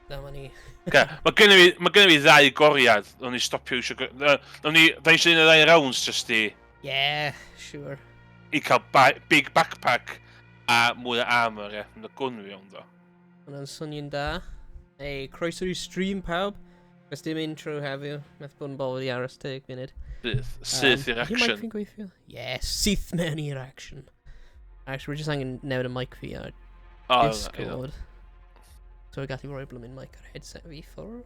Dyma ni. Oce, mae gen i fi, mae gen i fi ddau goriad. Nawn ni stopio eisiau... Nawn ni, da ni eisiau un o ddau rounds just i... Yeah, sure. I cael ba big backpack a mwy o armor, ie. Mae'n gwn fi iawn, do. Hwna'n swnio'n da. Ei, croeso i stream pawb. Does dim intro heddiw. Methu bod yn bothered i aros 10 munud. Syth, syth i'r Ydy mic action. fi'n gweithio? Yes, syth mewn i'r action. Actually, we're just angen newid y mic fi ar O, Discord. So I gallu rhoi blwmin mic ar headset fi ffwrdd.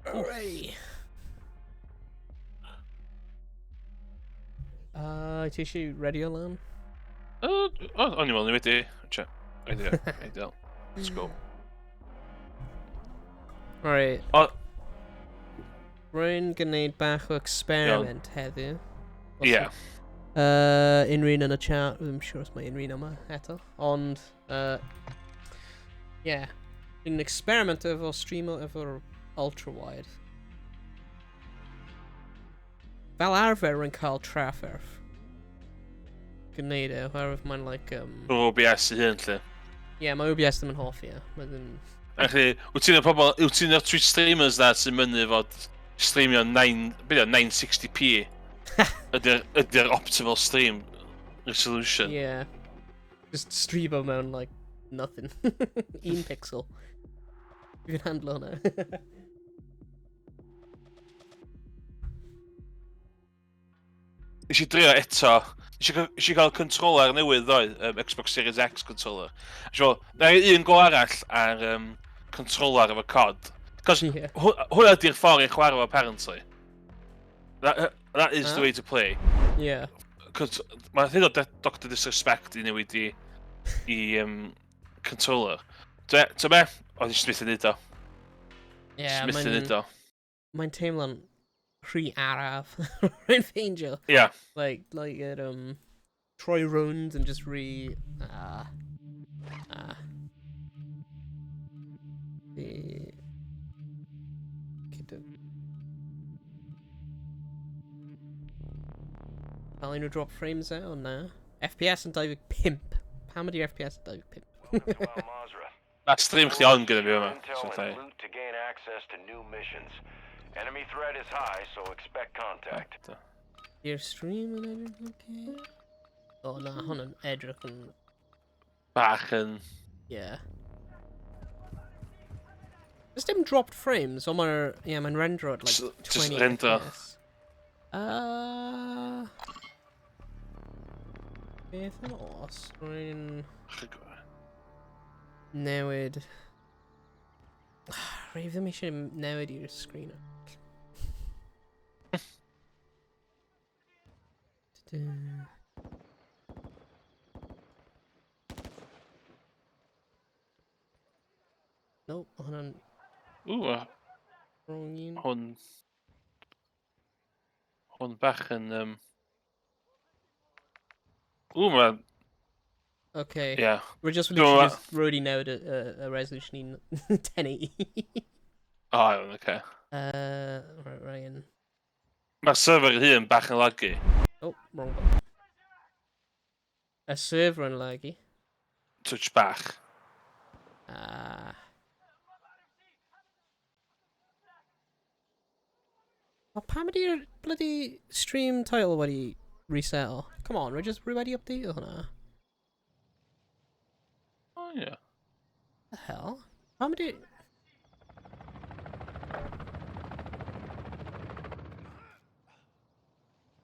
Hooray! Ti eisiau ready o lan? O, o'n i'n meddwl ni wedi. Che, ideal, ideal. Let's go. Alright. O. Rwy'n gwneud bach o experiment heddiw. Ie. Yeah. Unrhyw un yn y chat, ddim siŵr os mae unrhyw un yma eto, ond, yeah. Dwi'n experiment efo streamo efo'r ultra-wide. Fel arfer, rwy'n cael trafferth gwneud e, oherwydd mae'n like... OBS i hun, lle. Ie, yeah, mae OBS ddim yn hoffi e. Mae ddim... Felly, wyt ti'n y pobl, wyt ti'n y Twitch streamers na sy'n mynnu fod streamio 9, beth yw, 960p ydy'r ydy optimal stream resolution? Yeah. Just streamo mewn, like, nothing. Un pixel. Fi'n handlo hwnna. Nes i drio eto, nes i gael controller newydd ddoe, Xbox Series X controller. Nes i fel, na i un go arall ar controller efo COD. Cos yeah. Hwnna di'r ffordd i chwarae fo apparently. That is the way to play. Yeah. Cos mae'n hyn o Dr Disrespect i newid i controller. Ti'n be? Oedd eisiau methu neud o. Yeah, methu neud o. Mae'n teimlo'n rhy araf. Rwy'n ffeindio. Yeah. Like it, troi rownd and just re... Ah. Ah. The... Gyda... Cael unrhyw drop frames e, o na. FPS yn 25. Pam ydy'r FPS yn 25? Mae stream chdi on gyda fi yma. So Intel and loot to gain access to new missions. Enemy threat is high, so expect contact. I'r stream yn edrych okay? O na, hwn yn edrych yn... Bach yn... Yeah. Does dim dropped frames, ond mae'r... Yeah, mae'n rendro at like 20 Just render. FPS. Beth yn os? Rwy'n newid... Rwy ddim eisiau newid i'r sgrin. Nope, mae hwnna'n... Ww, wrong un. Hwn bach yn... Ww, mae... Okay. Yeah. We're just literally just already newid y resolution i 1080. O, iawn, oce. Right, Ryan. Mae'r server ei hun bach yn laggy. Oh, wrong button. Y server yn laggy. Touch bach. Ah. O, pam ydy'r bloody stream title wedi reset o? Come on, rwy just rwy wedi update o hwnna. O, ie. The hell? Pam ydy...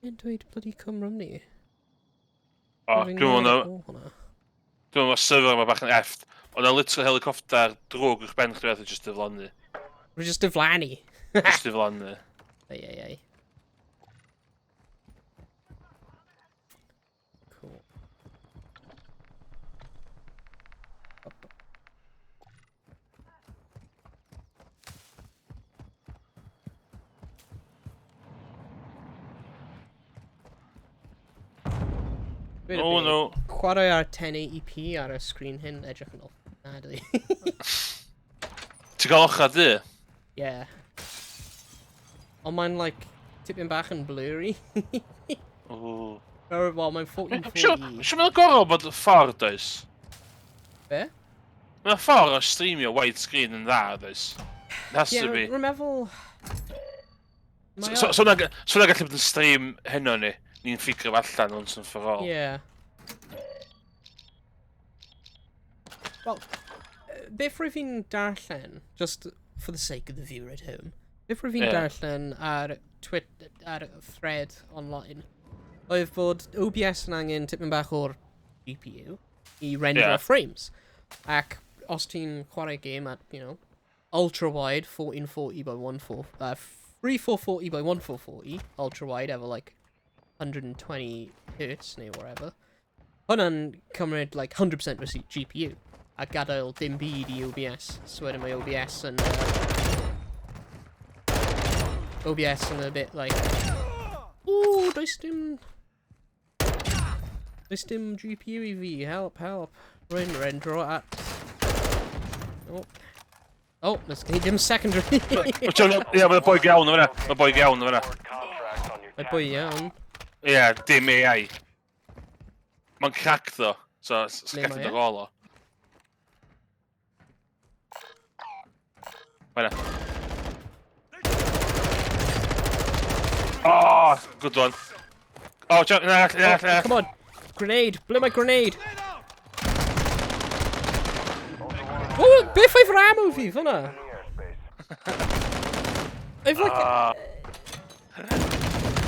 Yn dweud bloody Cymru ni. O, dwi'n meddwl na... Hwnna. Dwi'n meddwl mae'r server yma bach yn effed. Oedd na literal helicopter drwg uwch ben chdi oedd just diflannu. Rwy just diflannu. Just diflannu. Ei, ei, ei. Cool. Up. Oh no. Chwarae ar 1080p ar y sgrin hyn edrych yn ofnadwy. Ti'n cael ochr du? Yeah. Ond mae'n like tipyn bach yn blurry. Ooh. Wel, mae'n 1440. Siwr mae'n gorau bod ffordd, does? Be? Mae'n ffordd o streamio widescreen yn dda, does? It has Ie, to be. rwy'n meddwl. So so hwnna so hwnna gallu bod yn stream heno ni. Ni'n ffigur fo allan once and for all. Ie. Wel, beth rwyf fi'n darllen, just for the sake of the viewer at home, beth rwyf fi'n darllen ar Twit, ar thread online, oedd bod OBS yn angen tipyn bach o'r GPU i render frames. Ac os ti'n chwarae game at, ultra wide 1440 by 14, 3440 by 1440, ultra wide efo like 120 hertz neu whatever, hwnna'n cymryd like 100% o'r GPU a gadael dim byd i OBS. So wedyn mae OBS yn a bit like, "Ooh, does dim GPU i fi, help, help. Rwy'n rendro at." Oh, let's dim secondary. Ie, mae'n boi iawn o fyna. Mae'n boi iawn o fyna. Contracts on your Mae boi iawn. Ie, dim AI. Mae'n crack ddo. So, Le gallu mae e? dod ôl o. Fyna. Oh, good one. Oh, jump, na, na, na. Come on. Grenade. Ble mae grenade? Oh, beth oedd yr ammo fi fyna? In the airspace. I've like. Ah.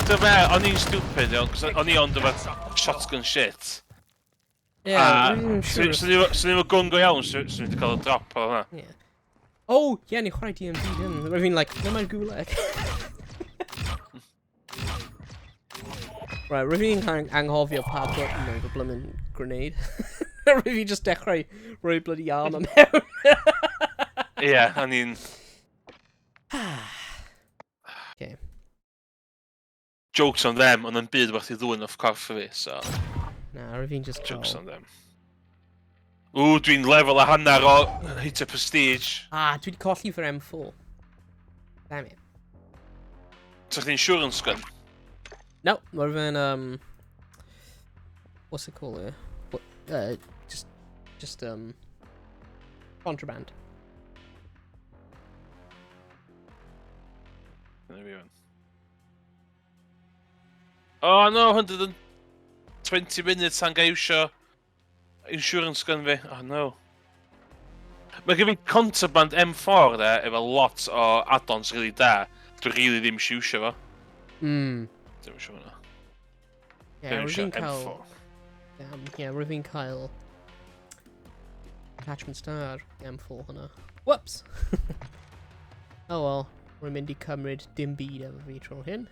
Dyma, o'n i'n stupid, iawn, cos o'n i ond efo shotgun shit. Yeah, A, rwy'n siŵr. Swn i'n gun go iawn, swn i'n wedi cael y drop o hwnna. Yeah. Oh, yeah, ni'n chwarae DMZ hyn. Rwy'n fi'n like, ble mae'r gulag? Right, rwy'n fi'n anghofio pa button oedd y blymyn grenade. Rwy'n fi just dechrau rhoi bloody armor mewn. Ie, o'n i'n. Okay. Jokes on them, ond yn byd werth i ddwyn off corff i fi, so. Na, rwy'n fi'n just Jokes cael. on them. Ww, dwi'n lefel a hanner o hit a prestige. Ah, dwi wedi colli fy'r M4. Damn it. So chdi insurance gun? No, mae fe'n, what's it called here? What, just contraband. Dyna fi fan. Oh no, 120 minutes tan gael iwsio insurance gun fi. Oh no. Mae gen fi contraband M4 de, efo lot o add-ons really da. Dwi really ddim eisiau iwsio fo. Ddim eisiau hwnna. Yeah, Ddim rwy'n eisiau fi'n cael. M4. Yeah, rwy'n fi'n cael attachment star M4 hwnna. Whoops! Oh well, rwy'n mynd i cymryd dim byd efo fi tro hyn.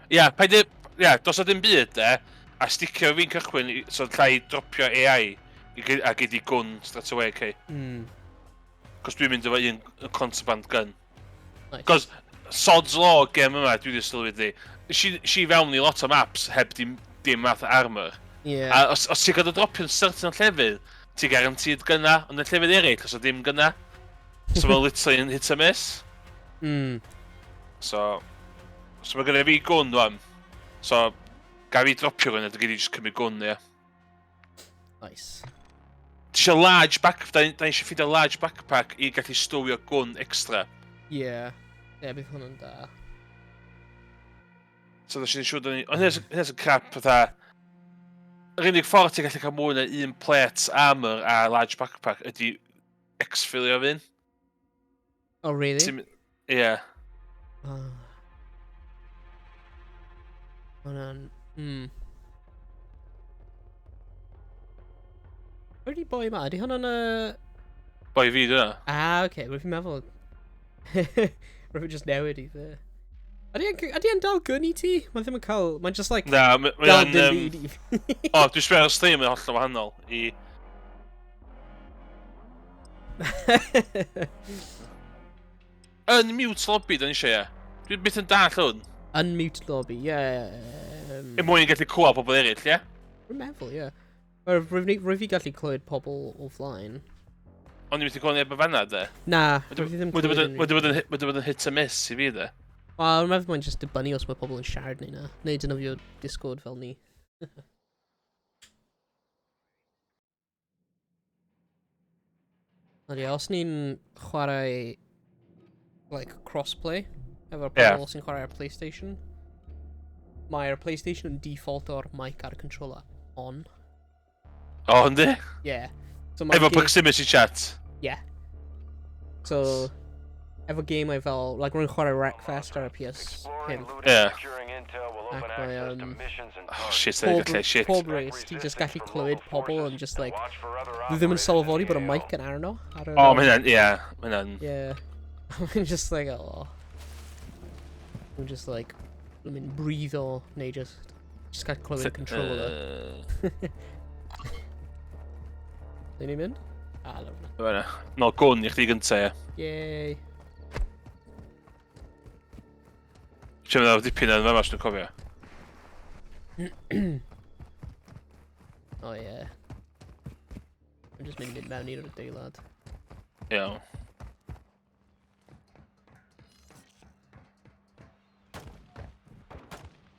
Ia, yeah, paid i. Ia, yeah, dos o dim byd de, a sticio fi'n cychwyn, so llai dropio AI a gyd i gun straight away, okay? Cos dwi'n mynd efo un contraband gun. Nice. Cos sod's law game yma, dwi wedi sylwi di. Si fewn i lot o maps heb dim math o armor. A os ti'n gael dy dropio'n certain o llefydd, ti'n guaranteed gynna, ond yn llefydd eraill, os o dim gynna. So mae'n literally yn hit a miss. So mae gynna fi gwn wan. So, ga fi dropio hwn a dwi gyd i just cymryd gwn, ie. Nice. Ti eisiau large back... Da ni eisiau ffeindio large backpack i gallu stowio gwn extra. Yeah. Yeah, bydd hwnna'n da. So da si'n siŵr da ni. Ond hynny'n crap fatha. Yr unig ffordd ti'n gallu cael mwy na un plate armor a large backpack ydy exfilio fun. Oh, really? Ie. Ah. Hwnna'n. Pwy di boi ma? Ydy hwnna'n? Boi fi, dyna. Ah, okay. Rwy'n fi'n meddwl. Rwy'n fi just newid i fe. Ydy e'n dal gun i ti? Mae ddim yn cael. Mae'n just like Na, mae dal o'n dim byd i fi. O, dwi'n sbio ar y stream yn hollol wahanol i. Unmute lobby, da ni eisiau, ie. Dwi'n byth yn dall hwn. Unmute lobby, yeah. Er mwyn gallu clywed pobl eraill, ie? Rwy'n meddwl, ie. Rwy'n fi gallu clywed pobl offline. Ond dwi'n methu clywed neb yn fanna, de. Na, rwy'n fi ddim Wedi bod clywed yn- wedi bod yn hit a miss i fi, de. Wel, rwy'n meddwl mae'n just dibynnu os mae pobl yn siarad neu na. Neu defnyddio Discord fel ni. Ond ie, os ni'n chwarae like, crossplay efo'r pobl yeah. sy'n chwarae ar PlayStation, mae'r PlayStation yn default o'r mic a'r controller on. O, oh, yndi? Yeah. So Efo proximity chat? Yeah. So, efo gemau fel, like, rwy'n chwarae Wreckfest ar y PS5. Yeah. Ac mae, Oh, shit, pob, gallu, shit. Pob race, ti'n just gallu clywed pobl yn just like, dwi ddim yn sylweddoli bod y mic yn arno. Ar oh, mae hynna'n, yeah, mae hynna'n. Yeah. I'm just like, oh. I'm just like, I'm yn brifo, neu just gael clywed y controller. Neu ni'n mynd? Ah, lawr yna. No, gwn i chdi gynta, ie. Yay. Ti'n meddwl dipyn yn fama, sy'n cofio. Oh, yeah. I'm just mynd i mynd mewn i'r adeilad. Iawn.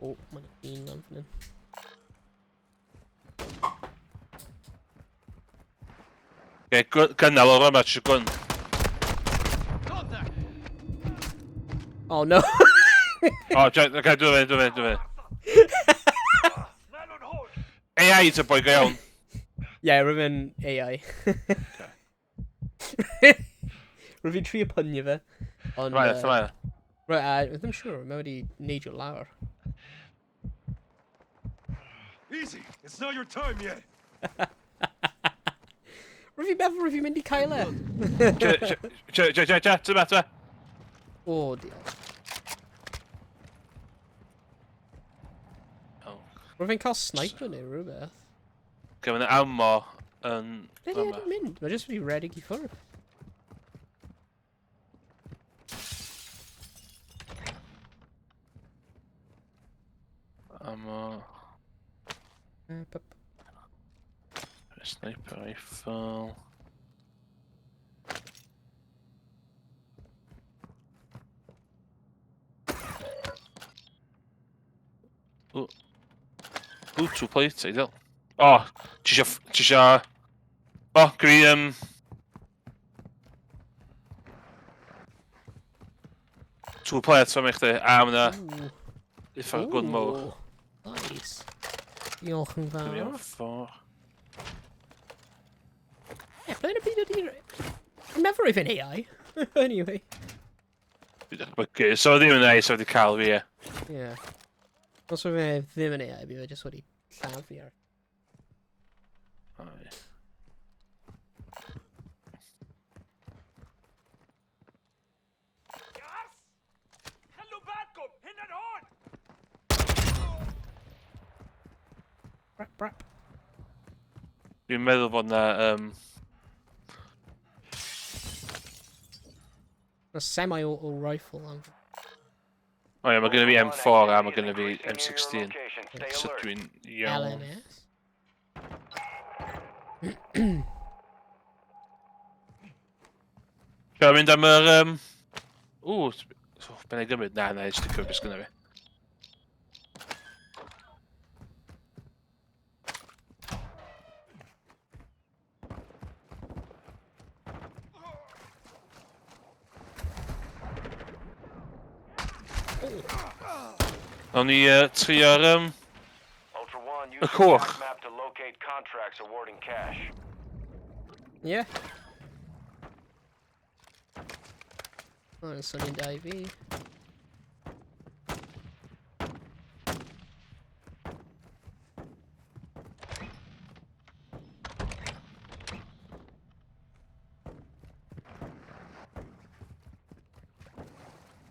O, mae'n un lan fan hyn. Oce, gynnal o'r yma, ti'n gwn. Oh no. O, oce, dwi'n fe, dwi'n fe, dwi'n fe. AI ty boi go iawn. Yeah, rwy'n fe'n AI. Rwy'n fi'n trio pynio fe. Ond... Right, right. Right, ddim siŵr, mae wedi neidio lawr. Easy, it's not your time yet. Rwy'n fi'n meddwl rwy'n fi'n mynd i cael e. Che, che, che, che, tyma, tyma. O, diolch. Rwy'n fi'n cael sniper neu rhywbeth. Oce, mae'n ammo yn... Ble di wedi mynd? Mae jyst wedi redeg i ffwrdd. Ammo... Sniper rifle... Ooh. Ooh, two plates, ideal. O, oh, ti isio... Ti isio... O, oh, gri... Two plates am i chdi, a ma' 'na... Uffar gwn mowr. Nice. Diolch yn fawr. Dwi am ffordd. Ie, ble yn y byd ydy'r... I'm never even AI. Anyway. Dwi'n dychmygu. So ddim yn AI, so wedi cael fi, ie. Yeah. Os oedd fe ddim yn AI, bydd fe jyst wedi lladd fi ar. Ai. Brap, brap. Dwi'n meddwl bod na... A semi-auto rifle am. O ie, mae genna fi M4 a mae genna fi M16. So dwi'n iawn. LMS. Dwi'n mynd am yr... Ww, be na i gymryd? Na, na, i sticio beth sgynna fi. Nawn ni trio'r y cwch. Ie. Mae'n swnio'n da i fi.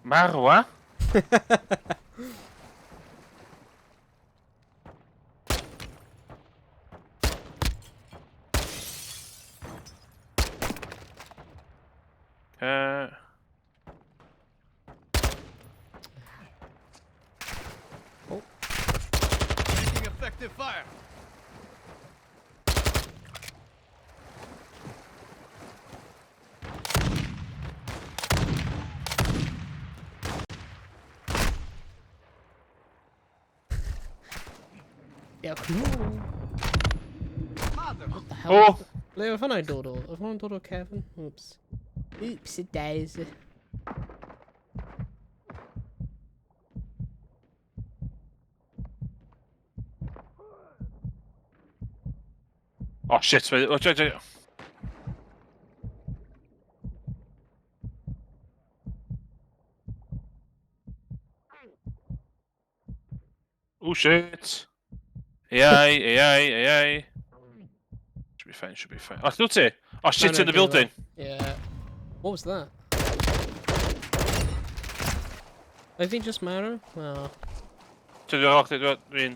Marwa? Oh. Taking effective fire. Dewch nôl. Mother. What the hell? O! Ble oedd hwnna'n dod o? Oedd hwnna'n dod o Kevin? Oops. Oops, it days. Oh shit, wait, watch out, watch out. Oh shit. AI, AI, AI. Should be fine, should be fine. Oh, still ti? Oh shit, No, in the no, building. Yeah. What was that? Oedd fi'n just marw? Well, Ti'n dwi'n rock, dwi'n...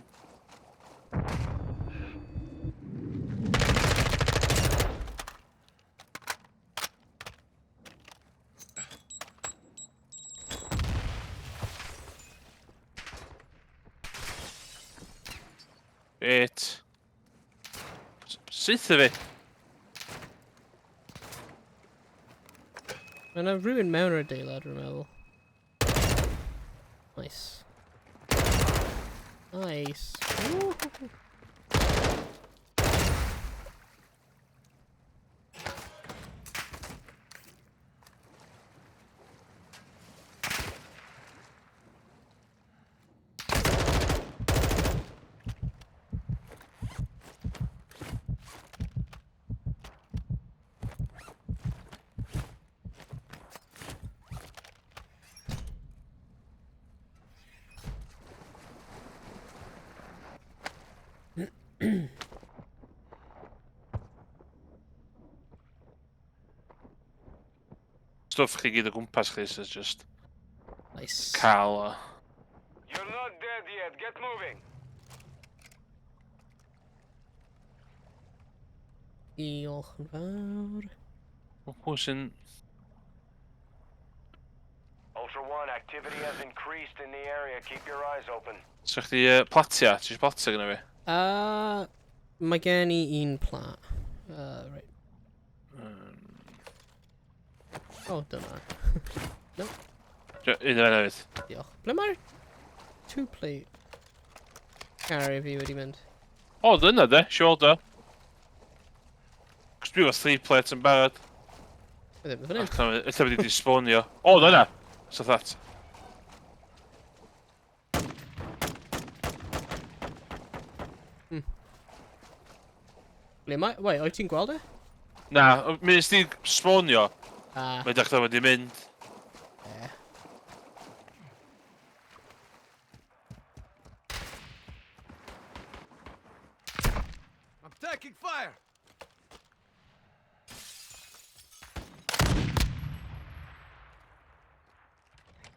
Shit. Syth i fi. Mae yna rhywun mewn yr adeilad, rwy'n meddwl. Nice. Nice. Woo. Stwff chi gyd o gwmpas chi, so just Nice. cael o. You're not dead yet. Get moving. Diolch yn fawr. Pwy sy'n... Ultra One, activity has increased in the area. Keep your eyes open. So chdi platia? Ti eisiau platia gyda fi? Mae gen i un plat. Right. Oh, dyna. Un o'r hefyd. Diolch. Ble mae'r two plate carrier fi wedi mynd? O, dyna de, siŵr o. Cos dwi efo 3 plates yn barod. Mae ddim yn fan hyn. Ella wedi despawnio. O, dyna! So that. Ble mae... Wait, oed ti'n gweld e? Na, mi nes di spawnio, Ah, mae dechrau wedi mynd. e. I'm taking fire.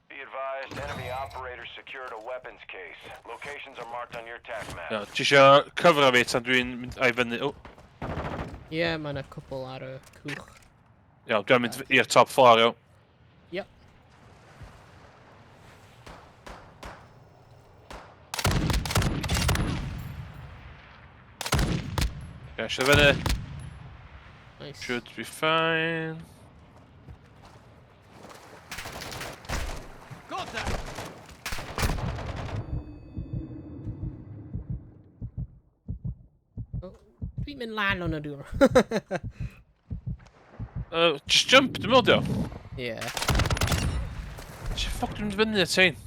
Be advised, enemy operators secured a weapons case. Locations are marked on your TAC map. Iawn, ti isio cyfro fi tan dwi'n mynd ai fyny... O, Ie, yeah, mae yna cwpl ar y cwch. iawn, dwi'n mynd i'r top floor, iawn. Yep. Ie, eisiau fyny. Nice. Should be fine. Contact. Oh, dwi'n mynd lan o'n y dŵr. Just jump, dwi'n meddwl, dio. Ie. Ti ffoc, dwi'n mynd fyny at ein.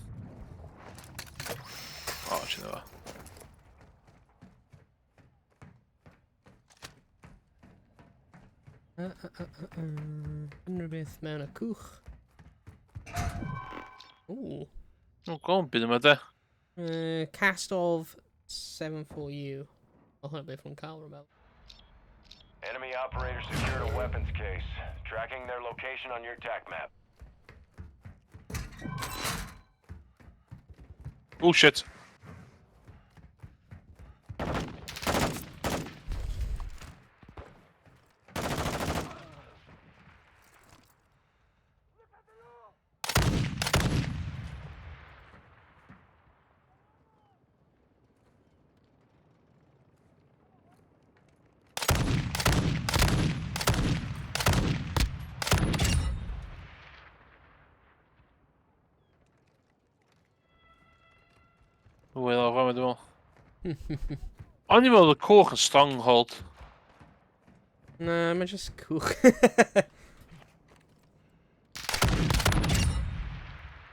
O, ti'n efo. Unrhyw beth mewn y cwch. Ooh. O, go on, byd yma, de. Cast of 74U. O, hwnna beth o'n cael, rwy'n meddwl. Enemy operators secured a weapons case. Tracking their location on your TAC map. Oh, shit. Wel, o'r fama, dwi'n meddwl. O'n i'n meddwl y cwch yn stronghold. Na, mae just cwch.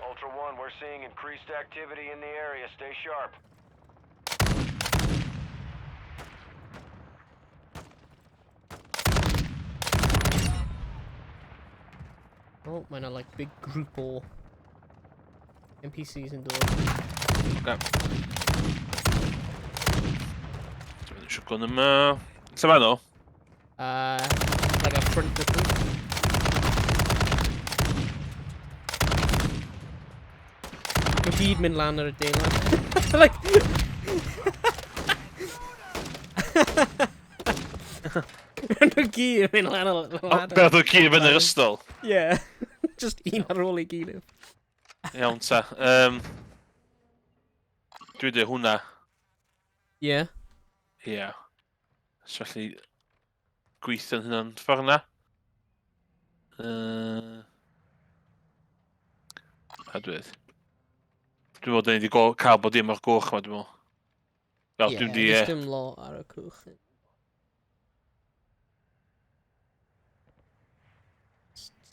Ultra One, we're seeing increased activity in the area. Stay sharp. Oh, mae yna like big group o NPCs yn dod. Okay. Dwi'n mynd shotgun yma. Lle ma nhw? Like a front of them. Mae gyd mynd lan ar y deilad. Like... Nhw gyd yn mynd lan ar y O, ladder. Beth oedd gyd yn yr ystol? Yeah. Just un ar ôl ei gilydd. Iawn ta. Um, dwi dweud hwnna. Yeah. Ie. Yeah. So felly gweithio'n hynna'n ffordd na. A dweud. Dwi'n meddwl dyn ni wedi cael bod dim o'r goch yma, dwi'n meddwl. Wel, Yeah, dwi'n di... there's dim lot ar y cwch.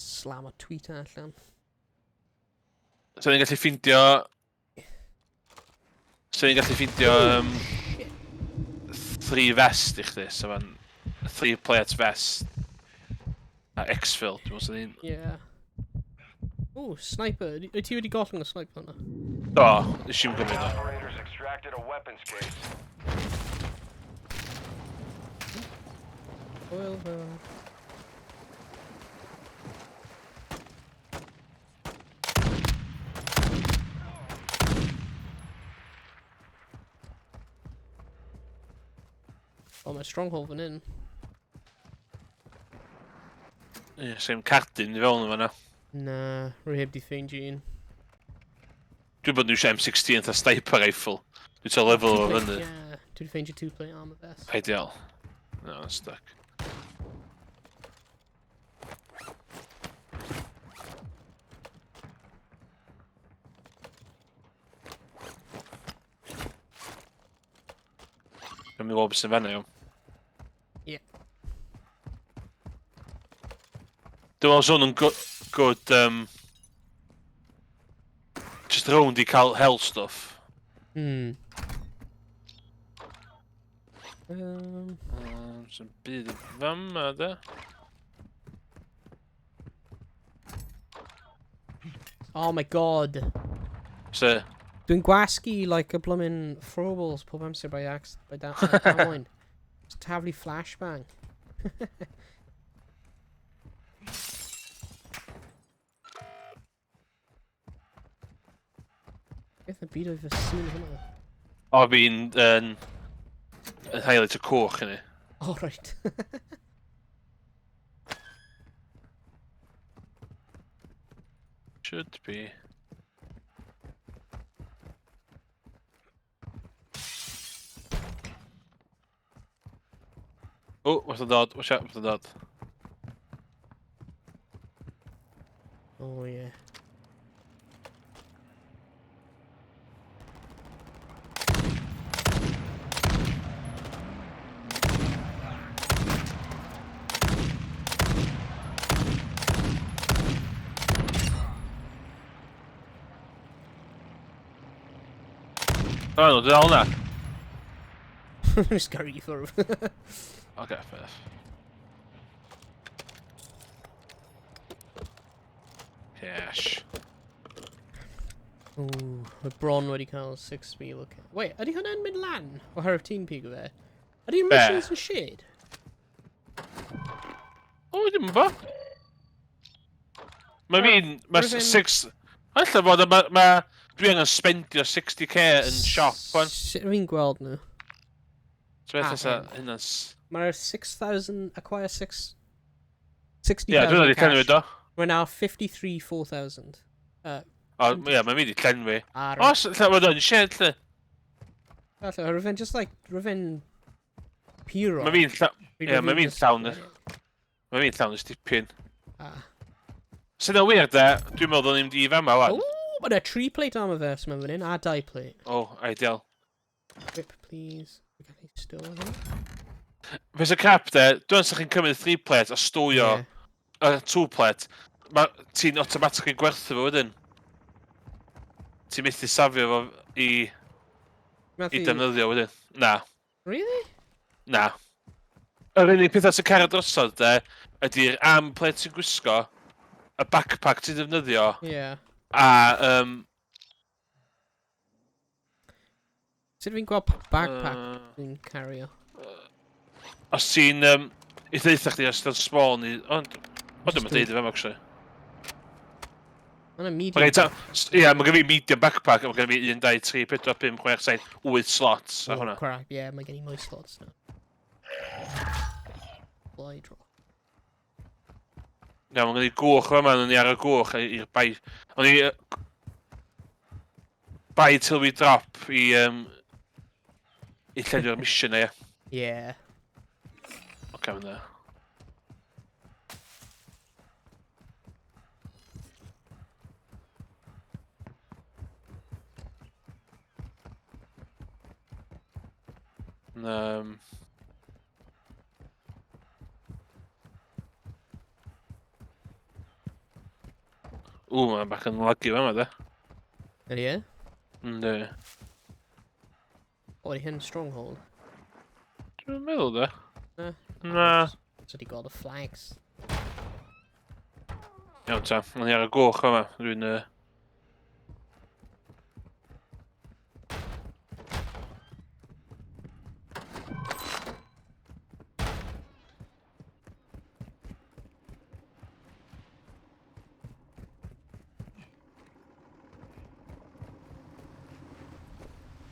Slam a tweet allan. So ni'n gallu ffindio... So ni'n gallu ffindio... Three vest i chdi, so fan... Three plate vest. A exfil, dwi'n meddwl so ni'n... Yeah. Oh, sniper. Wyt ti wedi gollwng y sniper hwnna? Do, nes i'm gymryd o. Operators extracted a weapons case. Oil fel... Oh, mae stronghold fan hyn. Ie, same cardyn i fewn yma na. Na, rwy heb di ffeindio un. Dwi'n bod yn iwsio M16 fatha sniper rifle. Dwi'n cael level o Two-plate, fyny. Yeah, dwi wedi ffeindio two-plate armor vest. Ideal. No, I'm stuck. Dwi'n mynd i weld beth sy'n fanna, iawn. Ie. Dwi'n meddwl sôn yn good, good just rownd i cael hell stuff. Sy'n byd yn fama, de. Oh my god. So, Dwi'n gwasgu like a bloomin' throwables pob amser by accident, by da damwain. Just taflu flashbang. Beth y byd oedd fy sŵn hwnna? O, fi'n yn yn highlight y coch i ni. Oh, right. Should be. Oh, what's the dod? Watch out, what's the dod? Oh, yeah. Oh, no, dal na. Just gyrru i ffwrdd. Okay, fair enough. Cash. Ooh, mae bron wedi cael 6,000 o. Wait, ydy hwnna'n mynd lan? Oherwydd ti'n pigo fe? Ydy'r Be? missions yn shared? O, ddim yn fo. Mae fi'n... Mae Rwy'n- six... Alla fod, mae... Ma, dwi angen spendio 60K yn shop, wan. Sut fi'n gweld nhw? So beth Ah, fysa ie. hynna'n... Mae'r 6,000, acquire 6... 60,000 Ie, dwi'n wedi cash. llenwi do. We're now 53, 4,000. O, ie, mae fi wedi llenwi. Ar... O, lle mae o'n shared, lle. Falle, rwy'n just like, rwy'n puro. Mae fi'n lla... Ie, mae fi'n llawn. Mae fi'n llawn ystipyn. Ah. Sy'n o'n wir, de, dwi'n meddwl o'n i'n mynd i fama, wan. Ooh, mae 'na 3 plate armor vest mewn fan hyn, a 2 plate. O, ideal. Whip, please. Fi gallu stow hwnna. Fe sy'n crap de, dwi'n sa'ch chi'n cymryd 3 plate a stowio y 2 plate, ma, ti'n automatically gwerthu fo wedyn. Ti'n methu safio fo i defnyddio wedyn. Na. Really? Na. Yr unig pethau sy'n cario drosodd de, ydy'r arm plate ti'n gwisgo, y backpack ti'n defnyddio, a Sut fi'n gweld pa backpack fi'n cario? Os ti'n... I ddeutha chdi os ti'n spawn i... Ond... O, dwi'n deud i fe, actually. Mae'n medium. Mae gen i Ie, mae gen i medium backpack, a mae gen i 1, 2, 3, 4, 5, 6, 7, 8 slots ar hwnna. Crap, ie, mae gen i mwy slots na. Fly drop. Iawn, mae gen i gwch yma, o'n i ar y gwch i'r bai... O'n i... Buy till we drop i llenwi'r mission, ie. Yeah. Oce, mynd e. Ww, mae'n bach yn lagio yma, de. Ydy e? Yndi. O, ydy hyn stronghold? Dwi'n meddwl, de. Na. Na. So di gweld y flags. Iawn ta, o'n i ar y goch yma. Dwi'n...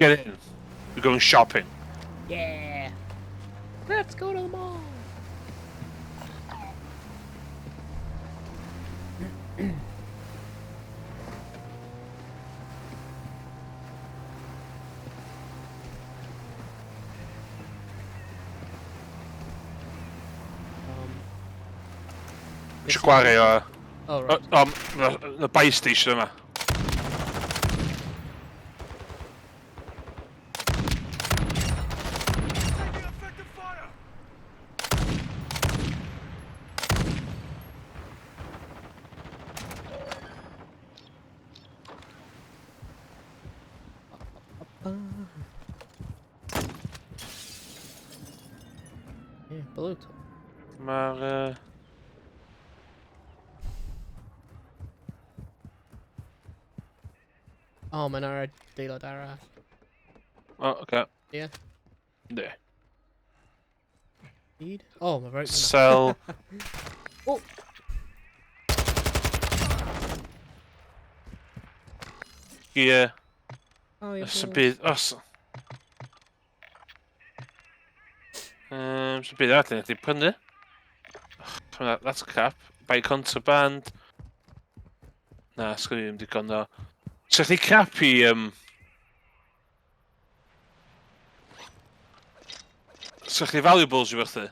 Get in. We're going shopping. Yeah. Let's go to the mall. Eisiau gwario o... Oh, right. O, y buy station yma. Taking effective fire! Yeah, blue. Mae'r... Oh, mae'n ar adeilad arall. O, oce. Ie. Yndi. Need? Oh, mae right fyna. Sell... Oh! Gear. Oh, ie. Os yn byd... Os... Sy'n byd arall ni prynu. Oh, that's crap. Buy contraband. Na, sgwn i ddim digon o... Sa chdi crap i... Sa chdi valuables i werthu?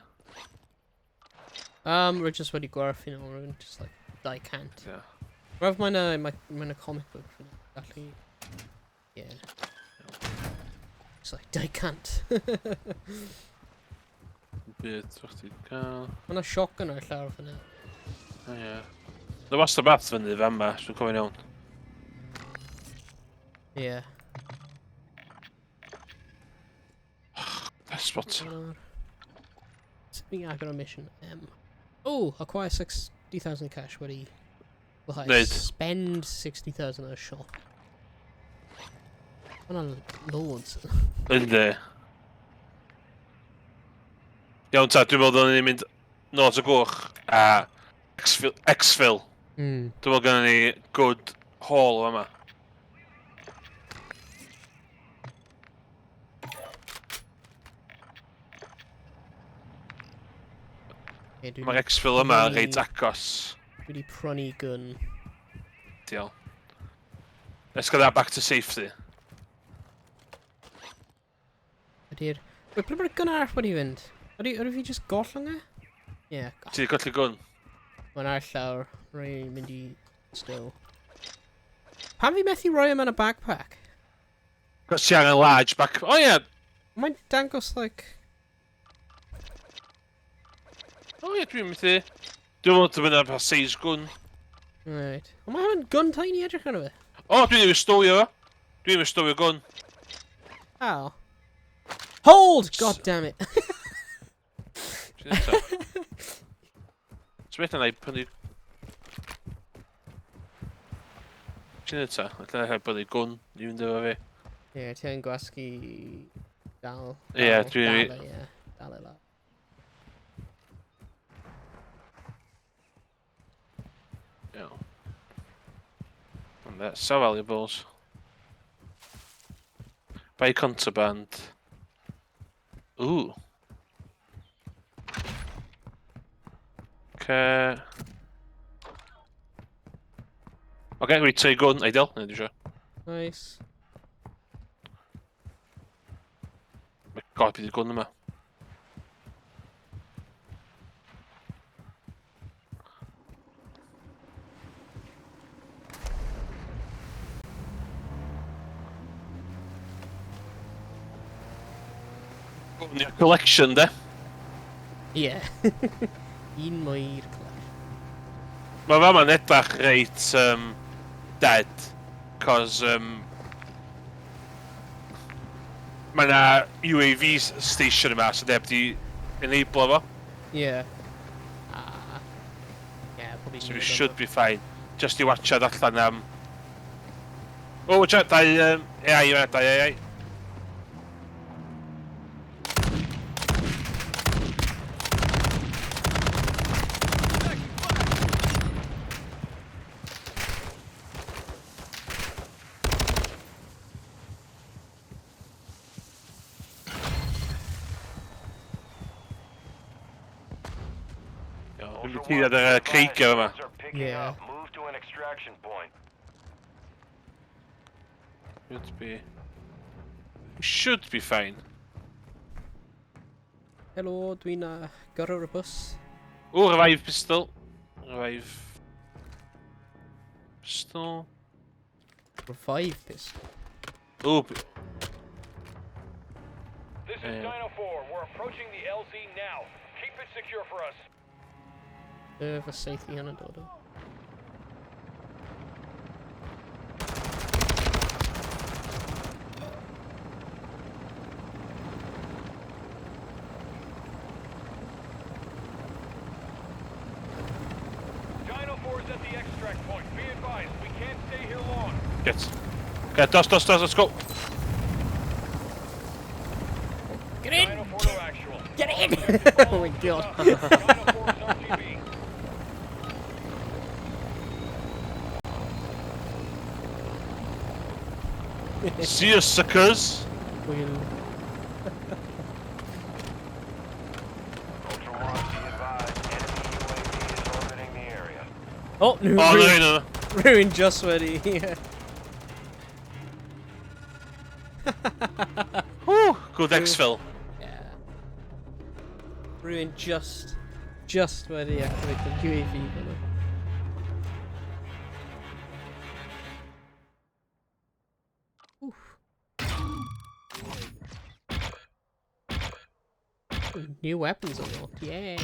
We're just wedi gwerthu nhw, rwy'n just like, I can't. Yeah. Roedd mae'n a comic book for gallu... Yeah. It's like, I can't. Byd, sa chdi gael... Mae'n a shotgun ar llawr fyna. O ie. Na wastad bat fyny fa yma, os dwi'n cofio'n iawn. Yeah. Despot. Sut fi'n agor o mission M? Oh, acquire 60,000 cash wedi... Well, Neud. Spend 60,000 on a shop. Hwna'n loads. Yndi. Iawn ta, dwi'n meddwl ddylen ni'n mynd nôl at y gwch a exfil. Exfil. Dwi'n meddwl gynnon ni good haul yma. Okay, dwi Mae'r exfil yma reit agos. Dwi wedi prynu gun. Diolch. Let's get that back to safety. Ydy'r... Wait, ble mae'r gun arall wedi fynd? Ydy fi just gollwng e? Ie. Yeah, Ti wedi colli gwn? Mae'n ar llawr. Rwy'n mynd i stow. Pam fi methu rhoi e mewn y backpack? Cos ti angen large back... O ie! Mae'n dangos, like... O ie, dwi'n methu... Dwi'n meddwl dwi'n mynd ar size gun. Right. Ond mae hwnna'n gun tiny edrych arno fe. O, dwi'n ei stowio fo. Dwi'n ei stowio gun. Ow. Hold! God damn it. Ti'n meddwl na i prynu... Ti'n eto, allai heb brynu gwn i fynd efo fi. Ie, yeah, ti'n gwasgu dal. Ie, yeah, dwi'n... Dal, ie, dal e lawr. Iawn. And that's so valuables. Buy contraband. Ooh. Okay. Okay, we take gun, ideal. Na, dwi'n Nice. My god, bydd y gwn yma. Gwn i'r collection, de. Ie. Yeah. Un mwy i'r collection. Mae fama'n edrych reit dead. Cos mae yna UAV station yma, so neb di enable fo. Ie. Ah. Yeah, probably. So we should be fine. Just i watchad allan am... Oh, watch out, dau AI yma, dau AI. Iawn, Dwi'n mynd i ar y creigiau yma. Are picking Yeah. up. Move to an extraction point. Should be... Should be fine. Helo, dwi'n gyrru'r y bws. O, revive pistol. Revive... Pistol. Revive pistol. O, This is Yeah. Dino 4. We're approaching the LZ now. Keep it secure for us. Efo seithi yn y dod o. Dino 4 is at the extract point. Be advised, we can't stay here long. Get. Okay, dos, dos, dos, let's go. Get in! Dino 4 to actual. Get in! Oh my god. Dino 4 is RTB. See you, suckers. Will. Ultra One, be advised, enemy UAV is orbiting the area. Oh, no. Oh, no, no, no. Ruin just wedi. Yeah. Whew, good exfil. Yeah. Ruin just wedi activate the UAV fyna. Oof. Ooh, new weapons unlocked, yay!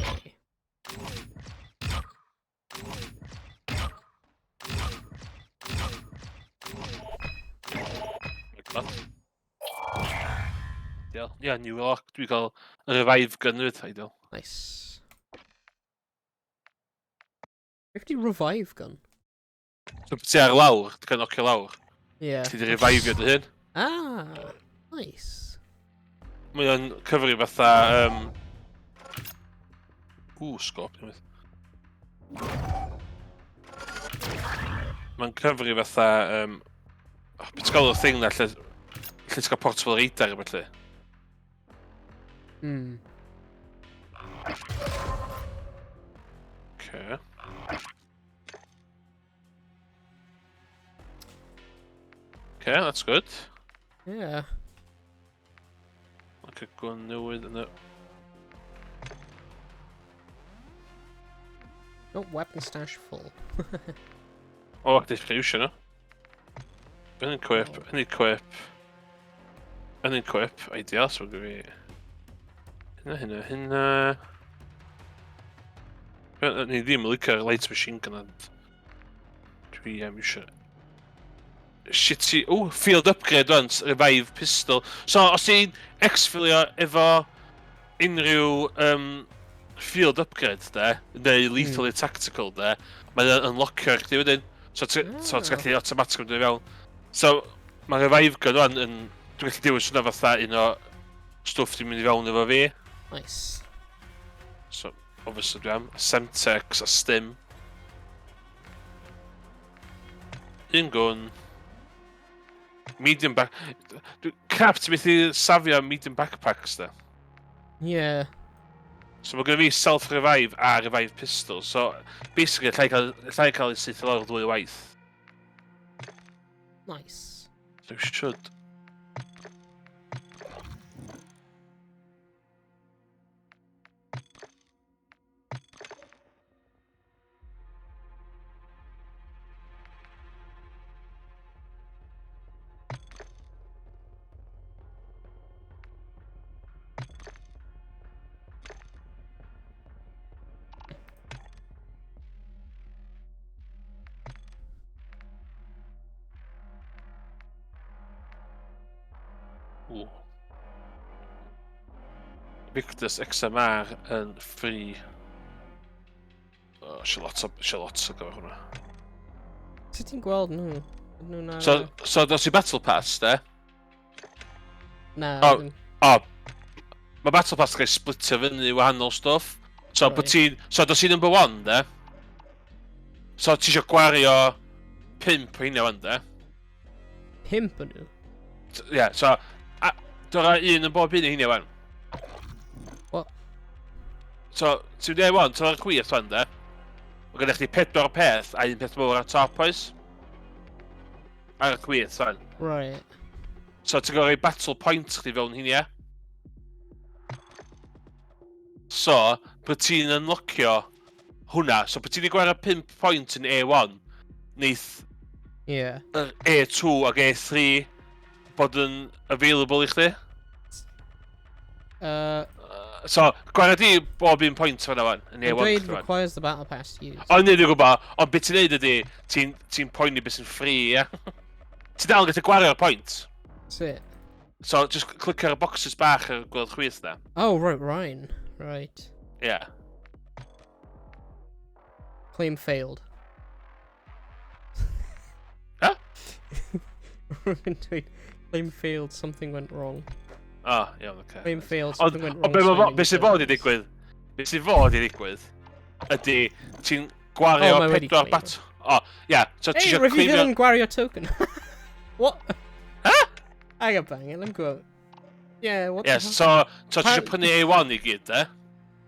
Ideal. Yeah, new lock. Dwi'n cael y revive gun fyd, ideal. Nice. 50 revive gun. So ti ar lawr, ti'n cael nocio lawr. Yeah. Ti di revivio dy hun. Ah, nice. Mae o'n cyfri fatha... Ww, scope, newydd. Mae'n cyfri fatha... Oh, beth ti'n gael o'r thing na, lle ti'n cael portable radar a felly. Okay. Okay, that's good. Yeah. Okay, go newydd yn y... Oh, weapon stash full. O, ac dwi'n iwsio nhw. Yn equip, yn equip. Unequip, ideal, so gyda fi... Hynna, hynna, hynna... Ni ddim yn licio'r light machine gun, ond... Dwi am eisiau... Shitty... O, field upgrade once, revive pistol. So, os ti'n exfilio efo unrhyw um, field upgrade, de, neu lethally tactical, de, mae'n unlockio i chdi wedyn. So, ti, so ti'n gallu automatic mynd i fewn. So, mae revive gun wan yn... Dwi'n gallu dewis hwnna fatha un o stwff dwi'n mynd i fewn efo fi. Nice. So, obviously dwi am. Semtex a Stim. Un gun. Medium back... Crap, ti'n methu safio medium backpacks da. Yeah. So mae gen fi self-revive a revive pistol. So, basically, allai cael, allai cael ei syth lawr ddwy waith. Nice. So should. Ooh. Victus XMR yn free. Oh, eisiau lot o, eisiau lot o gyfer hwnna. Sut ti'n gweld nhw? Ydyn nhw'n ar... So, so dos i Battle Pass, de? Na. O, ddim. o, mae Battle Pass yn cael ei splitio fyny i wahanol stwff. So, bod Right. ti'n... So, dos i number one, de? So, ti eisiau gwario 5 o hynna wan, de? Pump yn nhw. Ie, yeah, so... A, dyna un yn bob un o hynna wan. What? So, ti'n dweud wan, ti'n chwith wan, de? Mae gennych chdi pedwar peth a un peth mawr ar top, oes? Ar y chwith, wan. Right. So, ti'n gorfod rhoi battle point chdi fewn hynny, ie? So, bod ti'n unlockio hwnna, so bod ti'n gwario 5 point yn A1, neith yr A2 ac A3 bod yn available i chdi. So, gwario di bob un point fan'na wan, yn Mae'n A1 dweud chdi wan. requires the battle pass to use. Ond nid yw'n gwybod, ond beth ti'n neud ydi, ti'n ti poeni beth sy'n free, ie? Ti'n dal yn gallu gwario'r point. Sut? So, just clicio ar y boxes bach ar y gweld chwith na. Oh, right, Ryan. Right. Ie. Yeah. Claim failed. Huh? Rwy'n dweud, claim failed, something went wrong. Oh, iawn, oce. Claim failed, Ond, something went ond wrong. be, ma fo- signing be sy'n fod i terms. ddigwydd, be sy'n fod i ddigwydd, ydy ti'n gwario Oh, mae wedi pedwar claim. bat... O, ia, so ti Hey, eisiau rwyf i ddim claimio... yn gwario token. What? Huh? I got bang it, let me go. Yeah, what Ie, the hell? so ti eisiau Apparently- prynu A1 i gyd, de?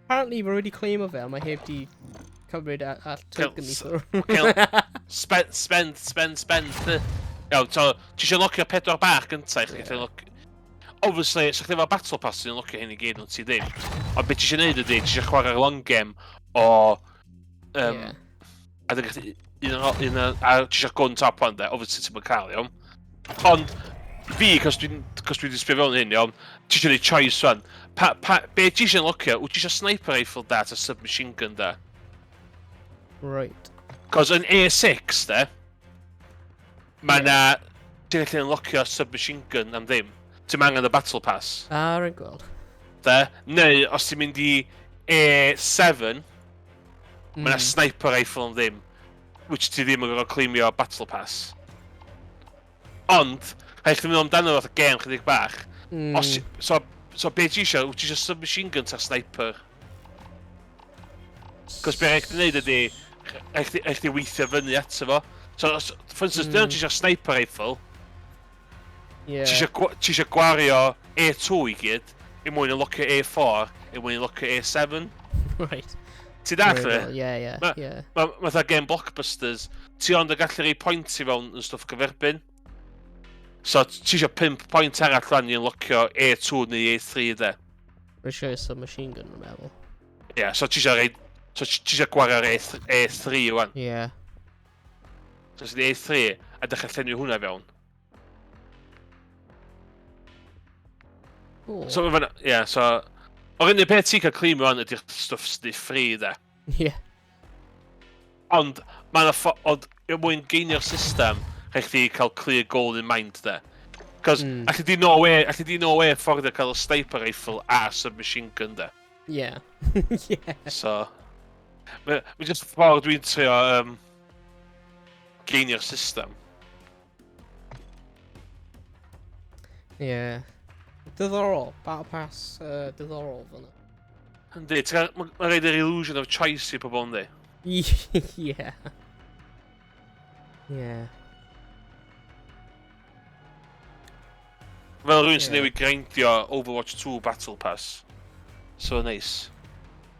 Apparently, we're already claim o fe, ond mae heb di cymryd a token i ffwrdd. Spend, spend, spend, spend, dy. Iawn, so ti eisiau locio pedwar bach gyntaf i chdi gallu locio... Obviously, sa chdi efo Battle Pass ti'n locio hyn i gyd, ond ti ddim. Ond beth ti eisiau neud ydy, ti eisiau chwarae'r long game o... Yeah. A dyn gallu... Un o, un o, a ti eisiau gun top one, de, obviously ti'n cael, iawn. Ond, fi, cos dwi'n cos dwi wedi sbio fewn hyn, iawn, ti eisiau neud choice wan. Pa, pa, be ti eisiau locio? Wyt ti eisiau sniper rifle da, ta submachine gun da? Right. Cos yn A6, de, mae na... Ti'n gallu unlocio submachine gun am ddim. Ti'n angen y battle pass. Ah, rwy'n gweld. De? Neu, os ti'n mynd i A7, mae na sniper rifle am ddim. Which ti ddim yn gorfod claimio battle pass. Ond, rhaid chdi mynd amdano fath o gêm chydig bach. Os, so be ti eisiau? Wyt ti eisiau submachine gun ta sniper? Cos be rhaid chdi wneud ydi, rhaid chdi weithio fyny ato fo. So, os, for instance, mm. ti eisiau sniper rifle, ti eisiau ti eisiau gwario A2 i gyd, i mwyn unlocio A4, i mwyn unlocio A7. Right. Ti'n dallt Very fi? well. Yeah, Mae fatha game blockbusters, ti ond yn gallu rhoi point i fewn yn stwff gyferbyn. So, ti eisiau 5 point arall lan i unlocio A2 neu A3 de. Rwy'n siŵr submachine gun, rwy'n meddwl. Ie, yeah, so ti eisiau rhoi... So ti eisiau gwario'r A3 wan. So sydd A3 a dechrau llenwi hwnna fewn. Cool. So, mae fe'n... Ie, so... O'r unig peth ti'n cael claim rwan ydy'r stwff sydd free, de. Ie. Yeah. Ond, mae'n Ond, er mwyn geinio'r system, rhaid chdi cael clear goal in mind, de. Cos, alli di no way, alli di no way fforddio cael y sniper rifle a submachine gun, de. Ie. Ie. So, mae just ffordd dwi'n trio geinio'r system. Ie. Yeah. Diddorol. Battle Pass diddorol fyna. Yndi, mae'n rhaid yr illusion of choice i pobl, yndi? Ie. Ie. Fel rhywun sy'n newid grindio Overwatch 2 Battle Pass. So nice.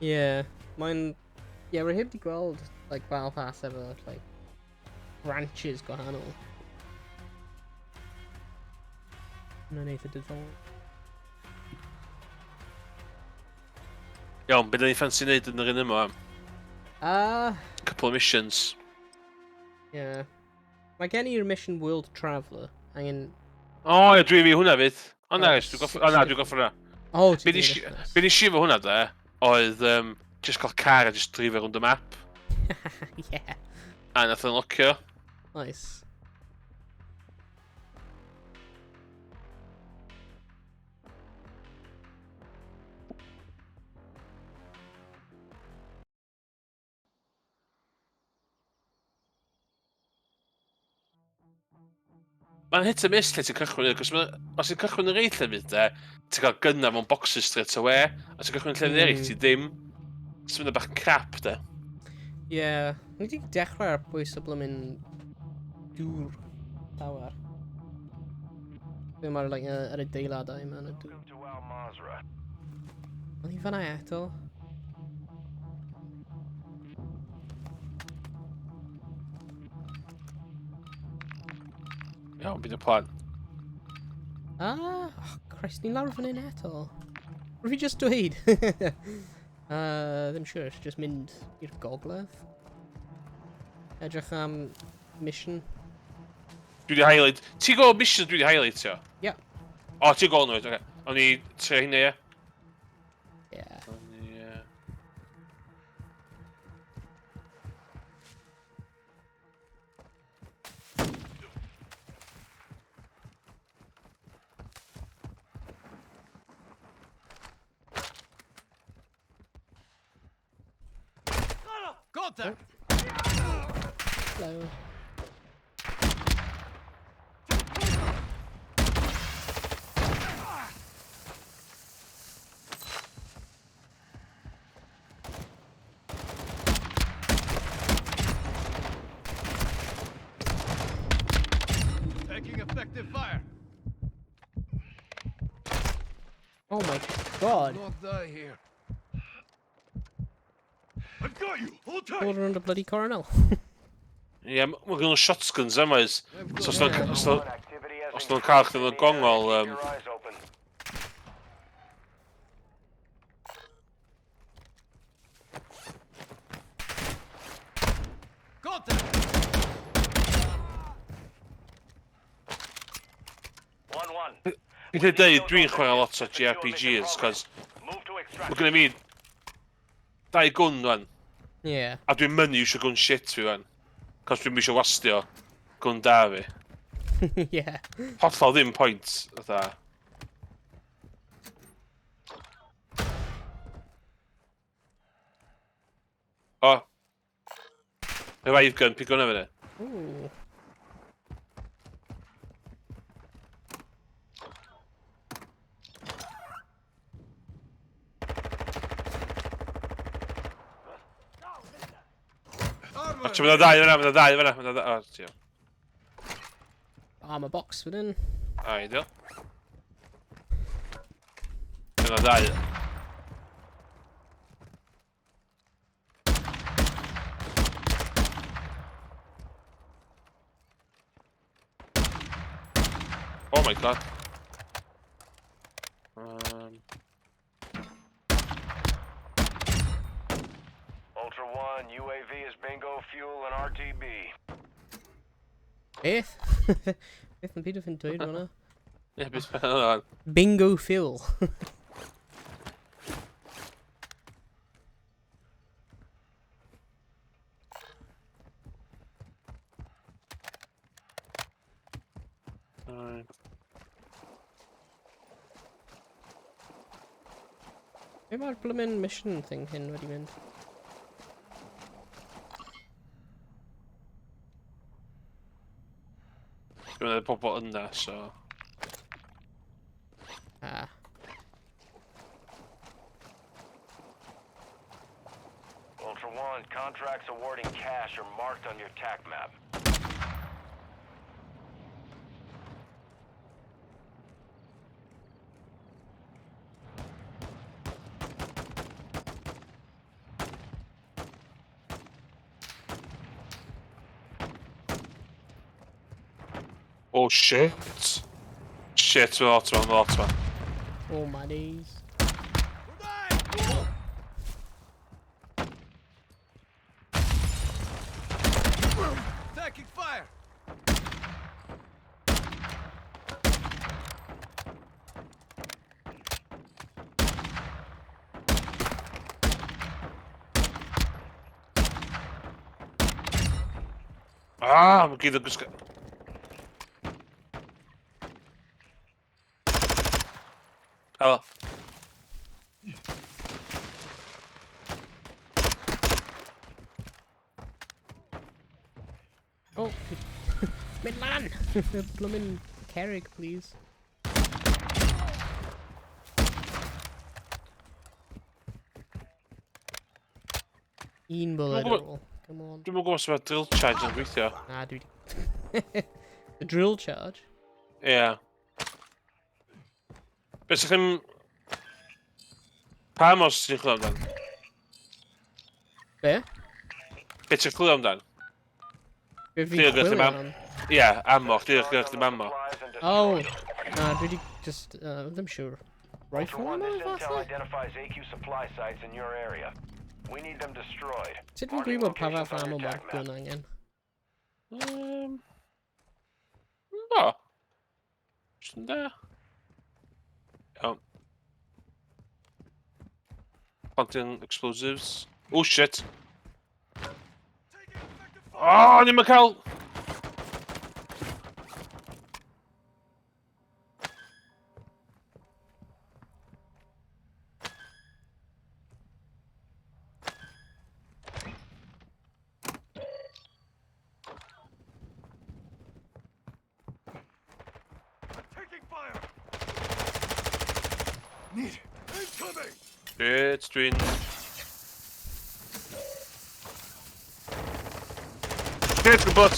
Ie. Yeah. Mae'n... Ie, yeah, rwy heb di gweld like, Battle Pass efo like, branches gwahanol. Mae'n eitha diddorol. Iawn, beth ni ffansi wneud yn yr un yma? Couple of missions. Ie. Yeah. Mae gen i'r mission World Traveller. Angen... O, oh, ie, dwi fi hwnna fyd. O na, dwi'n goffo... O na, dwi'n goffo hwnna. O, ti'n gwybod. Be nes i efo hwnna, de, oedd just cael car a just drifio rownd y map. Yeah. A nath o'n locio. Nice. Mae'n hit a miss lle ti'n cychwyn, cos os ti'n cychwyn yn rei llefydd de, ti'n cael gynna mewn boxes straight away, a ti'n cychwyn llefydd eraill, ti ddim. So mae'n bach yn crap, de. Ie, yeah. Ni wedi dechrau ar bwys o blymyn dŵr llawer. Be mae'r like, yr adeiladau yma yn y dŵr. O'n i fanna eto. Iawn, bydd y plan. Ah, oh, Christ, ni'n lawr fan hyn eto. Rwyf fi just dweud. Ddim siŵr, just mynd i'r gogledd. Edrych am mission. Dwi wedi highlight... Ti'n gweld mission dwi wedi highlightio? Ie. O, ti'n gweld nhw, oce. O'n i trio hynny, ie? Ie. O'n i, ie. Contact! Hello. Taking effective fire. Oh my god. Not die here. I've got you. Hold tight. Order under bloody coronel. Ie, mae gen nhw shotguns yma, is. So os nhw'n cael chdi yn y gongol... Contact! 1-1. Dwi'n dweud, dwi'n chwarae lot o JRPGs, cos mae gennym fi dau gwn rwan, Ie. a dwi'n mynnu eisiau gwn shit fi rwan. Cos dwi'n eisiau wastio gwn da fi. Ie. Hollol ddim point, fatha. O! Revive gun, pick hwnna fyny. Ooh. O, ti'n mynd o ddau fyna, mynd o ddau fyna, mynd o ddau... O, ti'n... Armor box fan hyn. Ideal. Mynd o ddau. Oh my god. Ultra One, UAV is bingo fuel and RTB. Beth? Beth yn byd fi'n dweud hwnna? Ie, beth bynnag o'n. Bingo fuel. Right. Be mae'r bloomin' mission thing hyn wedi mynd? Dwi'n meddwl pobl yna, so... Ah. Ultra One, contracts awarding cash are marked on your TAC map. Oh shit! Shit, mae'n lot man, lot man. Oh my days. Taking fire! Ah, mae gyd yn gwisgo... Helo. Oh, mynd lan! Bloomin' cerrig, please. Un bullet ar ôl. Come on. Dwi'm yn gwybod sut mae drill charge yn gweithio. Na, dwi di... The drill charge? Ie. Yeah. Beth ydych chi'n... Pa amos ti'n chwilio amdan? Be? Beth ti'n chwilio amdan? Be fi'n Chdi chwilio am- am? Ie, yeah, ammo, chdi ydych chi'n ammo. Supplies and Oh, destroy them. na, dwi di just... Ddim siŵr. Ultra Rifle One, ammo, this intel falle? identifies AQ supply sites in your area. We need them destroyed. Sut fi'n Marking gwybod pa locations fath on ammo your mae'r TAC map. gun angen? No. Jyst yn da. Iawn. Planting explosives. Oh shit. Oh, ni'n cael... Taking fire! Need incoming! Shit, dwi'n... Shit, dwi'n butt!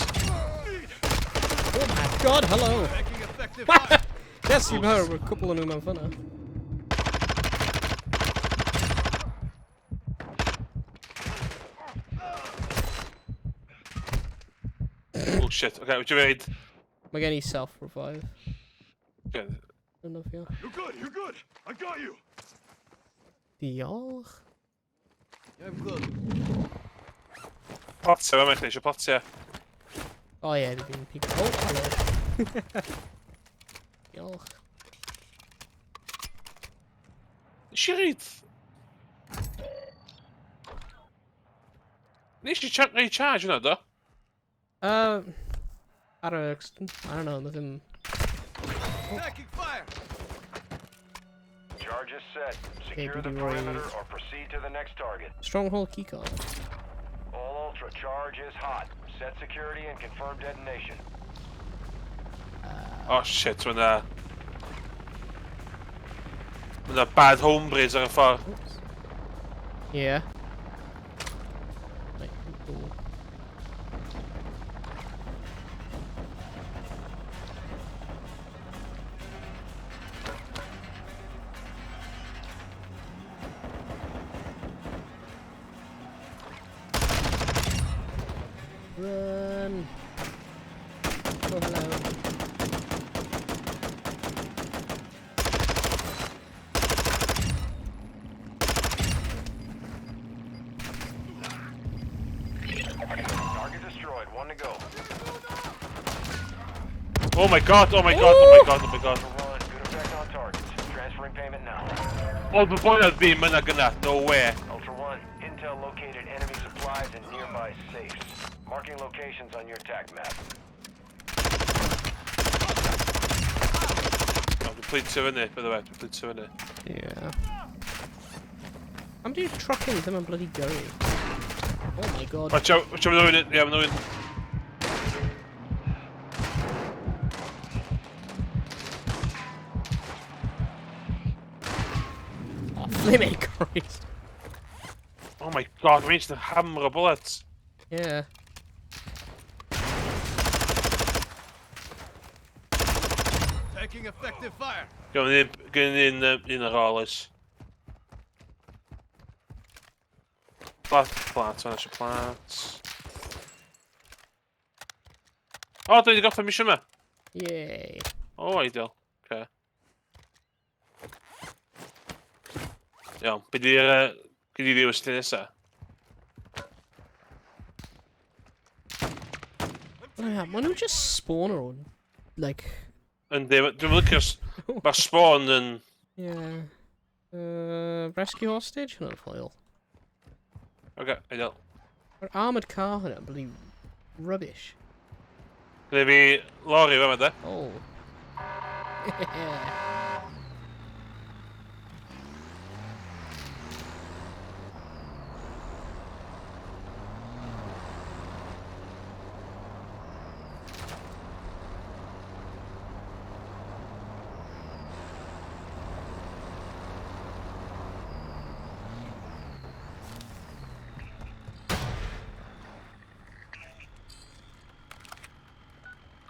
Oh my god, hello! Taking effective fire! Yes, you've heard a couple of nhw mewn fyna. Oh shit, okay, wyt ti'n reid? Mae gen i self-revive. Okay. Defnyddio. You're good, you're good! I got you! Diolch. I'm good. Potia, fe mae'n eisiau potia. O ie, dwi'n pigo. Oh, hello. Diolch. Nes i reid... Nes i rei charge yna, do? Ar y... I don't know, mae ddim... Taking fire! Charge is set. Secure the dwi 'di rhoi- perimeter or proceed to the next target. Stronghold keycard. All Ultra, charge is hot. Set security and confirm detonation. Oh shit, mae 'na bad hombres ar y ffordd. Oops. Yeah. Right, cool. Run! Oh, hello. Target destroyed. One to go. Oh my god, oh my god, oh my god, oh my god. Ultra Oedd y boi na ddim yna gynna, no way. Ultra One, intel located enemy supplies in nearby safes. Marking locations on your tac map. No, dwi'n pleintio fyny, by the way, dwi'n pleintio fyny. Yeah. Am di'r trucking ddim yn bloody gyrru? Oh my god. Watch out, watch out, ma'n rhywun, ie, ma'n rhywun. Oh, flimmy Christ. Oh my god, mae'n just yn hammer o bullets. Yeah. Taking effective fire. Gynnu un, un ar ôl, oes. Plat, plat, o'n eisiau plat. O, dwi wedi gorffen mission yma. Yay. O, ideal. Okay. Iawn, be di'r... Gyd i ddewis lle nesa? Yeah, maen nhw'n just spawn ar o'n... Like... Yndi, dwi'n licio... Mae'r spawn yn... Yeah. Rescue hostage? Hwna'n foil. Oce, ideal. Mae'r armoured car hwnna'n bloody rubbish. Gwneud fi lori fe de. Oh. Yeah.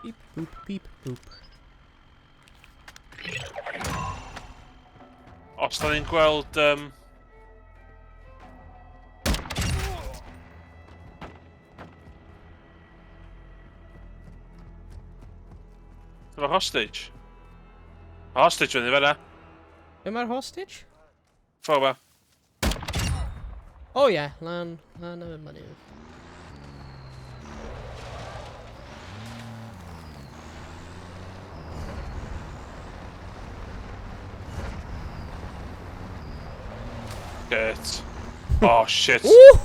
Beep, boop, beep, boop. Os da ni'n gweld... Dyma hostage. Ma hostage fyny fan'na. Be mae'r hostage? Ffordd fa. Oh yeah, lan, lan y mynydd. Gert. Oh shit. Ooh!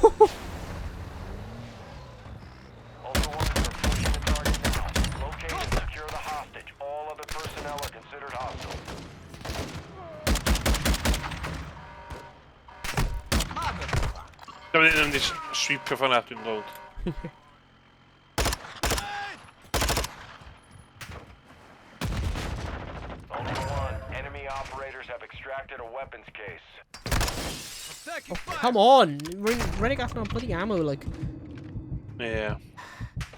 Ultra One, you're approaching the target now. Locate and secure the hostage. All other personnel are considered hostile. Dyma ni'n mynd i sweepio ffordd dwi'n gweld. Ultra One, enemy operators have extracted a weapons case. Taking fire. Come on! Rwy'n rhedeg allan o bloody ammo, like... Ie.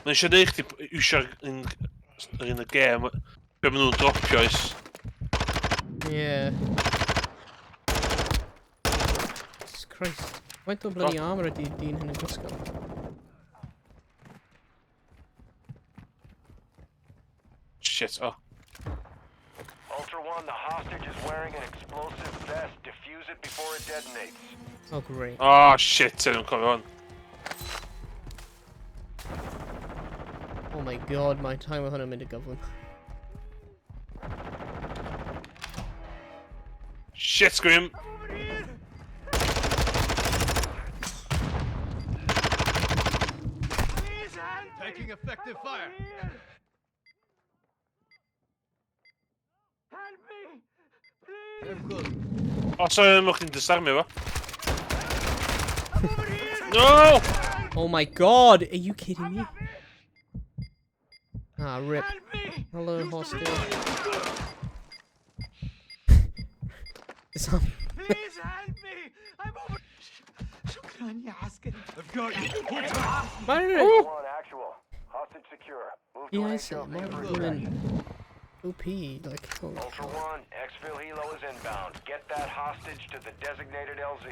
Mae'n eisiau dweud chdi iwsio'r un yr un y gêm, be maen nhw'n dropio oes. Yeah. Jesus Christ. Faint o bloody armor ydy dyn hyn yn gwisgo? Shit, oh. Ultra One, the hostage is wearing an explosive vest. Defuse it before it detonates. Oh, great. Oh shit, dwi'n cofio hwn. Oh my god, mae timer hwn yn mynd y gyflym. Shit, scream! Taking effective fire. Help me! O, sorry, mwch chi'n disarmio fo. No! Oh my god, are you kidding me? Ah, rip. Hello, hostage. Disarm. Please help me! I'm over. شكرا يا عسكري. I've got you. Hold tight. Mae'r... One, actual. Hostage secure. Move to Yeah, an I see. HLZ Mae'r for woman extraction. OP, like... Oh, Ultra One, exfil helo is inbound. Get that hostage to the designated LZ.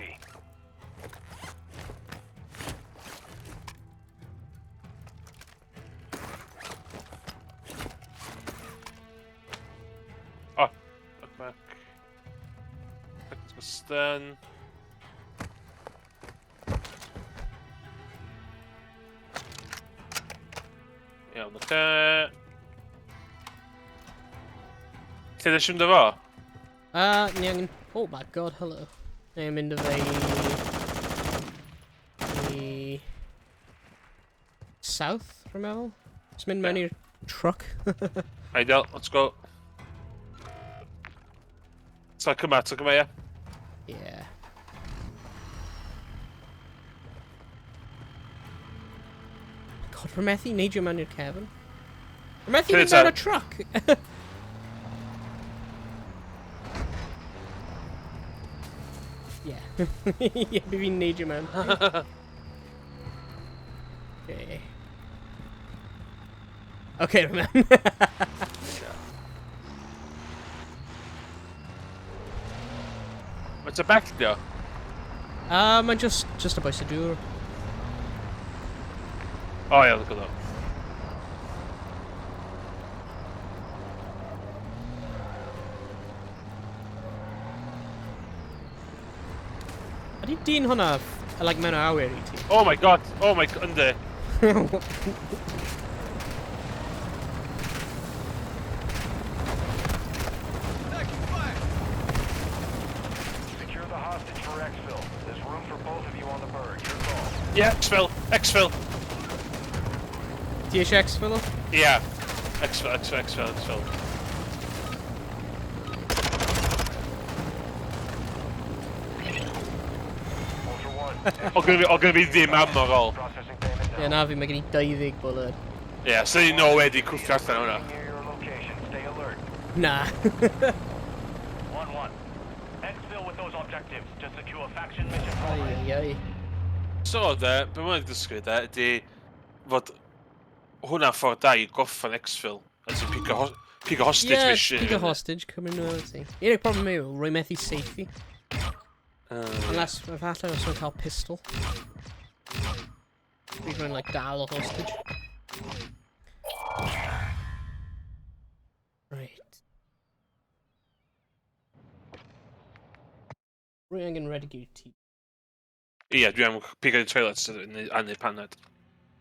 Oh, back back. Back to stun. Iawn, oce. Lle ddech chi'n fo? Ni angen Oh my God, hello. Neu mynd â fe i south, rwy'n meddwl? Just mynd mewn i'r truck. Ideal, let's go. Ta cyma, ta cyma, ie. Yeah. God, rwy'n methu neidio mewn i'r cefn. Rwy'n methu mynd mewn y truck! Yeah. Yeah, fi fi'n neidio mewn. Okay. Okay, rwy'n mewn. Mae'n ta bell, dio? Mae'n just a bwys y dŵr. O, ie, look at that. Ydy dyn hwnna, like, mewn awyr i ti? Oh my God, oh my God, yndi. Taking fire! Secure the hostage for exfil. There's room for both of you on the bird. Your call. Ie, exfil, exfil. Ti eisiau exfil o? Ie. Exfil, exfil, exfil, exfil. Ultra One. O gynna fi ddim ammo ar ôl. Processing payment Ie, now. na fi, mae gen i 20 bullet. Ie, so ni no way di cwffio allan hwnna. Near your location. Stay alert. Na. 1-1. Exfil with those objectives to secure faction mission Ai, ai, ai. So, de, be mae'n dysgu, de, ydy fod hwnna'n ffordd da i gorffan exfil. A ti'n pigo hostage Ie, mission. pigo hostage, cymryd nhw ti. Un o'r problem yw, rwy methu saethu. Unless, efallai os rwy'n cael pistol. Dwi'n rwy'n, like, dal o hostage. Right. Rwy angen rhedeg i'r tŷ. Ie, dwi am pigo i'r toilet a neud paned.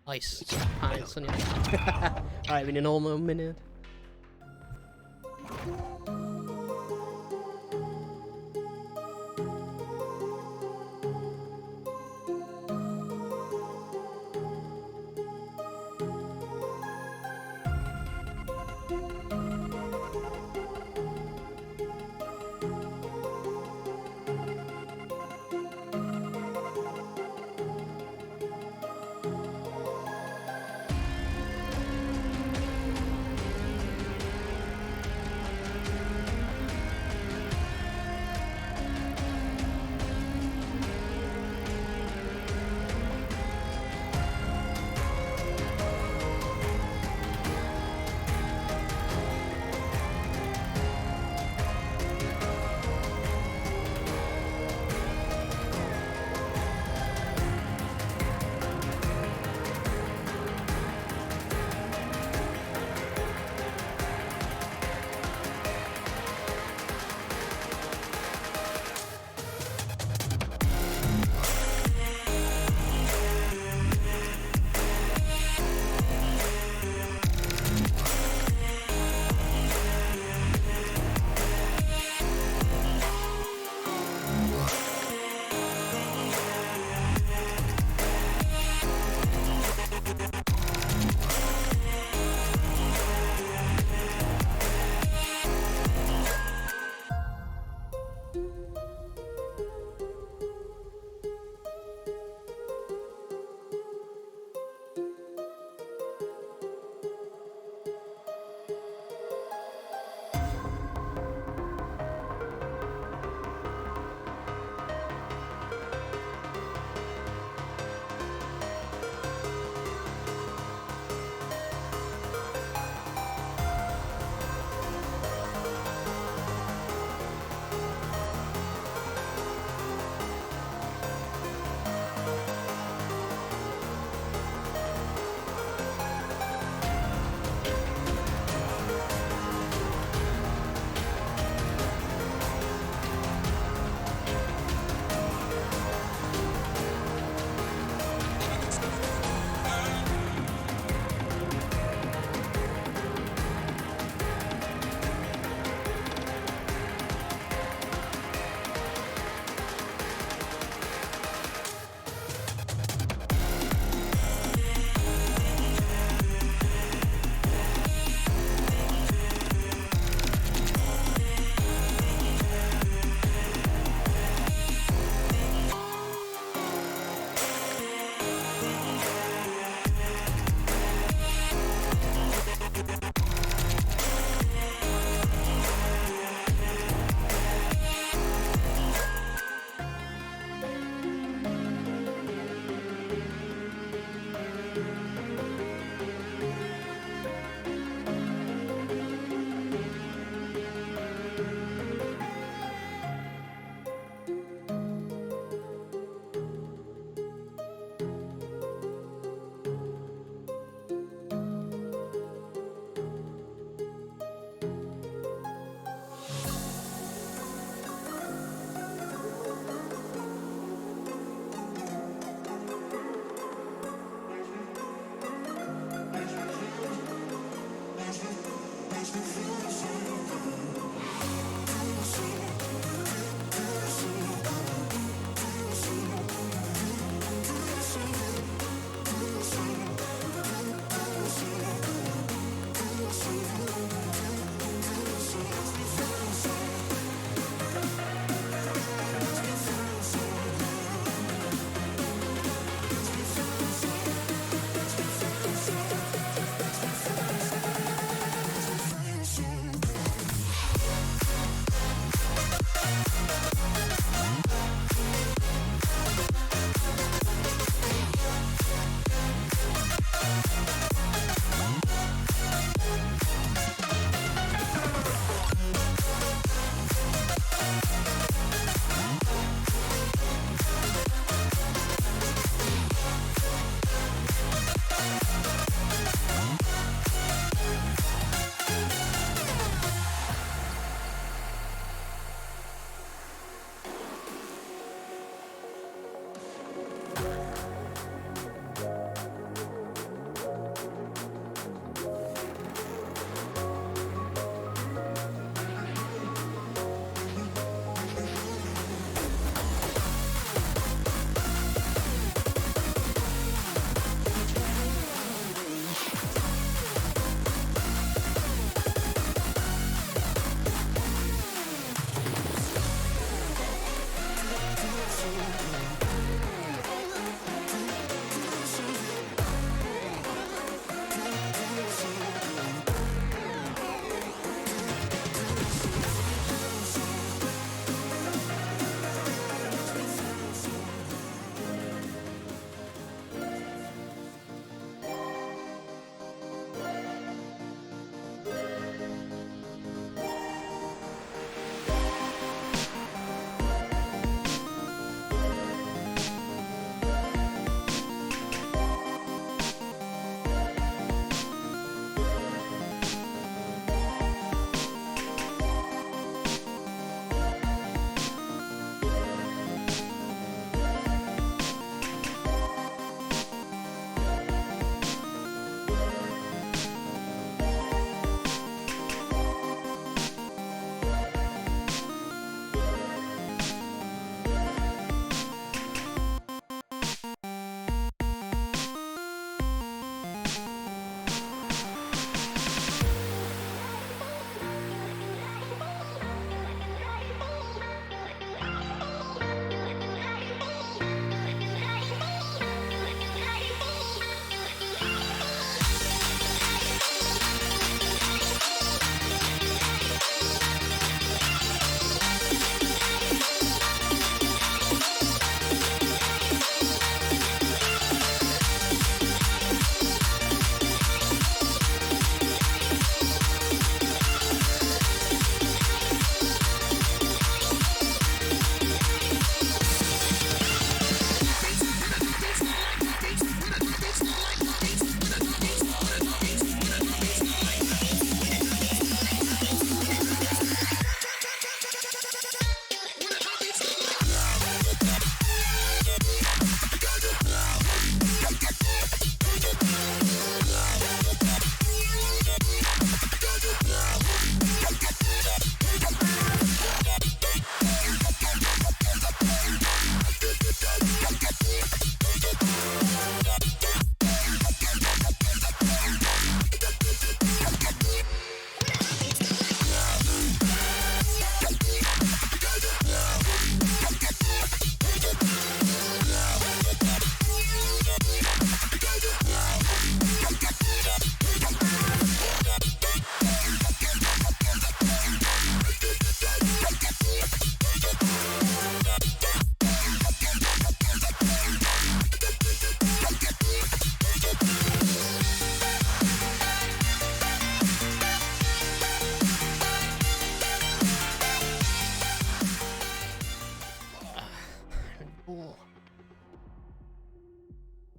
Nice. Paned, syniad. Alright, fi'n yn ôl mewn munud.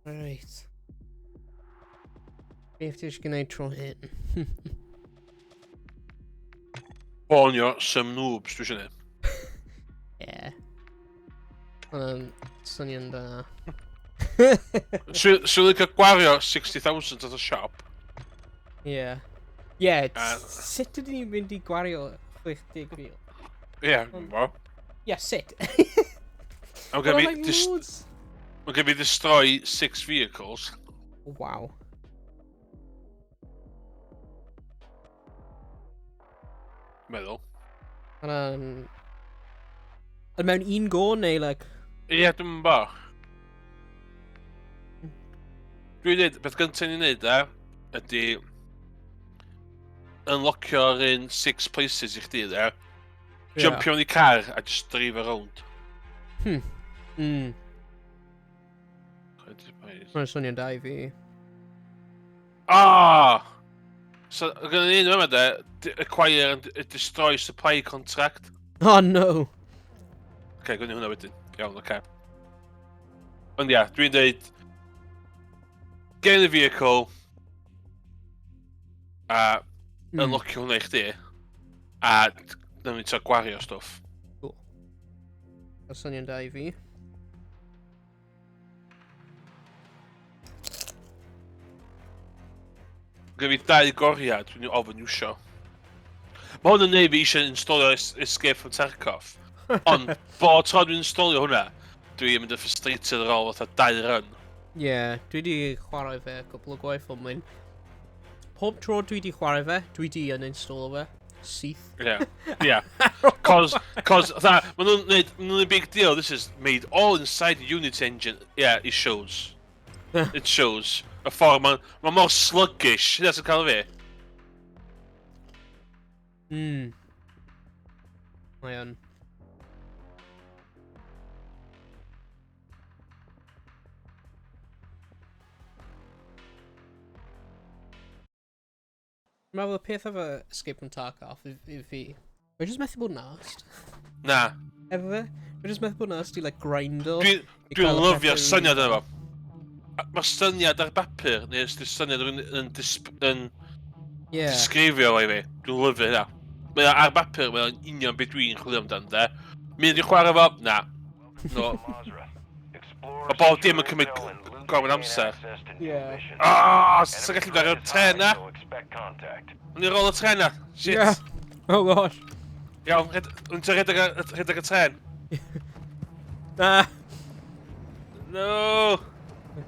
Right. Beth ti eisiau gwneud tro hyn? Ffonio some noobs, dwi eisiau gwneud. Ie. Hwna'n swnio'n da. Swn licio gwario 60,000 at y siop. Ie. Ie, sut ydyn ni'n mynd i gwario 60,000? Ie, dwi'n gwybod. Ie, sut? I'm gonna be, like I'm gonna be destroy six vehicles. Wow. Meddwl. Hwna'n... Yn mewn un go neu, like... Ie, yeah, dwi'n bo. Dwi'n dweud, beth gyntaf ni'n neud e, ydy unlockio'r un six places i chdi de. Yeah. Jumpio mewn i car a just drive around. Mae'n swnio'n da i fi. Ah! So, gyda ni un yma de, acquire and destroy supply contract. Oh no! Oce, okay, gwni hwnna wedyn. Iawn, oce. Okay. Ond ia, dwi'n dweud... Get in the vehicle. A unlockio hwnna i chdi. A nawn ni trio gwario stwff. Cool. Mae'n swnio'n da i fi. Gyda fi dau goriad, dwi'n ofyn iwsio. Mae hwn yn neud fi eisiau installio Escape from Tarkov. Ond, bod tro dwi'n installio hwnna, dwi'n mynd yn frustrated ar ôl fatha dau run. Ie, yeah, dwi wedi chwarae fe cwpl o gwaith ond mae'n... Pob tro dwi wedi chwarae fe, dwi wedi uninstall fe. Syth. Yeah, yeah. Cos, cos, fatha, maen nhw'n neud, maen nhw'n big deal, this is made all inside the Unity engine. Yeah, it shows. It shows. Y ffordd, mae'n ma mor sluggish, hynna sy'n cael fi. Mae o'n. Dwi'n meddwl y peth efo Escape from Tarkov i, i fi, mae jyst methu bod yn arsed. Na. Efo fe? Mae jyst methu bod yn arsed i like grindo. Dwi'n dwi lyfio'r syniad yna fo. Mae'r syniad ar bapur, neu ysdi'r syniad yn, yn, disp, yn yeah. disgrifio fo i fi. Dwi'n lyfio hynna. Mae o ar bapur, mae o'n union beth dwi'n chwilio amdano, de. Mynd i chwarae fo? Na. No. Mae bob dim yn cymryd gormod amser. Yeah. Ah, sy'n gallu dod ar y tren na? O'n i ar ôl y tren na. Shit. Yeah. Oh gosh. Iawn, o'n ti'n rhedeg y tren? Na. No.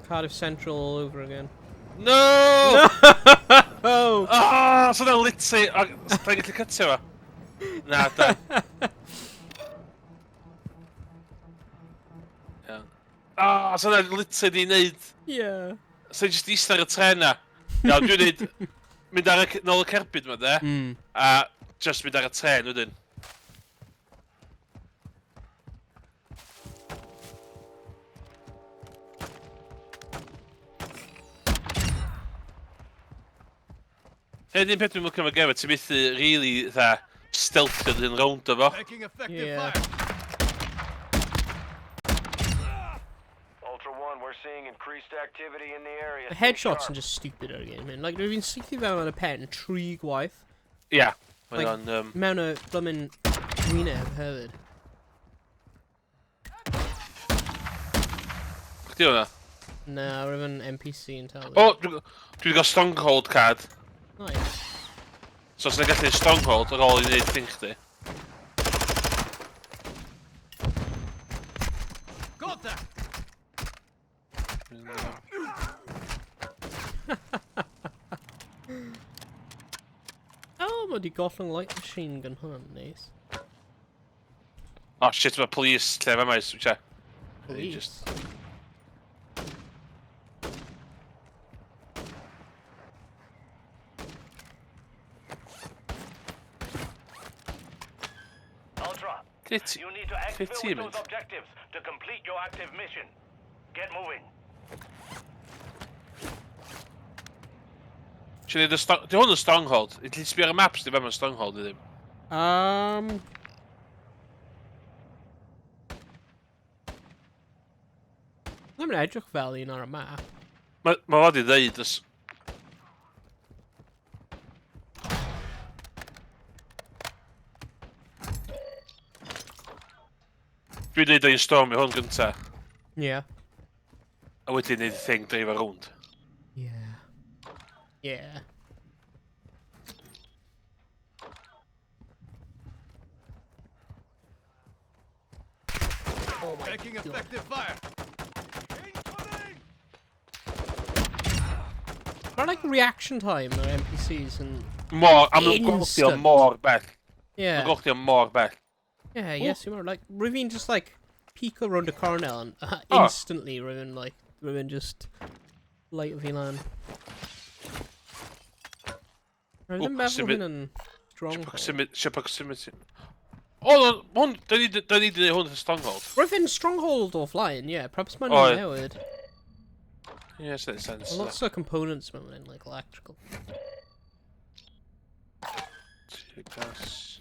Cardiff Central all over again. No! No! Ah, so na literally... Da i'n gallu cytio fo? Na, da. Iawn. Ah, so na literally di wneud... Yeah. So just eistedd ar y tren na. Iawn, dwi'n neud... Mynd ar y, nôl y cerbyd ma, de. A just mynd ar y tren wedyn. Hyn un peth dwi'n licio efo gem, ti'n methu really, dda, stealthio dy hun rownd efo. Taking effective Yeah. fire. Ultra One, we're seeing increased activity in the area. The Stay headshots sharp. yn just stupid ar y game, man. Like, rwy'n saethu fe mewn y pen tri gwaith. Ia. Mae Like- o'n... Mewn y blymyn wyneb hefyd. Chdi hwnna? Na, rwy'n yn NPC yn talu. O, dwi wedi cael Stronghold card. Nice. So os yna gallu Stronghold ar ôl i wneud thing chdi. Contact! Oh, mae wedi gollwng light machine gun hwnna'n neis. Oh shit, mae police lle fe maes, wyt ti? Police. Just... Ultra, Lle ti... you need to Lle exfil ti'n with mynd? those objectives to complete your active mission. Get moving. Ti'n neud y Di hwn yn Stronghold. I ti sbio ar y maps, di fe ma'n Stronghold i ddim. Ddim Ddim yn edrych fel un ar y map. Mae ma fod i ddeud ys... Dwi'n dweud o'n stormio hwn gynta. Ie. Yeah. A wedyn neud y thing dreif around. Yeah. Yeah. Oh my Taking God. effective fire. Incoming! Mae like reaction time ar NPCs yn... Mor, am nhw'n gweld o Instant. mor bell. Yeah. Nhw'n gweld o mor bell. Yeah, yes, you are. Like, rwy'n just like, peek around the corner and Oh. instantly rwy'n like, rwy'n just light fi lan. Rwy'n Ooh, ddim meddwl symud- hyn yn stronghold. Proximity. Sio proximity. O, no, hwn, da ni da ni di neud hwn yn Stronghold. Roedd yn stronghold o flaen, yeah. Perhaps mae'n Oh, ie. newid. Yes, that sense. Lots of components mewn in, like electrical. Gas.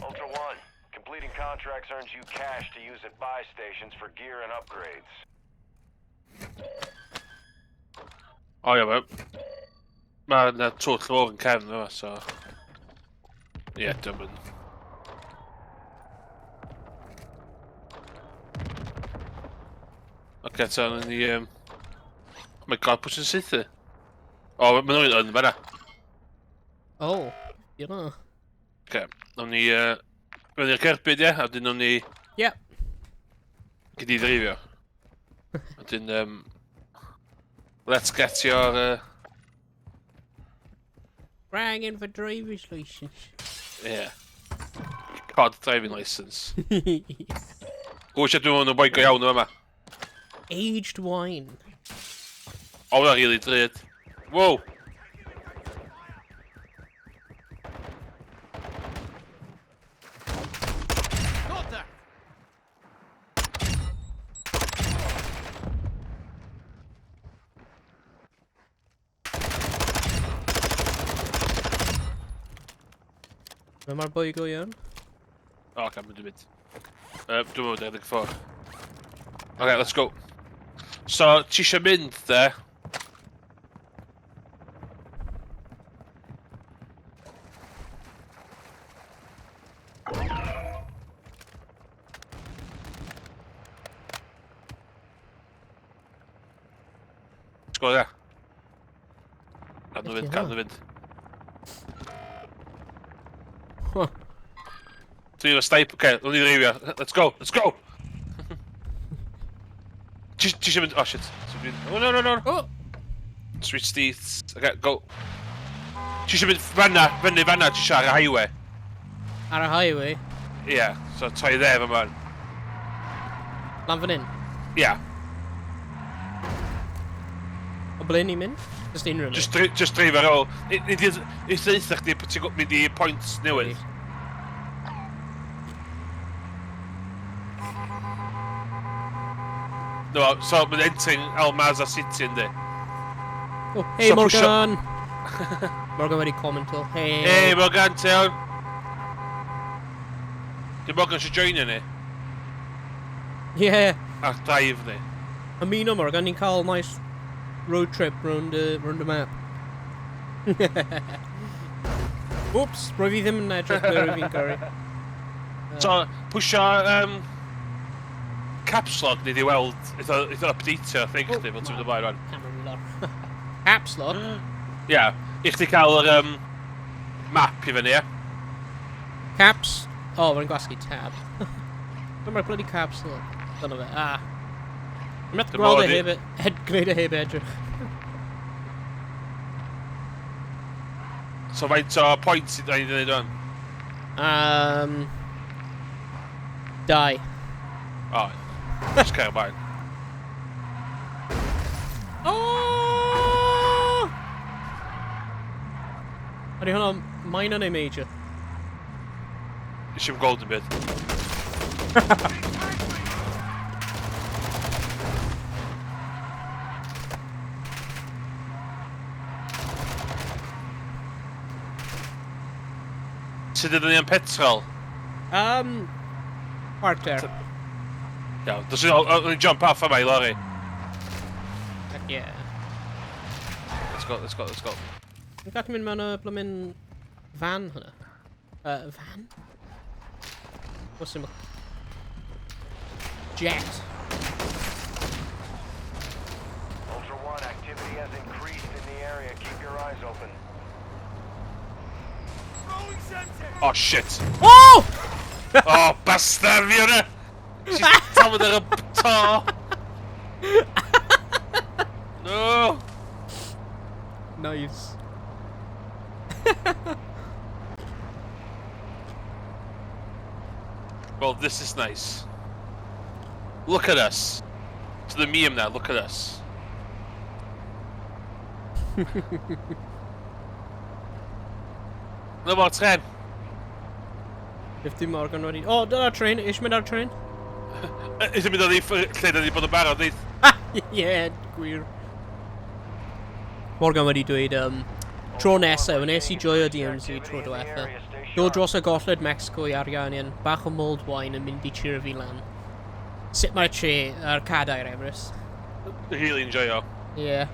Ultra One, completing contracts earns you cash to use at buy stations for gear and upgrades. O ie, mae... Mae yna twll fawr yn cefn yma, so... Ie, yeah, dim yn... Oce, ta, ni... Oh my God, pwy sy'n saethu? O, maen nhw'n yn fan'na. Oh, you know. Oce, nawn ni... Mewn i'r cerbyd, ie, a wedyn nawn ni... Yep. Gyd i ddreifio. A wedyn, let's get your... Rang in for driver's license. Yeah. COD driving licence. O, eisiau dwi'n meddwl boi go iawn yma. Aged wine. O, hwnna'n rili drud. Wow! Contact! Fe mae'r boi go iawn? O, oh, mynd i mynd. Dwi'n meddwl dwi'n ffordd. Okay, let's go. So, ti eisiau mynd, de? Let's go, yeah. Gad nhw fynd, gad nhw fynd. Huh. Dwi'n efo snipe, oce, okay, ni ddreifio. Let's go, let's go! Ti eisiau mynd, oh shit. Oh no, no, no. Oh! Sweet seats. Okay, go. Ti eisiau mynd fanna, fyny fanna, ti eisiau ar y highway. Ar y highway. Ie, yeah, so toi dde fan man. Lan fan hyn. Ie, yeah, O ble ni'n mynd? Just unrhyw le. just dreif ar ôl. Ni di ddeutha chdi pan ti'n mynd i point newydd. No, so mae'n entering Almaza City yndi. Oh, hey So pwysio- Morgan! Morgan wedi commento. Hey! Hey Morgan, ti iawn? Di Morgan eisiau joinio ni? Yeah! Ar drive ni. Ymuno Morgan, ni'n cael nice road trip round the map. Oops, roi fi ddim yn edrych ble rwy fi'n gyrru. So, pwysio caps lock ni di weld, eitha, eitha updateio thing chdi fel ti'n mynd ymlaen rwan. Camera fi lawr. Caps lock? Ie, yeah, i chdi cael yr map i fyny, ie? Caps? Oh, mae'n gwasgu tab. Dyma'r bloody caps lock. Dyna fe. Ah. Mae'n methu Dyma gweld e oedd i- heb, ed, gwneud e heb edrych. So faint o points i da ni wedi gwneud rwan? Dau. O, just cael ymlaen. Oh! Ydy hwnna minor neu major? Nes i'm gweld yn byd. Sut ydyn ni am petrol? Quarter. Iawn, dos i jump off yma i lori. Yeah. Let's go, let's go, let's go. Dwi'n gallu mynd mewn y blymyn van hwnna. Van? What's in Jet. Ultra One, activity has increased in the area. Keep your eyes open. Oh shit. Oh! Oh, bastard fi hwnna! She's tafod ar y to! No! Nice. Well, this is nice. Look at us. To the meme now, look at us. No more tren. 50 Morgan wedi... Oh, dyna'r train. Eisiau mynd ar train? Eisiau mynd oddi lle da ni bod yn barod, neith? Yeah, gwir. Morgan wedi dweud, tro nesaf, wnes i joio DMZ tro diwetha. Dod dros y golled Mexico i arian, bach o mulled wine yn mynd i cheer fi lan. Sut mae'r che, ar cadair, Emrys? Really enjoyo. Yeah.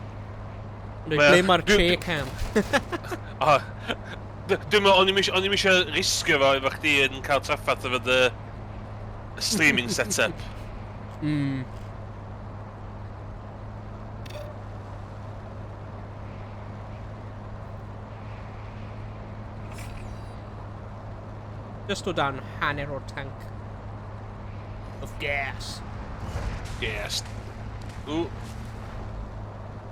Ble mae'r che cam? Dwi'n meddwl, o'n i'm eisiau risgio fo efo chdi yn cael trafferth efo dy streaming setup. Just o dan hanner o'r tank. Of gas. Gas. Ooh.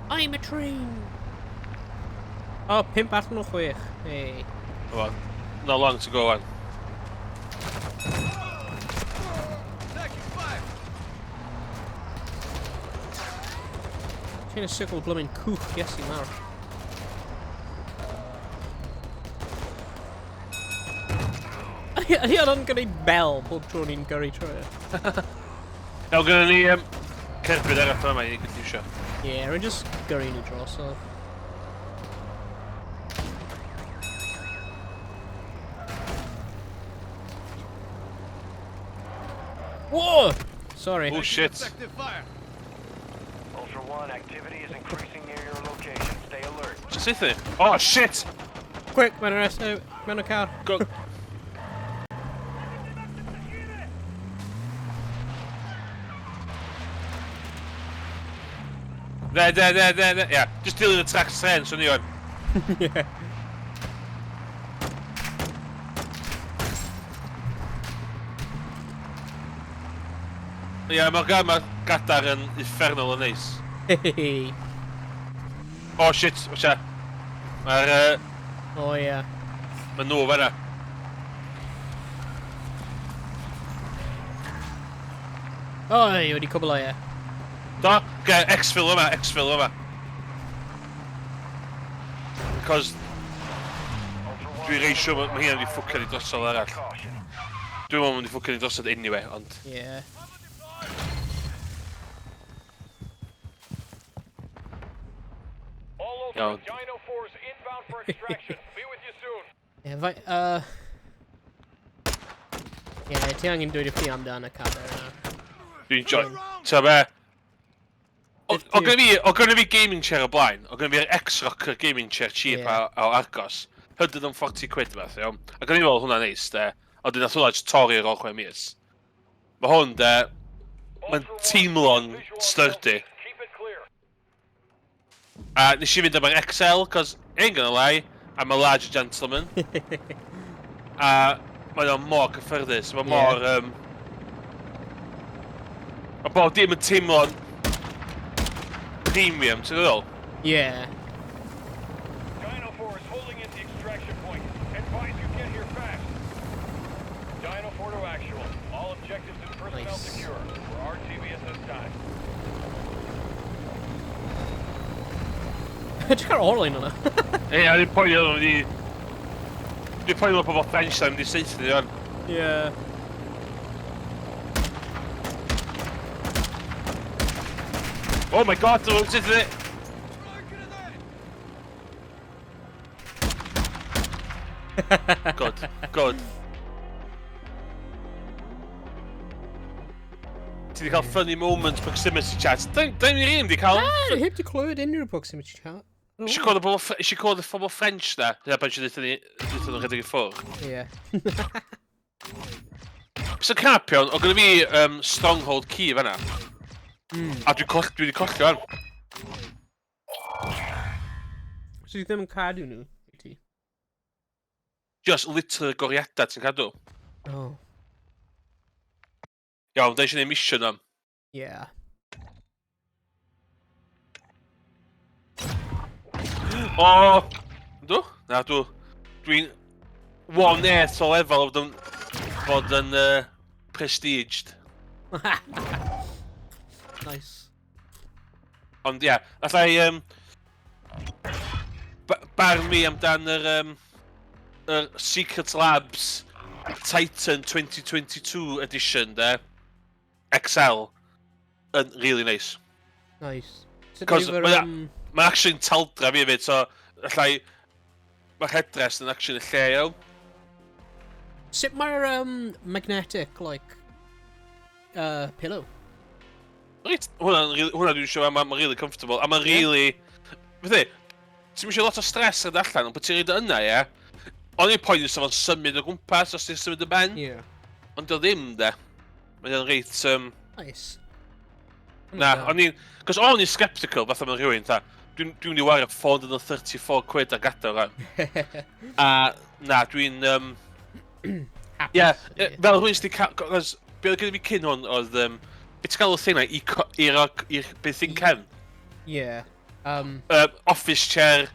I'm a train. Oh, 5 allan o 6. Hey. Come on. Not long to go on. Ti'n y sigl blymyn cwch, Iesu mawr. Ydy o'n gwneud bel pob tro ni'n gyrru trwy e? Iawn, gynnu ni cerbyd arall yma i gallu iwsio. Ie, yeah, rwy'n just gyrru ni drosodd. Whoa! Sorry. Oh shit. Ultra One, activity is increasing near your location. Stay alert. Just saethu? Oh shit! Quick, mae'n arrest, mewn y car. Go. There, there, there, there, there. Yeah, just dilyn y track tren, so ni o'n. Yeah. Ie, yeah, mae'r ma gadar yn uffernol o neis. Hey. Oh shit, watch out. Mae'r... Oh yeah. Mae nhw fan'na. Oi, wedi cwbl o ie. Do, okay, exfil yma, exfil yma. Because dwi'n reit siŵr mae hynna wedi ffwcio ni drosodd arall. Dwi'n meddwl wedi ffwcio ni drosodd anyway, ond... Yeah. Iawn. Dino 4's inbound for extraction. Be with you soon. Yeah, fai... Yeah, ti angen dweud i chi amdan y cadair yna. Dwi'n joy... Ta be? O gynna fi gaming chair o blaen, o gynna fi'r X-Rocker gaming chair cheap Yeah. o Argos, 140 quid fath, iawn. Ac o'n i'n meddwl hwnna'n neis, de. Ond dyn nath hwnna just torri ar ôl 6 mis. Mae hwn, de, mae'n teimlo'n sturdy. Keep it clear. A nes i fynd am yr XL, cos ain't gonna lie, I'm a large gentleman. A mae o'n mor cyffyrddus, mae mor... Mae bob dim yn teimlo'n premium, ti'n meddwl? Yeah. Dino 4 is holding at the extraction point. Advise you get here fast. Dino 4 to actual. All objectives and personnel Nice. secure. We're RTV at this time. Edrych ar olwyn hwnna. Ie, o'n i'n poeni o'n wedi... Dwi'n poeni o'n pobl French na mynd i saethu ni, o'n. Yeah. Oh my god, dwi'n saethu ni! Good, good. Ti wedi cael funny moment proximity chat. Da ni'n rili wedi cael. Na, heb di clywed unrhyw proximity chat. Eisiau clywed y bobl, eisiau clywed y phobl French na? Dyna pan eisiau dweud ni, dweud nhw'n rhedeg i ffwrdd. Ie. Bysa crap iawn, o gyda fi stronghold key fanna. A dwi'n coll, dwi wedi colli o'n. So ti ddim yn cadw nhw, wyt ti? Just literally goriadau ti'n cadw. Oh. Iawn, da eisiau gwneud mission am. Yeah. O! Dw? Na, dw. Dwi'n one eighth o lefel o fod yn, fod yn prestiged. Nice. Ond ia, yeah, allai barn fi amdan yr, yr Secret Labs Titan 2022 edition, de, XL, yn really nice. Nice. Cos mae'n ma actually'n taldra fi hefyd, so allai... Mae'r headrest yn actually lle iawn. Sut mae'r magnetic, like, pillow? Reit, hwnna'n hwnna dwi'n siŵr, mae'n really comfortable, a mae'n really... Fythu, ti'n eisiau lot o stress ar allan, ond bod ti'n rhaid yna, ie? O'n i'n poeni sef o'n symud o gwmpas os ti'n symud y ben. Ond dio ddim, de. Mae'n reit... Nice. Na, o'n i'n... Cos o'n i'n sceptical, fatha mewn rhywun, ta. Dwi'n dwi mynd i wario 434 quid ar gadael rhan. A na, dwi'n... Hapus. Ie, fel rhywun sydd wedi cael... Cos be oedd gyda fi cyn hwn oedd... Be ti'n galw thing na i'r beth thing cefn? Yeah. Office chair,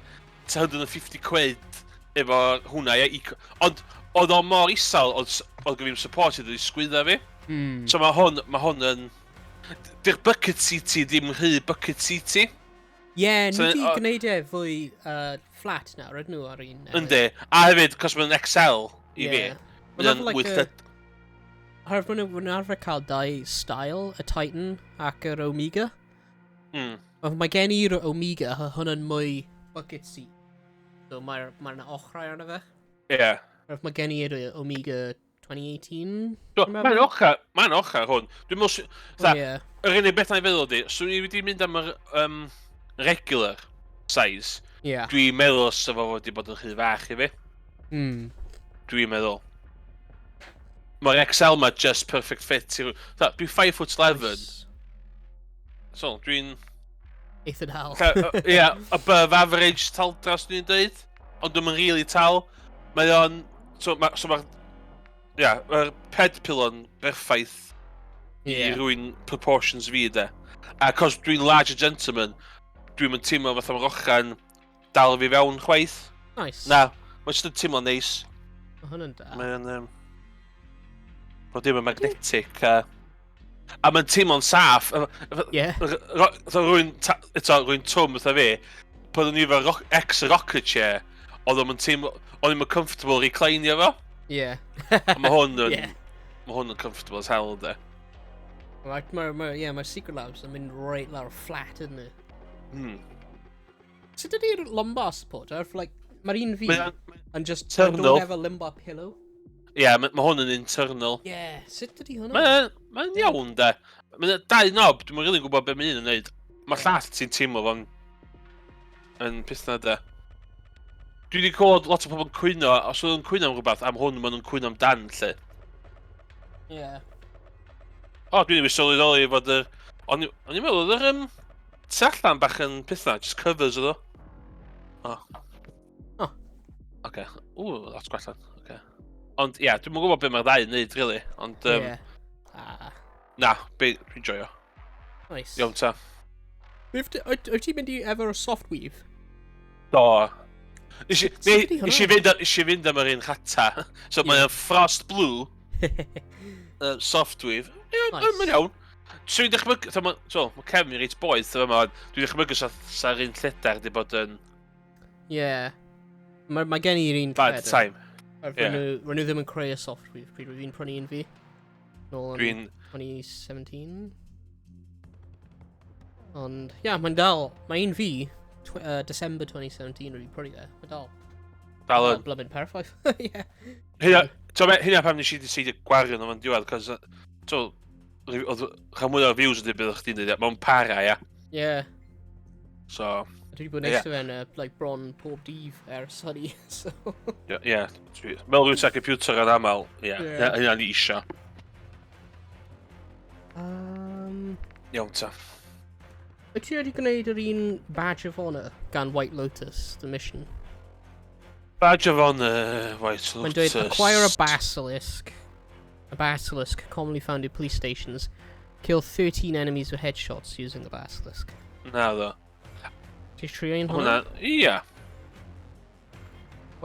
250 quid efo hwnna, ie. Ond oedd o mor isel, oedd gyda fi'n support i ddod i sgwydda fi. So mae hwn yn... Di'r bucket seat ti ddim rhy bucket seat ti. Ie, nhw wedi gwneud e fwy flat nawr, ydyn nhw ar un newydd? Yndi. A hefyd, cos mae'n XL i fi. Mae'n Mae'n like wyth Oherwydd maen nhw'n arfer cael dau style, y Titan ac yr Omega. Ond mae gen i'r Omega, hwnna'n mwy bucket seat. So mae'r mae yna ochrau arno fe. Oherwydd mae gen i'r Omega 2018. Do, dwi'n mae'n meddwl. ochr, mae'n ochr hwn. Dwi'n meddwl, O, ie. Yr unig beth na i feddwl di, swn i wedi mynd am yr regular size, dwi'n meddwl os fo wedi bod yn rhy fach i fi. Dwi'n meddwl. Mae'r XL ma just perfect fit i. Dwi'n 5 foot 11. Nice. So, dwi'n... Eitha dal. Ie, above average taldra, swn i'n dweud. Ond dwi'n really tal. Mae o'n... So mae'r... Ie, mae'r ped pillow'n berffaith i rywun proportions fi, de. A cos dwi'n larger gentleman, dwi'n mynd teimlo fatha mae'r ochan dal fi fewn chwaith. Nice. Na, mae'n just yn teimlo neis. Mae hwnna'n da. Mae'n... Bod dim yn magnetic a mae'n teimlo'n saff. Fatha rwy'n, eto, rwy'n twm fatha fi, pan o'n i efo ex-rocker chair, oedd o'n teimlo, o'n i'm yn comfortable reclinio fo. A mae hwn yn, mae hwn yn comfortable as hell, de. Mae, yeah, mae Secret Labs yn mynd reit lawr flat, ydyn nhw? Sut ydy'r lumbar support? Ar, like, mae'r un fi yn just Internal. don't have a lumbar pillow. Ie, yeah, mae hwn yn internal. Yeah, sut ydy hwnna? Mae'n mae iawn, de. Mae'n dau knob, dwi'n rili'n gwybod beth mae un yn neud. Mae llall ti'n teimlo fo'n yn peth na, de. Dwi wedi clywed lot o pobl yn cwyno, os oedden nhw'n cwyno am rhywbeth, am hwn maen nhw'n cwyno amdan, lle. O, dwi'n wedi sylweddoli fod yr... O'n i'n meddwl oedd yr tu allan bach yn peth na, just covers oedd o. O. O. Oce. Ww, lot gwallan. Oce. Ond ie, yeah, dwi'm yn gwybod beth mae'r ddau yn neud, really. Ond, Ah, na, be, dwi'n joio. Nice. Iawn ta. Wyt ti'n mynd i efo'r soft weave? Do. Nes i, Sut ydi hwnna? nes i fynd am yr un rhata. So mae'n frost blue, soft weave. Ie, Nice. mae'n iawn. So dwi'n dychmygu, so, mae cefn i reit boeth efo yma, ond dwi'n dychmygu sa'r un lledar di bod yn Yeah. Mae gen i'r un bad lledr. time. Oherwydd Rydyn nhw ddim yn creu y soft weave pryd rwy'n prynu un fi. Nôl yn 2017. Ond, ia, yeah, mae'n dal. Mae un fi, December 2017 rwy'n prynu fe. Mae'n dal. Dal yn. Blymyn perffaith. Ie. Hynna, ti'n meddwl, hynna pam nes i deceidio gwario nhw yn diwedd, cos, so, oedd rhan mwy o'r views yn dweud beth chdi'n dweud, mewn para, ia. Ie. So... Dwi wedi bod yn eistedd fe'n, like, bron pob dydd ers hynny, so... Ie, yeah, fel rwy'n ta computer yn aml, ie, yeah. Hynna ni isio. Iawn ta. Wyt ti wedi gwneud yr un Badge of Honor gan White Lotus, The Mission? Badge of Honor, White Lotus. Mae'n dweud, acquire a basilisk. A basilisk, commonly found in police stations. Kill 13 enemies with headshots using the basilisk. Na ddo. Ti'n trio un hwnna? Hwnna, ia.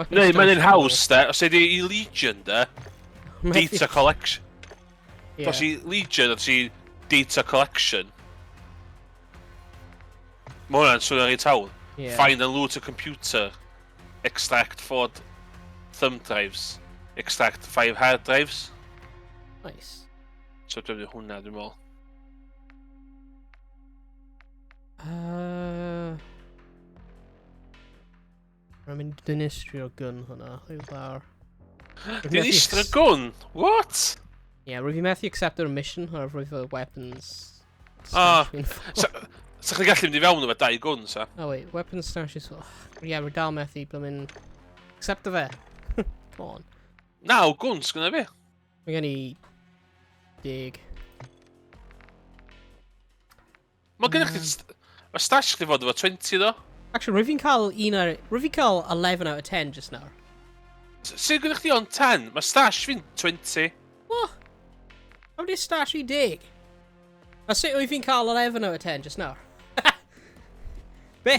Neu, mae'n un haws, de. Os ydi i Legion, de. Data collection. Yeah. Os i Legion, os i data collection. Mae hwnna'n swnio reit hawdd. Yeah. Find and loot a computer. Extract four thumb drives. Extract five hard drives. Nice. So dwi'n mynd hwnna, dwi'n meddwl. Rwy'n mynd dinistrio'r gun hwnna. Rhyw fawr. Dinistrio gun? What? Ie, yeah, rwyf i methu accept yr mission o'r rwyf fy weapons. Ah, sa chdi'n gallu mynd i fewn efo dau gun, sa? Oh wait, weapons stash is... Ie, yeah, rwyf dal methu, blwy'n mynd... Accept fe. Come on. Naw guns gyda fi. Mae gen i... 10. Mae gennych chdi... Mae stash chdi fod efo 20 ddo. Actually, rwyf fi'n cael un ar... Rwyf fi'n cael 11 out of 10 just nawr. Sut gennych chdi on 10? Mae stash fi'n 20. What? How did stash fi 10? A sut wyf fi'n cael 11 out of 10 just nawr? Be?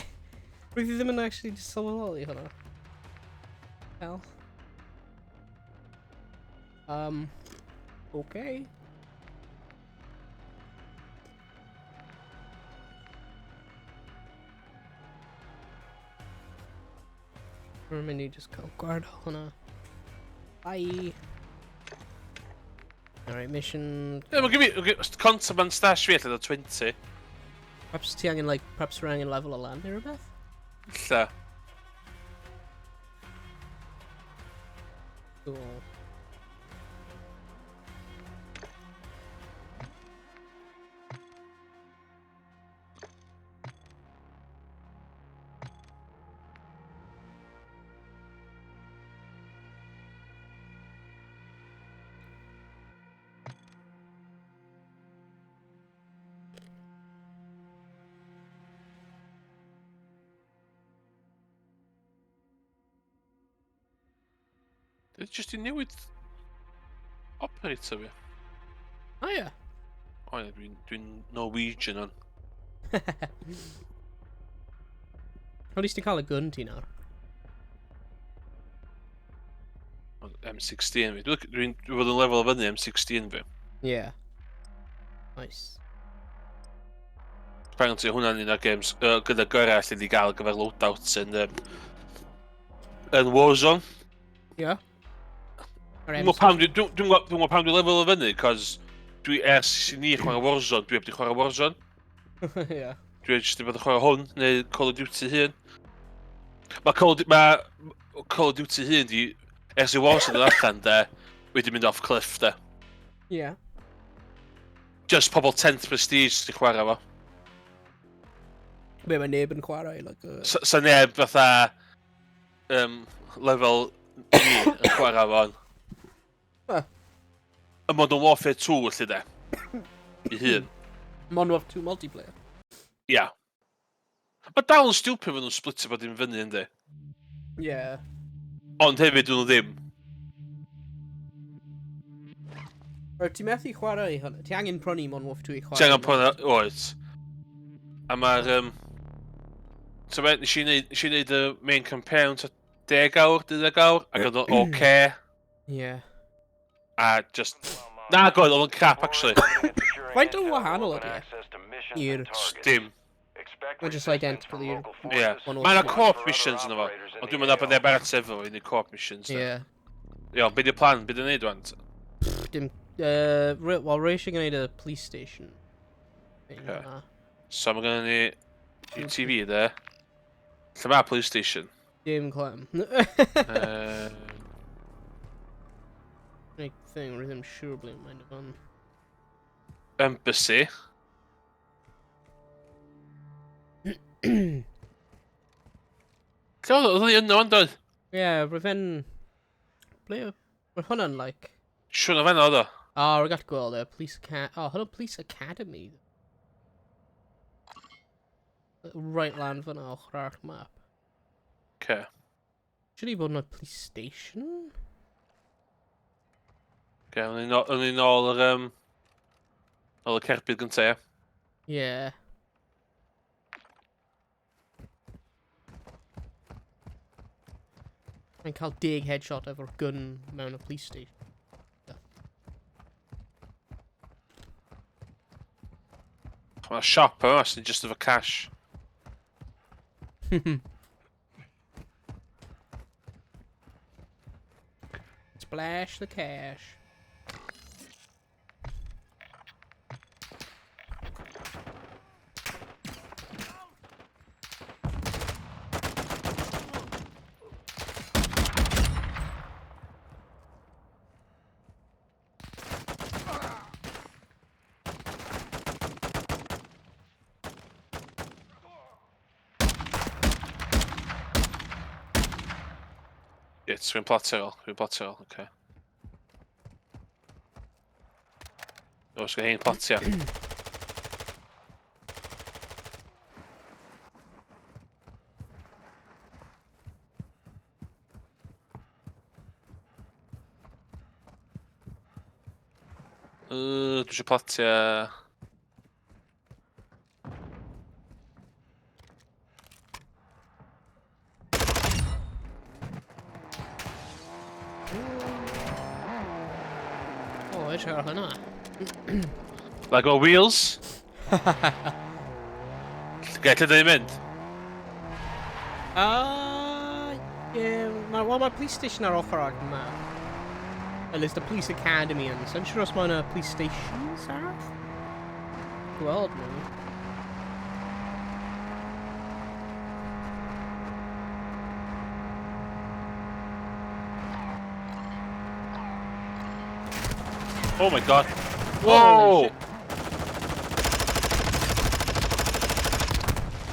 Rwyf fi ddim yn actually just sylweddoli hwnna. Hell. Okay. Rwy'n mynd i just cael guard hwnna. Bye! Alright, mission... Ie, mae gen fi... Contraband stash fi allan o 20. Perhaps ti angen, like, perhaps rwy'n angen level o lan neu rhywbeth? Lla. Cool. Dwi jyst i newid operator fi. O ie. O ie, dwi'n dwi Norwegian on. At least ti'n cael y gun ti nawr. M16 fi. Dwi'n dwi, dwi fod yn lefel o fyny M16 fi. Yeah. Nice. Apparently hwnna'n un o'r games gyda gorau allan di gael ar gyfer loadouts yn, yn Warzone. Yeah. Dwi'n gwybod pam dwi'n dwi, dwi gwybod pam dwi'n lefel o fyny, cos dwi ers i ni chwarae Warzone, dwi heb di chwarae Warzone. Yeah. Dwi jyst wedi bod yn chwarae hwn, neu Call of Duty hun. Mae Call of, ma Call of Duty hun di, ers i Warzone ddod allan, de, wedi mynd off cliff, de. Yeah. Just pobl 10th prestige sy'n chwarae fo. Be mae neb yn chwarae, like... Sa, sa neb fatha level ni yn chwarae fo. Huh. Y Modern Warfare 2, felly de. I hun. Modern Warfare 2 multiplayer. Ia. Yeah. Mae dal yn stupid fod nhw'n splitio bod dim fyny, yndi? Yeah. Ond hefyd dyn nhw ddim. Or ti'n methu chwarae hwnna? Ti angen prynu Modern Warfare 2 i chwarae? Ti angen prynu, oes. A mae'r... So be, nes i wneud y main campaign ta 10 awr, 12 awr, ac oedd o'n oce. Yeah. A just... Na, oedd o'n crap, actually. Faint o wahanol ydy e? I'r... Dim. Mae'n just identical i'r... Ie. Mae yna co-op missions yna fo. Ond dwi'n meddwl bod neb arall efo fo i wneud co-op missions. Ie. Iawn, be di'r plan? Be di'n neud wan? Dim... Wel, rwy eisiau gwneud y police station. Okay. So mae gennym ni UTV de. Lle mae police station? Dim clem. Unig thing, rwy ddim siŵr ble mae'n fan. Embassy. Lle oedd oedd hi yno, yn doedd? Ie, yeah, roedd fe'n... Ble... Roedd hwnna'n, like... Siwr na fan'na oedd o. O, oh, rwy'n gallu gweld e. Police Academy... Oh, hwnna'n Police Academy. Right lan fyna ochr arall map. Okay. Should i bod yn y police station? Okay, o'n i'n ôl yr... Um, ôl y cerbyd gyntaf, ie? Yeah. Mae'n cael dig headshot efo'r gun mewn y police station. Mae'r siop yma sy'n just efo cash. Splash the cash. Ie, dwi'n platio fel, dwi'n platio fel, oce. O, sgan hi'n platio. Dwi eisiau platio... O, edrych ar hwnna. Lego wheels. Ge, lle dyn ni'n mynd? Ie, mae well, ma police station ar ochr arall map. Well, there's the police academy yn. So, I'm siŵr os mae yna police stations arall? Gweld nhw. Oh my god. Whoa! Holy shit.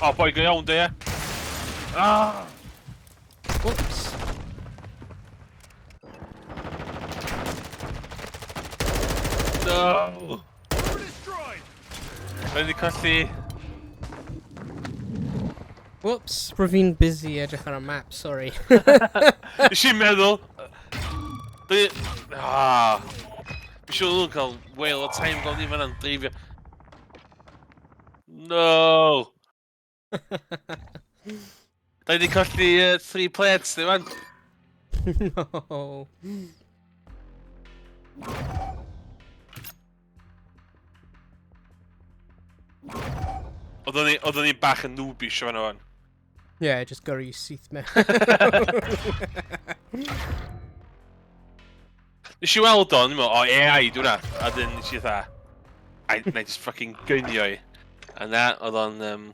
O, boi go iawn, de, ie? Ah! Whoops. No! We're destroyed! Mae wedi colli... Whoops, rwyf fi'n busy edrych ar y map, sorry. Nes i'n meddwl... Dwi... Ah! Fi siŵr nhw'n cael whale o time gweld ni fan'na'n dreifio. No! Da ni wedi colli three plates, di fan. No. Oeddwn ni bach yn noobish o fan o'n. Yeah, just gyrru syth mewn. Nes i weld o'n, i'n meddwl, o AI di hwnna. A dyn nes i dda, I, na i just fucking gynio i. A na, oedd o'n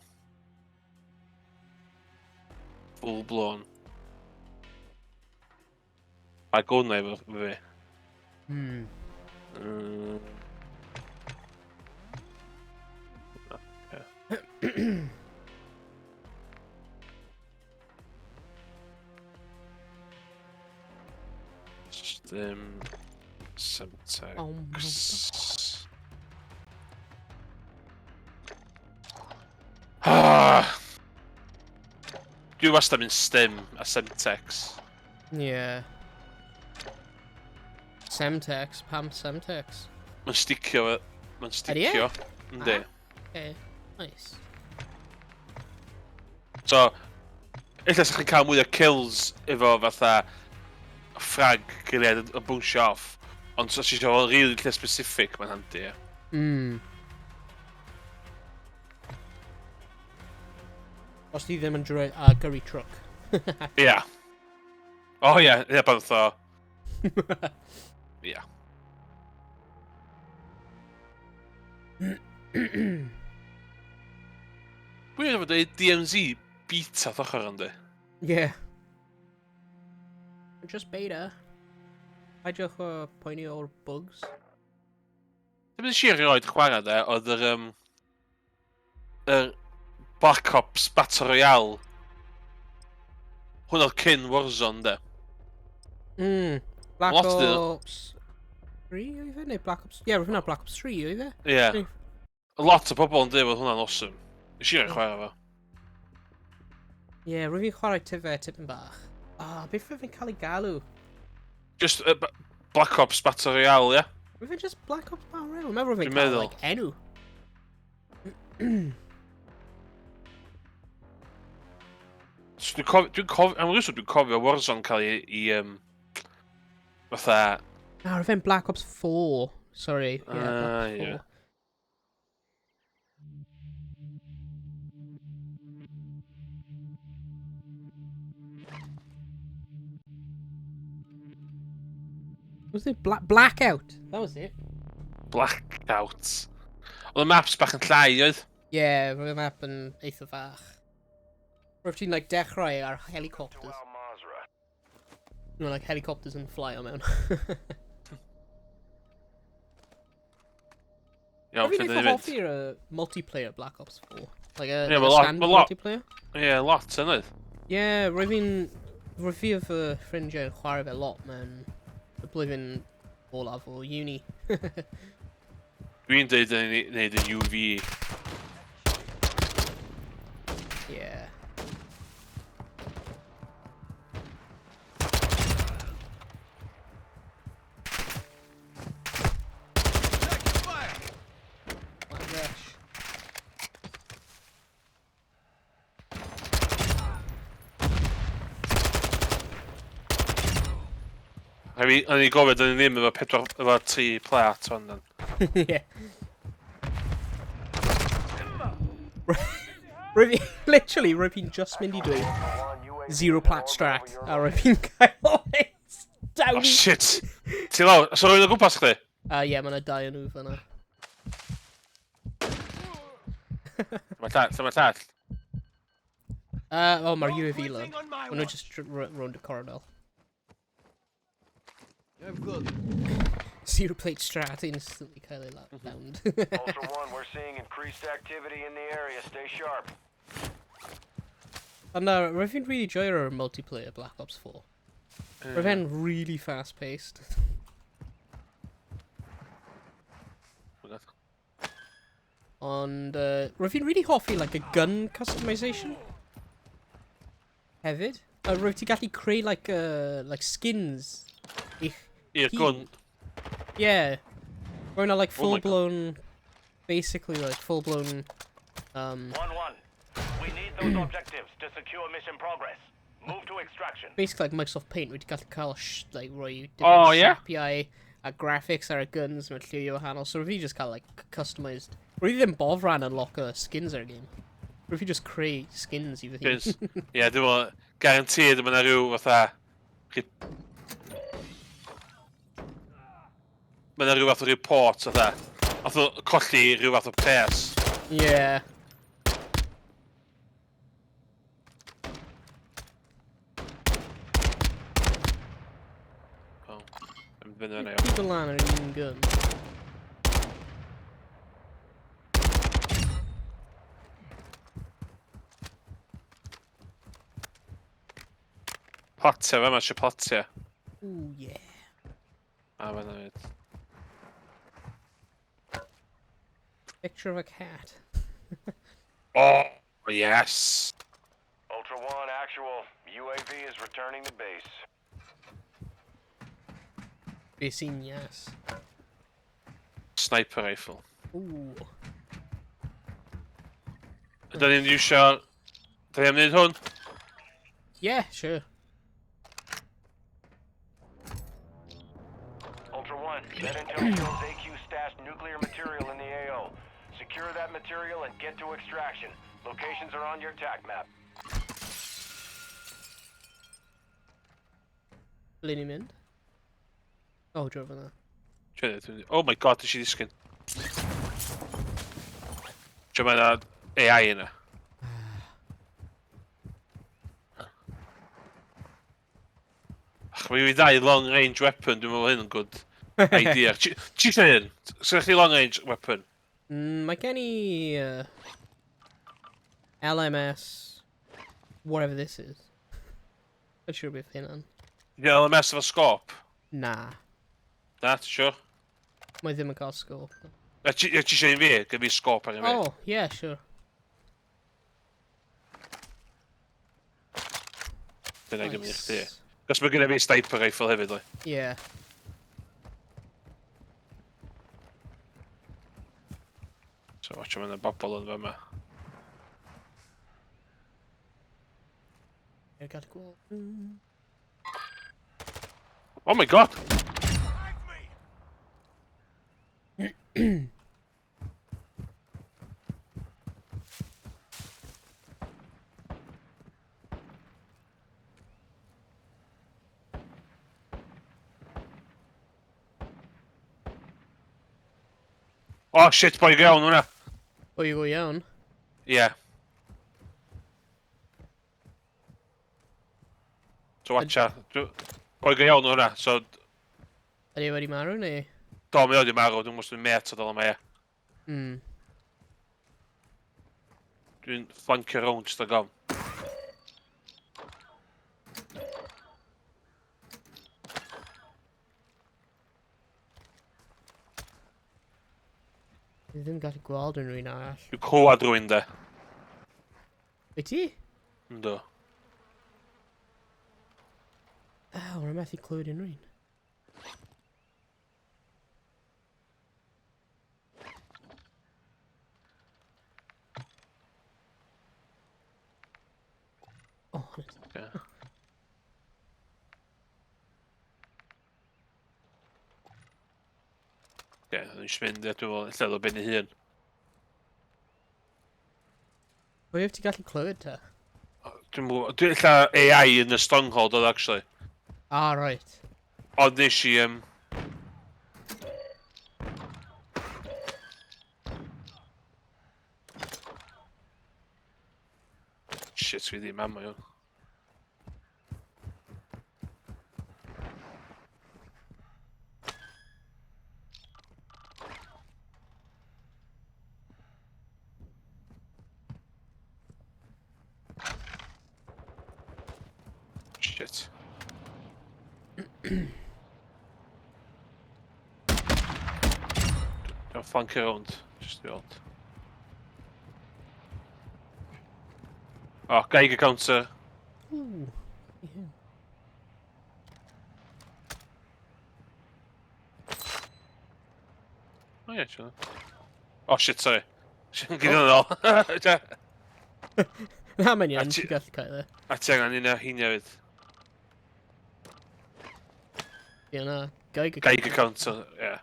full blown. A gwn efo fi. Okay. System Semtex. Oh my God. Ah! Dwi wastad mynd STEM a Semtex. Yeah. Semtex, pam Semtex? Mae'n sticio, mae'n Ydy e? sticio. Yndi. Ah, okay, nice. So, ella sa'ch chi'n cael mwy o kills efo fatha frag grenade yn bwnsio off. Ond os ti eisiau fod really lle specific, mae'n handi, ie. Os ti ddim yn gyrru truck. Ia. O ie, ie, pan ddo. Ia. Dwi'n efo dweud DMZ beta ochr yndi. Yeah. Just beta. Paidiwch o poeni o'r bugs. Ddim yn siŵr erioed chwarae de, oedd yr, yr Black Ops Battle Royale. Hwn oedd cyn Warzone de. Black Lot o- Ops 3 oedd e? Neu Black Ops... Ie, yeah, hwnna Black Ops 3 oedd e? Ie. Yeah. Lot o bobl yn dweud bod hwnna'n awesome. Nes i erioed chwarae fo. Ie, yeah, rwy'n fi'n chwarae tyfe tipyn bach. Ah, beth fydd fi'n cael ei galw? Just Black Ops Battle Royale, ie? Yeah? Rwy'n fi'n just Black Ops Battle Royale? Dwi'n meddwl rwy'n Dwi'n fi'n cael, meddwl. like, enw. So dwi'n cofio, dwi'n cofio, am rhywsyd dwi'n cofio Warzone cael ei, i, fatha... Na, rwy'n fi'n Black Ops 4. Sorry. Yeah, Black Ah, Ops 4. ie. Was it Blackout? That was it. Blackout. Oedd y maps bach yn llai, oedd? Yeah, roedd y map yn eitha fach. Roedd ti'n like, dechrau ar helicopters. To Al Mazra. You know, like helicopters yn fly o mewn. Iawn, Rwy'n lle eitha dyn ni'n mynd? hoffi'r multiplayer Black Ops 4. Like a, Ie, like ma' a lot- standard ma' lot- multiplayer. Ie, lot yn oedd. Yeah, roedd fi'n... Roedd fi a fy ffrindiau yn chwarae fe lot mewn y blwyddyn olaf o uni. Dwi'n dweud yn neud y UV. Yeah. My gosh. A fi, o'n i gofio, dyn ni ddim efo pedwar, efo tri plat o'n dan. Yeah. Roedd fi, literally, roedd fi'n just mynd i dweud One UAV zero is in plat orbit strat, over your a roedd fi'n cael ei Oh dawni. shit! Ti lawr, so rwy'n o gwmpas chdi? Ie, mae yna dau yn nhw fyna. Mae llall, lle mae llall. Oh, mae'r UAV lan. Maen nhw just rownd y cornel. I'm good. Zero plate strat instantly cael ei downed. Ultra One, we're seeing increased activity in the area. Stay sharp. Ond na, roedd fi'n really joio'r multiplayer Black Ops 4. Roedd fe'n really fast-paced. Ond roedd fi'n really hoffi like, y gun customization. Hefyd. Roedd ti'n gallu creu like, like skins i'ch I'r gun. Yeah. Roedd yna like Oh my God. full-blown, basically like full-blown, 1-1. We need those objectives to secure mission progress. Move to extraction. basically like Microsoft Paint, wedi gallu cael like rhoi Oh, yeah? siapiau a graphics ar y guns mewn lliwiau wahanol. So roedd fi just cael like customized. Roedd fi ddim bofran unlock y skins ar y game. Roedd fi just creu skins i fy hun. Skins. Ie, dwi'n meddwl, guaranteed mae yna rhyw fatha... Mae yna rhyw fath o report fatha. Nath o colli rhyw fath o pres. Yeah. Oh, yn fyny fyny. iawn. People lan ar un gun. Platia fe, mae eisiau platia. Ooh, yeah. A fan'na fyd. Picture of a cat. Oh, yes! Ultra One, actual. UAV is returning to base. Be sy'n yes. Sniper rifle. Ooh. Ydy ni'n iwsio... Da ni am wneud hwn? Yeah, sure. Ultra One, that intel shows AQ stashed nuclear material in the AO. Secure that material and get to extraction. Locations are on your TAC map. Ble ni'n mynd? Oh, dro fyna. Oh my god, nes i ddisgyn. Tio mae yna AI yna. Mae i ddau long range weapon, dwi'n meddwl hyn yn good idea. Ti eisiau hyn? Sgynnoch chi long range weapon? Mae gen i LMS, whatever this is. Not sure beth hynna'n. Di LMS efo scope? Na. Na, ti sure? Mae ddim yn cael scope. Na, ti eisiau un fi? Gyda fi scope ar un fi. Oh, yeah, sure. Dyna nice. Gymryd i chdi. Cos mae gyda fi sniper rifle hefyd, oi. Yeah. So, watch am yna bobl yn fama. I got gweld. Oh my god! Oh shit, boi go iawn hwnna. Boi go iawn? Ie. Yeah. So watcha. Boi go iawn hwnna, so... Ydy wedi marw neu? Do, mae o wedi marw, dwi'n mwyn met o dal yma, ie. Dwi'n flancio rownd jyst o gofn. Dwi ddim gallu gweld unrhyw un arall. Dwi'n clywed rhywun de. Wyt ti? Ynddo. Oh, rwy'n methu clywed unrhyw un. Oh, yeah. Ie, yeah, dwi'n mynd, dwi'n meddwl, lle oedd o ben ei hun. Pwy wyt ti gallu clywed te? Dwi'n meddwl, dwi'n ella AI yn y stronghold oedd actually. Ah, right. Ond nes i, Shit, fi ddim ammo iawn. Shit. Don't flank around, just i weld. Oh, Geiger counter. Ooh. Yeah. Oh yeah, sure. Oh shit, sorry. Gyd yn ôl. Na, mae'n iawn, ti'n gallu cael e. A ti angen un o hyn hefyd. Ie, na. Geiger counter. Geiger counter, ie.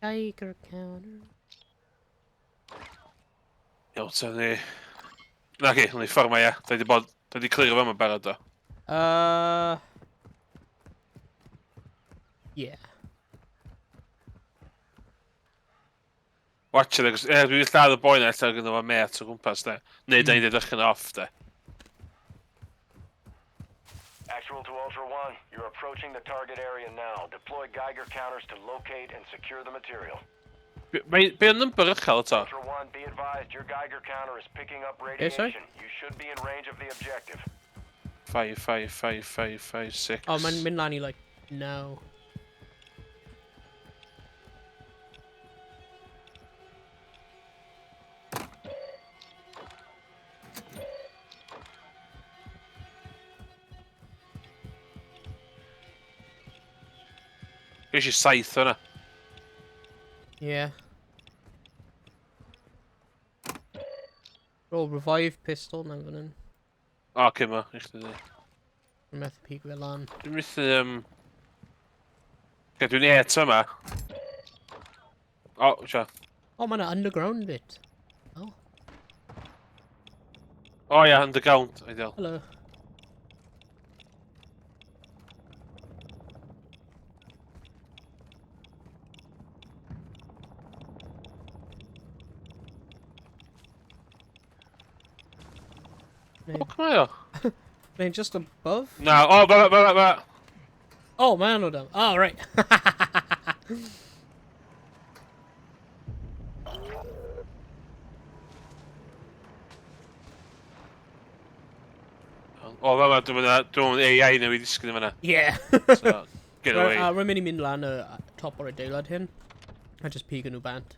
Geiger counter. Iawn, ta ni... Na ci, ni ffordd ma, ia. Da di bod... Da di clirio fama barod o. Yeah. Watch it, e, dwi wedi lladd y boi na, ella gyda fo met o gwmpas, de. Neu da ni wedi dechrau off, de. Actual to Ultra One, you're approaching the target area now. Deploy Geiger counters to locate and secure the material. Be o'n number uchel eto? Ultra One, be advised your Geiger counter is picking up radiation. You should be in range of the objective. 5, 5, 5, 5, 5, 6. Oh, mae'n mynd lan i, like, no. Ges i 7 yna. Yeah. Roll revive pistol mewn fan hyn. O, oh, cyma, i chdi ddi. Dwi'n methu pigo fe lan. Dwi'n methu, Dwi'n et yma. O, sia. O, mae yna underground bit. Oh. O ia, underground, ideal. Hello. Neu, O, mae o. neu just above? Na, o, ba, ba, ba, ba. Oh, mae nhw down. Oh, right. O, fa ma, dwi'n mynd AI newid ddisgyn yn fan'na. Yeah. So, get away. A rwy'n mynd i mynd lan y top o'r adeilad hyn. A just pigo nhw bant.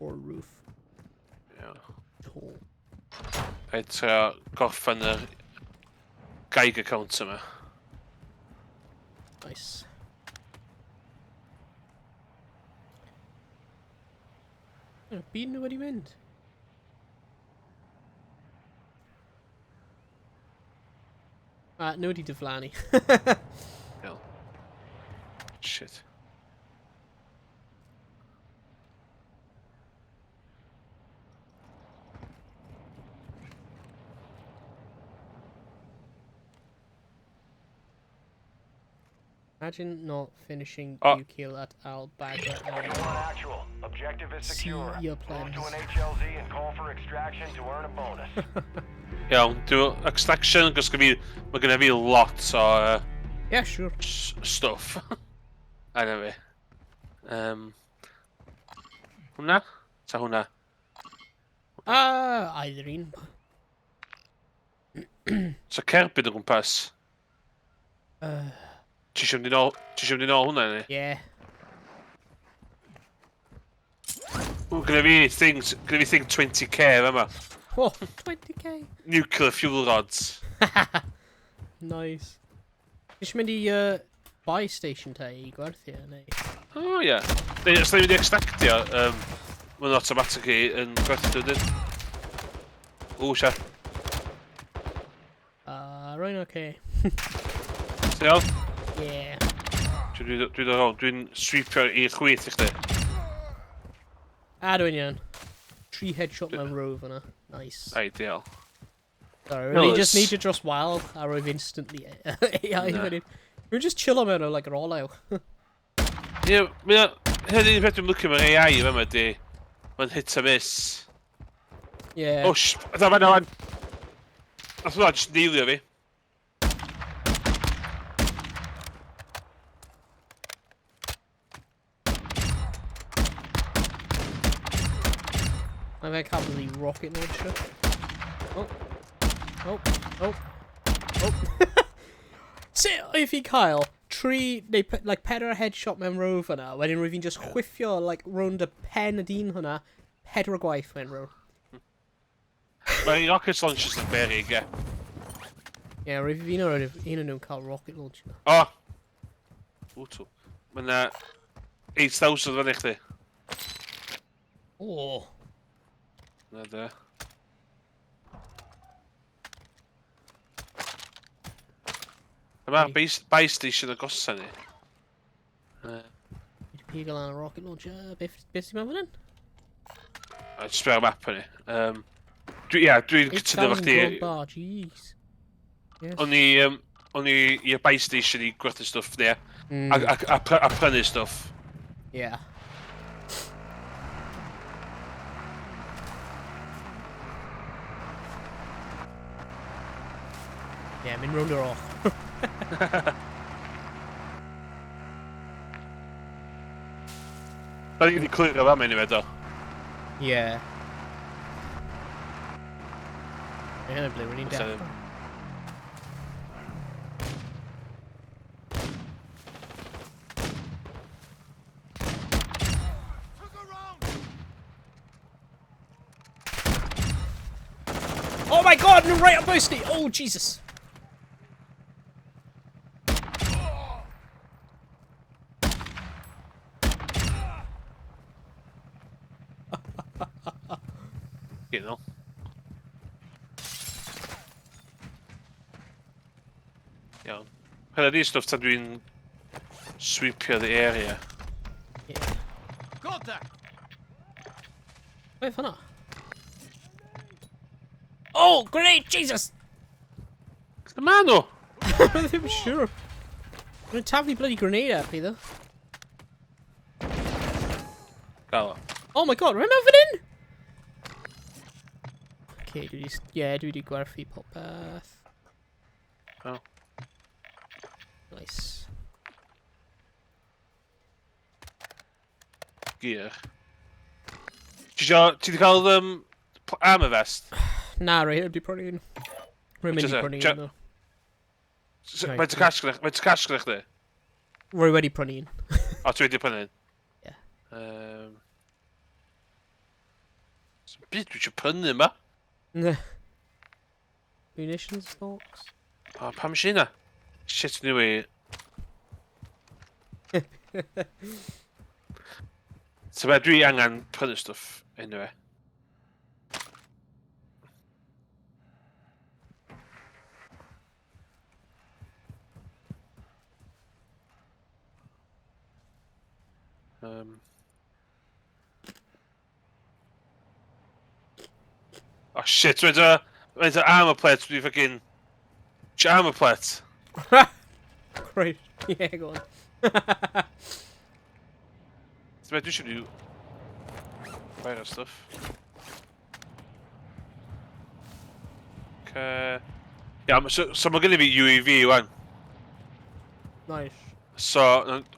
O'r roof. Iawn. To. Rhaid trio gorffen yr Geiger count yma. Nice. Mae'r byd nhw wedi mynd. A, nhw wedi diflannu. Iawn. Shit. Imagine not finishing Oh. you kill at Al Bagra Ultra One, actual. Objective is See secure. your Move plans. to an HLZ and call for extraction to earn a bonus. Iawn, dwi'n extraction, gos fi, mae genna fi lot o Yeah, sure. stuff. Anna fi. Hwnna? Ta hwnna? Either un. So cerbyd o gwmpas. Ti eisiau mynd i nôl, ti eisiau mynd i nôl hwnna ni? Yeah. Ww, gynna fi things, gynna fi thing 20k fama. Oh, 20k. Nuclear fuel rods. Nice. Ti eisiau mynd i buy station te i gwerthu e, neu? O ie. Neu, os da ni'n mynd i extractio, mae'n automatically yn gwerthu dyn. Ww, sia. Rwy'n okay. Ti'n iawn? Yeah. Dwi'n dwi dod rownd, dwi'n sweepio i chwith i chdi. A dwi'n iawn. Tri headshot mewn row fyna. Nice. Ideal. Sorry, really just Pillars. need to dros wal a roedd instantly AI Na. fan hyn. Rwy'n just chillo mewn o, like, rolau. Ie, mae o... Hyn un peth dwi'n licio mewn AI yma di... Mae'n hit a miss. Yeah. Oh, sh... Da, fan, fan. Nath hwnna just neilio fi. Mae fe'n cael bloody rocket launcher. Oh. Oh. Oh. Oh. Sut oedd fi cael tri, neu like, pedwar headshot mewn row fyna, wedyn rwyf fi'n just chwiffio, like, rownd y pen y dyn hwnna, pedwar gwaith mewn row. Mae rocket launchers yn berig, ie. Ie, rwyf fi'n o'r un o'n nhw'n cael rocket launcher. O! Ww, tw. Mae na 8,000 fan i chdi. Oh. Na de. Dyma'r buy station agosa ni. Fi 'di pigo lan y rocket launcher. Beth, beth sy'n mewn fan hyn? A jyst sbio ar map ni. Dwi, ia, dwi'n cytuno efo 8,000 chdi. gold bar, jeez. Yes. O'n i, o'n i i'r buy station i gwerthu stwff ni, a prynu stwff. Yeah. Yeah, mynd rownd yr ochr. Da ni wedi clirio fan anyway, do. Yeah. Mae hynny'n ble rwy'n What's that? dechrau. Oh my god, no right up boosty! Oh Jesus! You know. Iawn. Hynna di stwff tan dwi'n sweepio the area. Yeah. Contact! Beth hwnna? Oh, great, Jesus! Lle ma nhw? Ddim siŵr. Mae'n taflu bloody grenade at fi, though. Gael o. Oh my god, rwy'n mewn fan hyn? Okay, dwi wedi... Yeah, dwi wedi gwerthu popeth. Oh. Nice. Gear. Ti wedi cael armor vest? Na, rei, heb di prynu un. Rwy'n mynd i prynu un, though. Faint o cash gyda chdi? Rwy wedi prynu un. O, ti wedi prynu un? Ie. Sa'm byd dwi eisiau prynu yma. Ne. Munitions box? O, pam eisiau hynna? Shit, anyway. So be, dwi angen prynu stwff, anyway. Oh shit, where's the armor plate? We fucking armor plate. Great. Yeah, go on. So I should do fire stuff. Okay. Yeah, so we're gonna be UAV one. Nice. So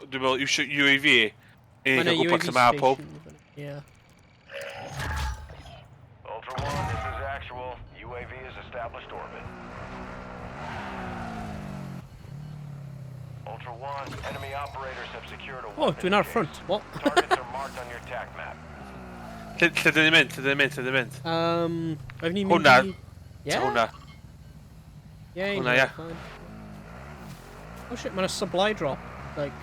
dwi'n meddwl iwsio UAV i Mae 'na gael gwybod UAV lle mae pob. station fyny. Yeah. Ultra One, this is actual. UAV has established orbit. Ultra One, enemy operators have secured a Oh, weapons dwi'n ar case. front. What? Targets are marked on your TAC map. Lle dyn ni'n mynd? Lle dyn ni'n mynd? Lle dyn ni'n mynd? Rhaid ni mynd Hwnna. i... Yeah? Hwnna. Yeah, Hwnna, ie. fine. Oh shit, mae'n a supply drop. Like...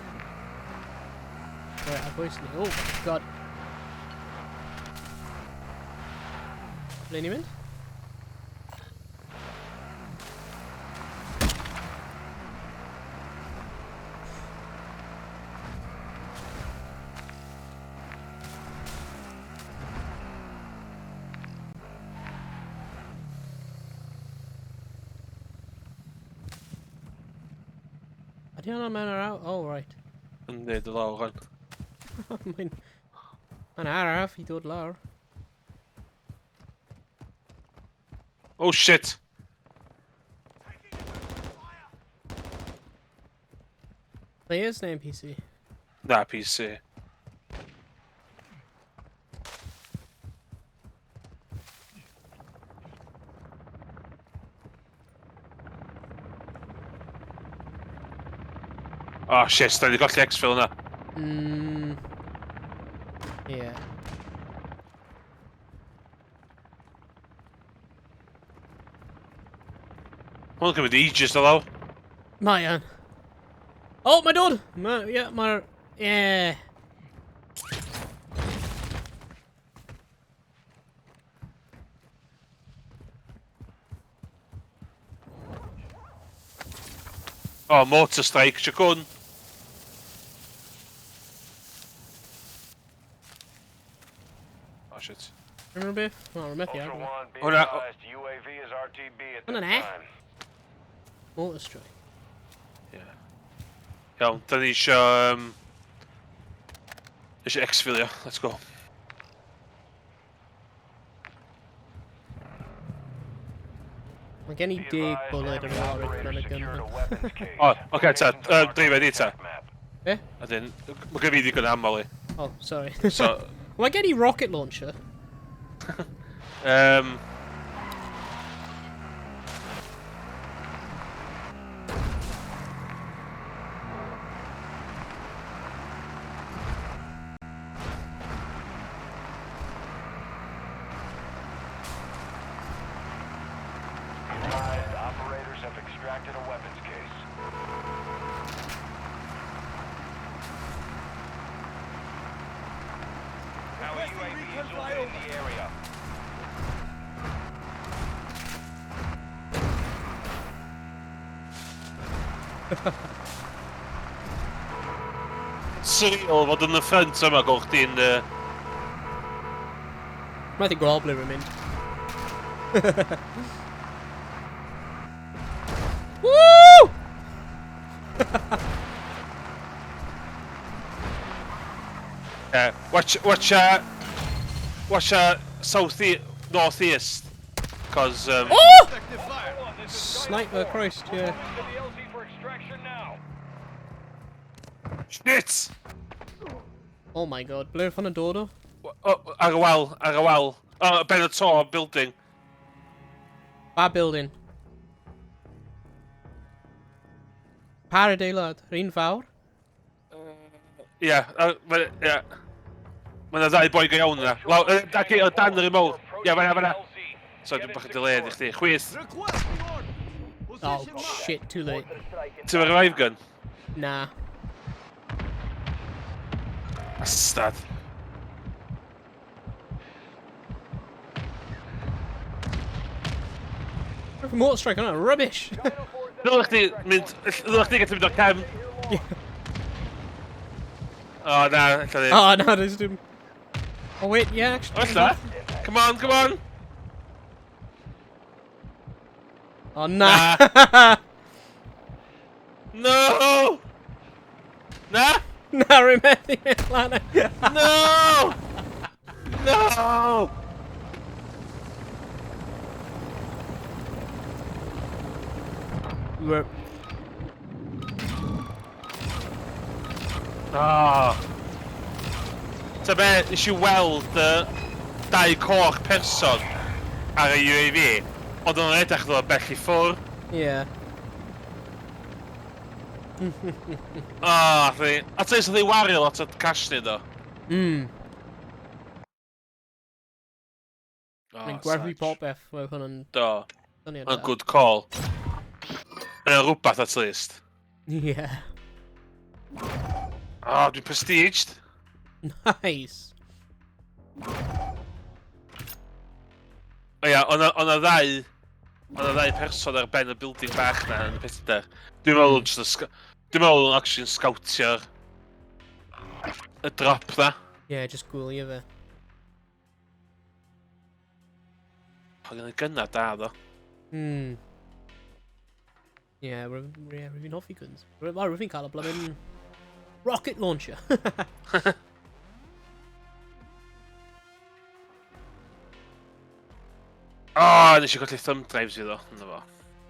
Right, ar bwys ni. Oh, god. Ble ni'n mynd? Ydy hwnna'n mewn ar aw? Oh, right. Yndi, dy lawr gan. Mae'n... Mae'n araf i dod lawr. Oh shit! Players neu NPC? Na, PC. Oh shit, da ni golli exfil yna. Yeah. Hwnnw'n cymryd ages o lawr. Mae yn. Oh, mae dod! Mae, ie, mae'r... Ie. Oh, mortar strike, Chacun. Oh shit. Unrhyw beth? Wel, rhywbeth Ultra iawn. One, be Hwnna- advised, UAV is RTB at this Hwnna'n e? time. Mortar strike. Yeah. Iawn, da ni isio... Isio exfilio, let's go. Mae gen i Be 10 advised, bwled enemy yn ôl operators yn y gun. secured a weapons case. O, oce, ta, Locations are marked dreifio on di your ta. TAC map. Be? A dyn, mae gen fi ddigon aml i. Oh, sorry. So, Mae gen i rocket launcher. Be advised, operators have extracted a weapons case. Our Requesting UAV recon is orbiting flyover. the area. Surreal fod yn y ffrynt yma gwch chdi'n... Mae di gweld ble rwy'n mynd. Woo! Yeah, watch, watch, watch, south e north east. cos... Um, Oh! Effective fire. Sniper, Christ, yeah. To the LZ for extraction now. Shit! Oh my god, ble oedd hwnna'n dod o? O, ar y wal, ar y wal. O, ben y to, building. Ba building. Pa adeilad? Yr un fawr? Ie, ie. Mae yna ddau boi go iawn yna. Law, ac o dan yr un mawr. Ie, fan'na, fan'na. So, dwi'n bach yn delayed i chdi. Chwith, Request order. Oh, Position marked. shit, too late. ti'n fawr revive gun? Na. Bastard. Mortar strike hwnna, rubbish! Ddylech chdi mynd... Ddylech chdi gallu mynd o'r cefn. O, na, ella ddim. oh, na, there's dim... Oh wait, yeah, actually. O, ella. Come on, come on. Oh, na! No! Na! Na, rwy'n methu mynd lan. No! No! Rip. Ah. Ta be, nes i weld y dau coch person ar y UAV, ond o'n edrych fel bell i ffwr. Yeah. Ah, oh, a ti'n sydd ei wario lot o cash ni do. Oh, Mae'n gwerthu sach. popeth, mae hwn yn Do, syniad mae'n da. good call. Mae'n rhywbeth at least. Yeah. Ah, oh, dwi'n prestiged. Nice. O ia, o'na o'na ddau person ar ben y building bach na yn y pethau. Dwi'n meddwl just yn dwi'n meddwl yn actually yn scoutio'r y drop na. Yeah, just gwylio fe. O, gen i gynna da ddo. Yeah, yeah, rwy'n hoffi guns. Rwy'n cael y blymyn rocket launcher. O, oh, nes i golli thumb drives i ddo. Ynddo fo.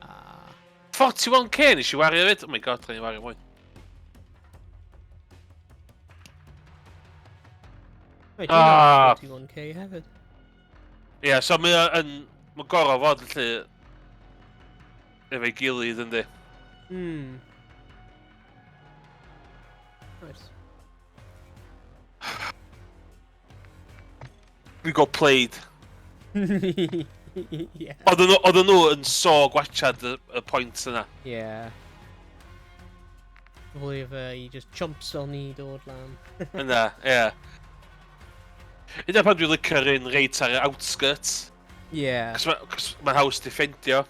Ah. 41k nes i wario hefyd. Oh my god, rhaid i wario mwy. Wait, Ah. dwi'n 41k hefyd. Ie, yeah, so mae o yn... Mae'n gorau fod felly... Efo'i gilydd, yndi. Nice. We got played. Yeah. Oedden nhw yn so gwachad y point yna. Yeah. Fwy o i just chumps fel ni dod lan. Yna, ie. Yna pan dwi'n licio'r un reit ar y outskirts. Yeah. Cos ma, mae'n haws defendio.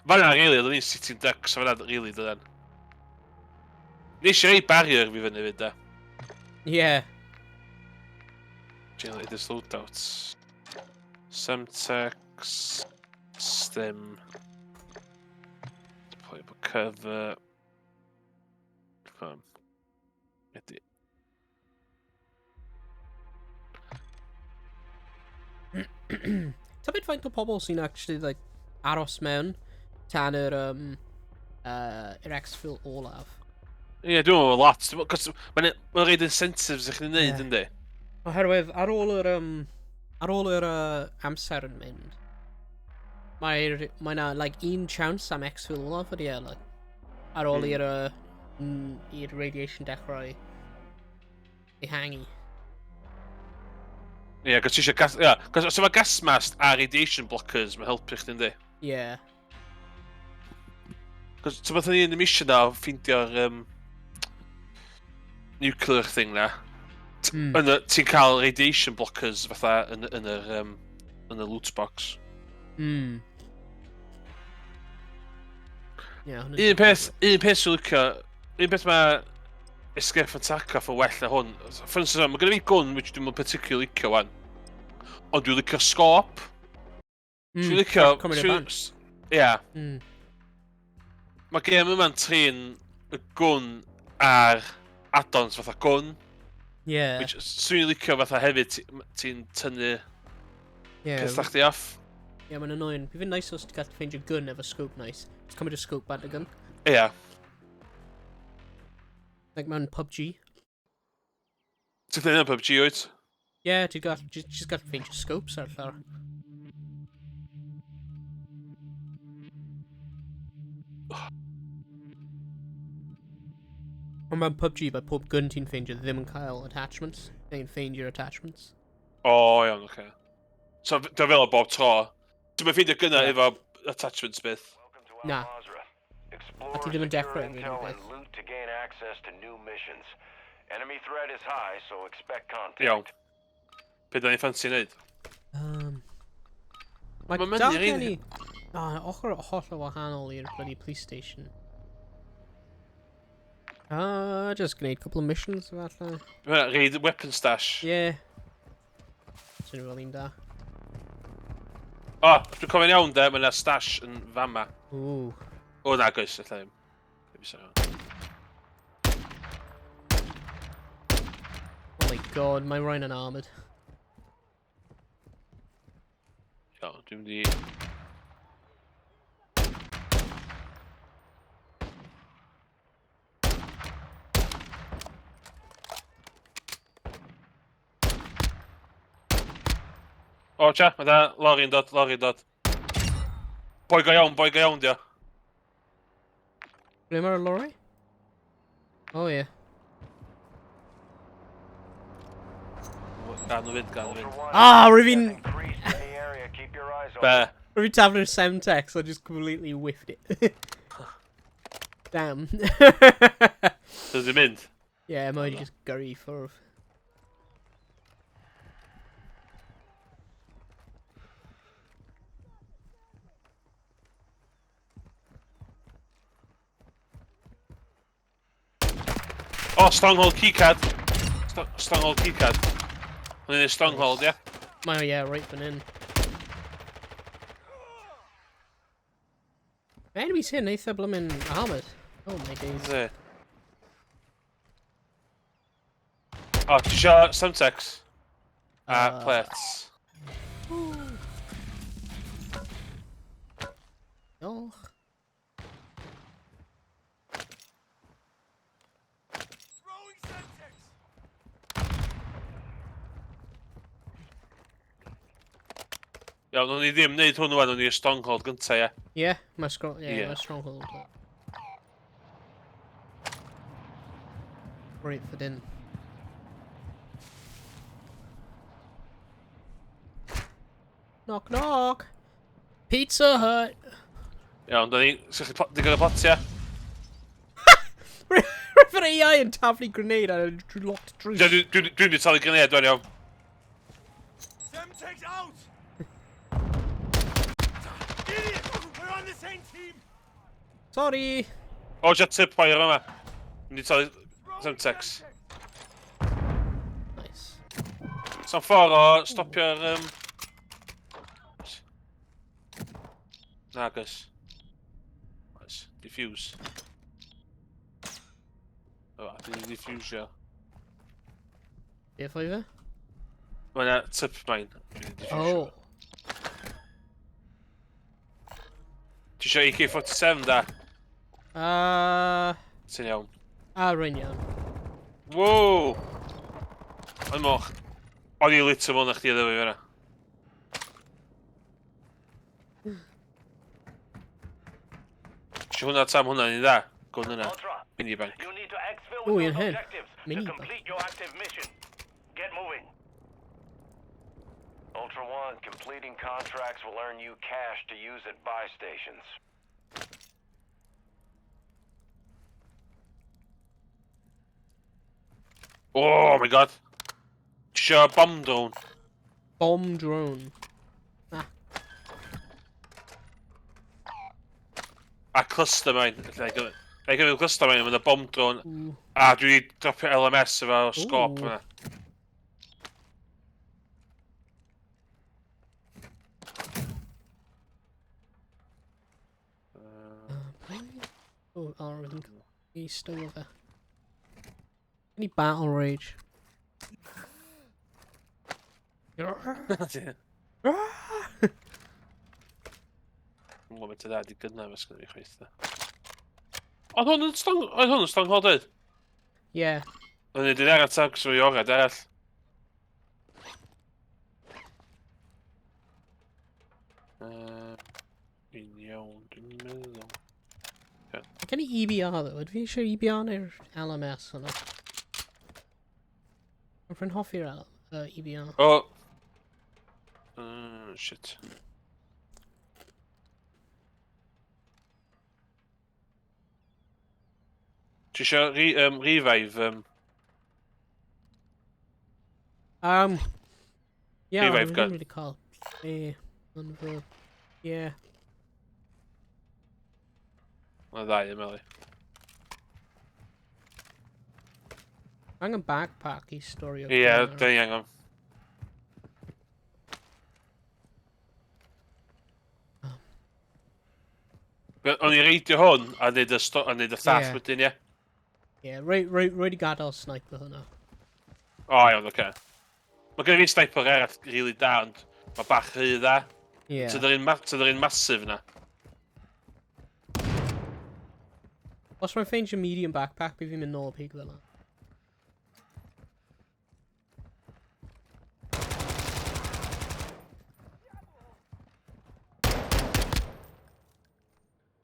Fan'na, really, oedden ni'n sitting ducks, fan'na, really, dydyn. Nes i rei barrier fi fyny fyd, da. Yeah. Generate loadouts. Semtex. Stim. Deployable cover. Ydy. Tybed faint o pobl sy'n actually like aros mewn tan yr yr exfil olaf. Ie, dwi'n meddwl lot. Cos mae'n ma reid incentives i chdi'n neud, yndi? Oherwydd ar ôl yr ar ôl yr amser yn mynd, mae na like un chance am exfil olaf ydy e, like, ar ôl i'r i'r radiation dechrau ehangu. Ie, cos ti eisiau gas... Ie, cos os efo gas mask a radiation blockers, mae'n helpu chdi, yndi? Yeah. Cos ti'n beth ni yn y mission na, o ffeindio'r nuclear thing na. Ti'n cael radiation blockers fatha yn y loot box. Yeah, hwnna'n Un peth sy'n licio, un peth mae Escape from Tarkov yn well na hwn. For instance, mae gen i fi gun which dwi'n particularly licio wan. Ond dwi'n licio scope. Dwi'n licio... Cymryd y bant. Ie. Mae gêm yma'n trin y gwn a'r add-ons fatha gwn. Which swn i'n licio fatha hefyd, ti'n tynnu Yeah. Peth chdi off. Yeah, mae'n annoying. Bydd yn nice os ti'n gallu ffeindio gun efo scope nice. Just cymryd y scope bant y gun. Ie. Yeah. Like mewn PUBG. Ti'n gwneud yn PUBG, wyt? Yeah, ti'n gallu, just gallu ffeindio scopes ar llawr. Ond mewn PUBG, mae pob gun ti'n ffeindio ddim yn cael attachments. Neu'n ffeindio'r attachments. O, oh, iawn, oce. Okay. So, dwi'n fel o bob tro. Ti'n mynd ffeindio gynna efo attachments byth? Na. A ti ddim yn dechrau yn unrhyw beth. Enemy threat is high, so expect contact. Iawn. Be da ni'n ffansi wneud? Mae Ma'n mynd dal i'r un- gen i... Ah, ochr holl o wahanol i'r bloody police station. Ah, just gwneud couple of missions falle. Hwnna, Raid weapon stash. Yeah. Swn i'n fel un da. O, oh, dwi'n cofio'n iawn de, mae yna stash yn fama. Ooh. O, na, goes, allai ddim. Ddim eisiau. Oh my god, mae Ryan yn armoured. Iawn, dwi'n mynd i... O, tia, mae da lori'n dod, lori'n dod. Boi go iawn, boi go iawn, dio. Ble mae'r lorry? Oh yeah. Gan nhw fynd, gan nhw Ultra fynd. One, Ah, enemy rwy'n- threat increased in the area. Keep your eyes Be? open. Rwy'n taflu'r Semtex, I just completely whiffed it. Damn. Dwi wedi mynd. Yeah, mae wedi just gyrru i ffwrdd. O, Stronghold keycard. Stronghold keycard. Mae'n ei Stronghold, ie? Mae o, yeah, right fan hyn. Mae enemies hyn eitha blymyn armoured. Oh my days. Yndi. O, ti isio Semtex? A plates. Diolch. Throwing Semtex! Iawn, o'n i ddim wneud hwn wan, o'n i'r Stronghold gynta, ie. Yeah, mae yeah, Yeah. mae Stronghold. Right for din. Knock knock. Pizza Hut. Iawn, da ni... Sa'ch chi digon o platia? Rwy'n yr AI yn taflu grenade ar y locked drws. Dwi'n di talu grenade, dwi'n iawn. Semtex out! Idiot! We're on the same team! Sorry. O, jet tip wire yma. Dwi'n di talu Semtex. Nice. Sa'n ffordd o stopio'r... Nagos. Nice. Defuse. O, dwi'n defusio. Beth oedd e? Mae yna tip mine. Dwi'n defusio. Oh. Ti isio AK-47 da? Ti'n iawn. Ah, rwy'n iawn. Wow! O'n moch. O'n i little mwy na chdi ddwy fyna. Isio hwnna tam hwnna ni dda. Gwn yna. Ultra, Mini bank. you need to exfil Ooh, with un those hyn. objectives to Mini bank. complete your active mission. Get moving. Ultra One, completing contracts will earn you cash to use at buy stations. Oh my god. Isio bomb drone. Bomb drone. Ah. A cluster mine. Alla i gymryd cluster mine, mae'n bomb drone. Ooh. A dwi wedi dropio LMS efo scope Ooh. yna. Oh, oh, rydyn ni still fe. Any battle rage? Ah! Dwi'n gwybod beth dda di gynnar os gyda fi chwaith. da. Oedd hwn yn strong... Oedd hwn yn stronghold oedd? Yeah. Oedd hwn yn arall ta, cos o'i orau arall. Un iawn, dwi'n meddwl. Mae gen i EBR ddo. Ydw fi eisiau EBR neu'r LMS hwnna? Rwy'n hoffi'r EBR. O! Shit. Ti eisiau revive? Yeah, Revive dwi'n gun. really cael lle yn fy... Yeah. Mae'n ddau yn meddwl. Angen backpack i storio. Ie, gun ar. da ni angen. O'n i reidio hwn a neud y, a neud y llall Ie. wedyn, ie? Yeah, roi di gadael sniper hwnna. O, iawn, oce. Mae gen i fi sniper arall really da, ond mae bach rhy dda. Yeah. Tydy'r un, tydy'r un massive na. Os mae'n ffeindio medium backpack, bydd fi'n mynd nôl pig fel 'na.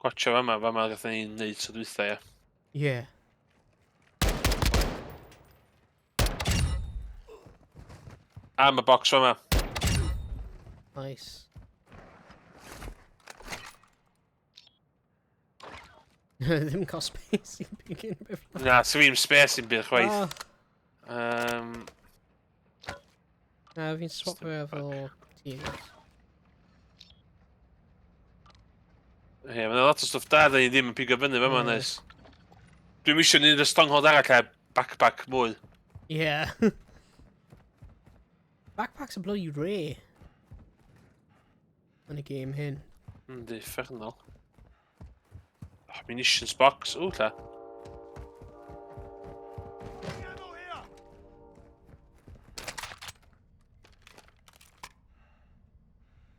Gwatcha fama gath ni'n neud tro dwytha, ie. Yeah. A mae box fama. Nice. Ddim cael space i big unrhyw beth. Na, so fi'n space i'n byd chwaith. Ah, Na, fi'n swap fe efo ti. Ie, yeah, mae'n lot o stwff da, da ni ddim yn pigo fyny fama, Ie. nice. Dwi'm isio neud y stronghold arall heb backpack mwy. Yeah. Backpacks are bloody rare. Yn y game hyn. Yndi, uffernol. Oh, munitions box, o, lla. Ammo here!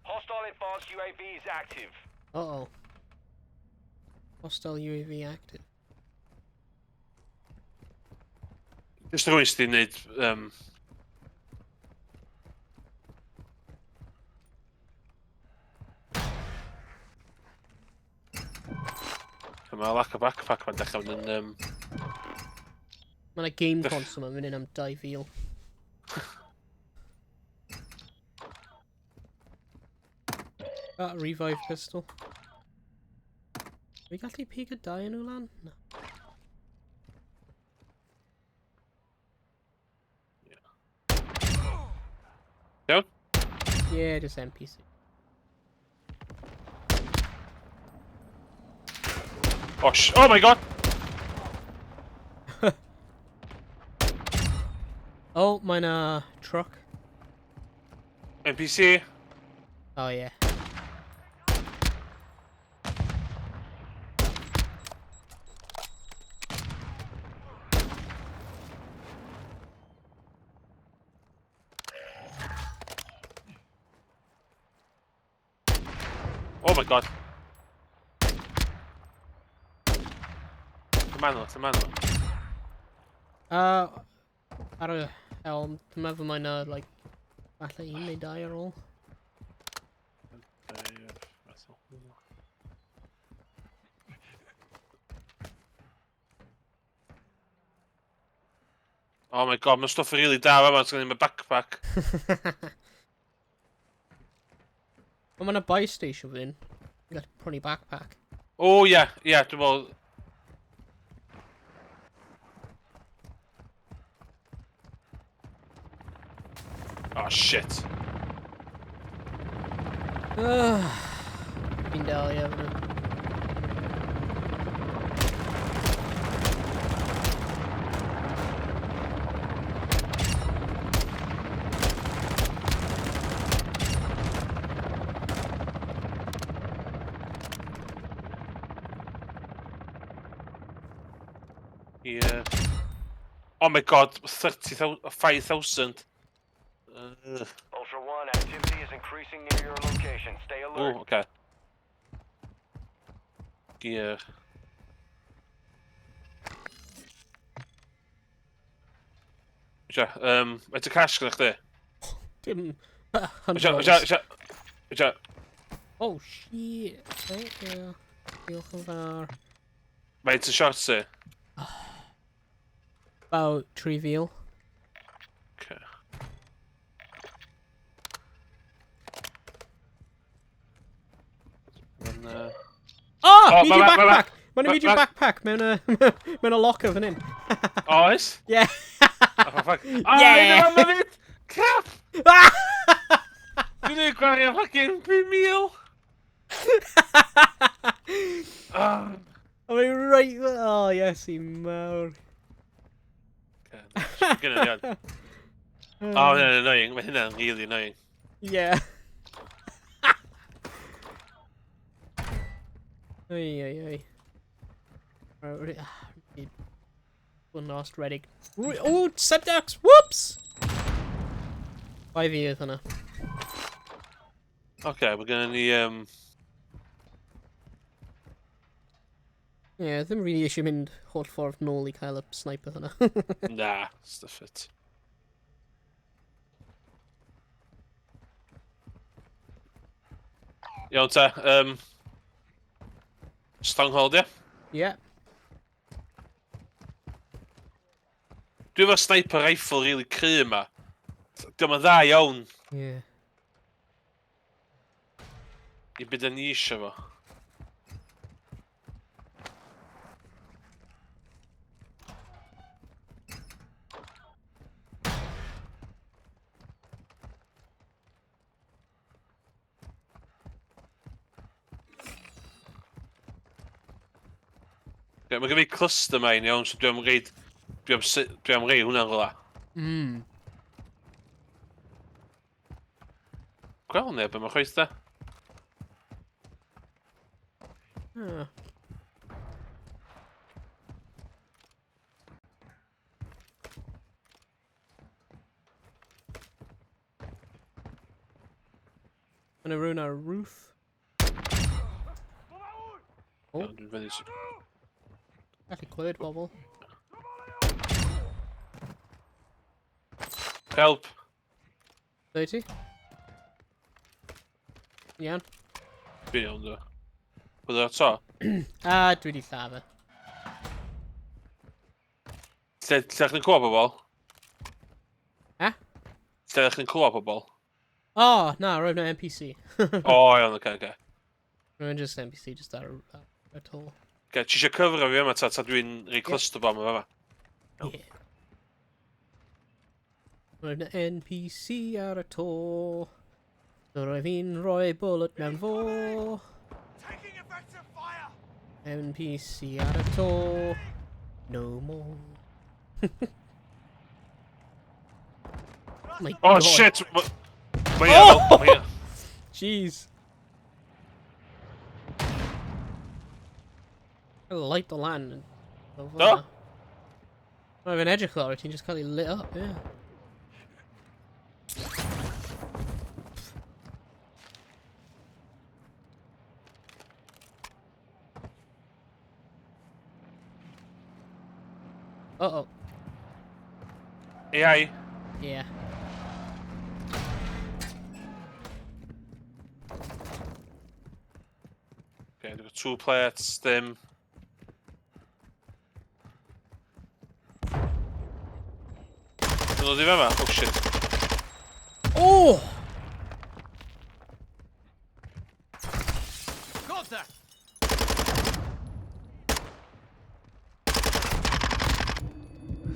Hostile advanced UAV is active. Uh-oh. Hostile UAV active. Just rhywun sydd wedi gwneud... Mae lack o backpack ma'n dechrau mynd yn... Mae yna game console ma'n mynd in am 2,000. That revive pistol. Fi gallu pigo dau yn nhw lan? Na. Iawn? Yeah, just NPC. Oh, oh my god! Oh, mae'n a truck. NPC. Oh yeah. Oh my god. Lle maen nhw? Lle maen nhw? Ar y helm, dwi'n meddwl mae'n like, falle un neu dau ar ôl. Oh my god, mae stwff really da fama, it's gen i backpack. Ond mae'n buy station fan hyn. Ti'n gallu prynu backpack. Oh ie, ie, dwi'n meddwl... Oh shit. Fi'n dal i efo nhw. Yeah. Oh my god, 30,000, 5,000. Ultra One, activity is is increasing near your location. Stay alert. Ww, oce. Gear. Isio, faint o cash gyda chdi? Dim... Isio, $100. isio, isio, isio. Oh, shit. Thank you. Diolch yn fawr. Faint o shots ti? About 3,000. Okay. Ma'n, Oh, Oh, medium backpack! Mae'n ma- medium backpack mewn y, mewn y locker fan hyn. Oes? Yeah. Oh, fuck. Oh, Yeah. yeah! Ma fyd! Crap! Dwi'n ei gwario fucking 5,000! Oh. I mean, right there. Oh, yes, i mawr. Okay, Gynna ni on. Oh, hynna'n annoying. Mae hynna'n really annoying. Yeah. Oi, oi, oi. Right, need one last ready. Oh, Sepdex! Whoops! 5 years hwnna. Okay, mae gynna ni... Yeah, ddim really eisiau mynd holl ffordd nôl i cael y sniper hwnna. Na, stuff it. Iawn ta, Stronghold, ie? Yeah. Dwi efo sniper rifle really cry yma. Dio'm yn dda iawn Yeah. i byd ni eisiau fo. Ie, mae gen fi cluster mine iawn, so dwi am reid... Dwi am, dwi am rei hwnna'n rhywle. Gweld neb yma chwaith da. Ah. Gonna ruin our roof. Oh. Iawn, dwi'n fyny Gallu clywed bobl. Help! Ble ti? Iawn. Dwi'n iawn, dwi. Bydd o'r to? Ah, dwi di lladd e. Lle, lle ydych chi'n clywed pobl? Eh? Lle ydych chi'n clywed pobl? Oh, na, roedd na NPC. O, iawn, oce, oce. Roedd just NPC, just ar y to. Oce, ti eisiau cyfro fi yma ta, ta dwi'n rhoi cluster bomb yma? Yeah. Roedd na NPC ar y to. So roedd fi'n rhoi bullet mewn fo. Taking effective fire! NPC ar y to. No more. My Oh, God. shit! Mae oh! Mae Jeez. I light the land. Do? Mae fe'n edrych lawr, ti'n just cael ei lit up, yeah. Uh-oh. AI. Yeah. Okay, dwi'n got two plates, dim. Dwi'n dod i fama? Oh shit. Oh! Contact!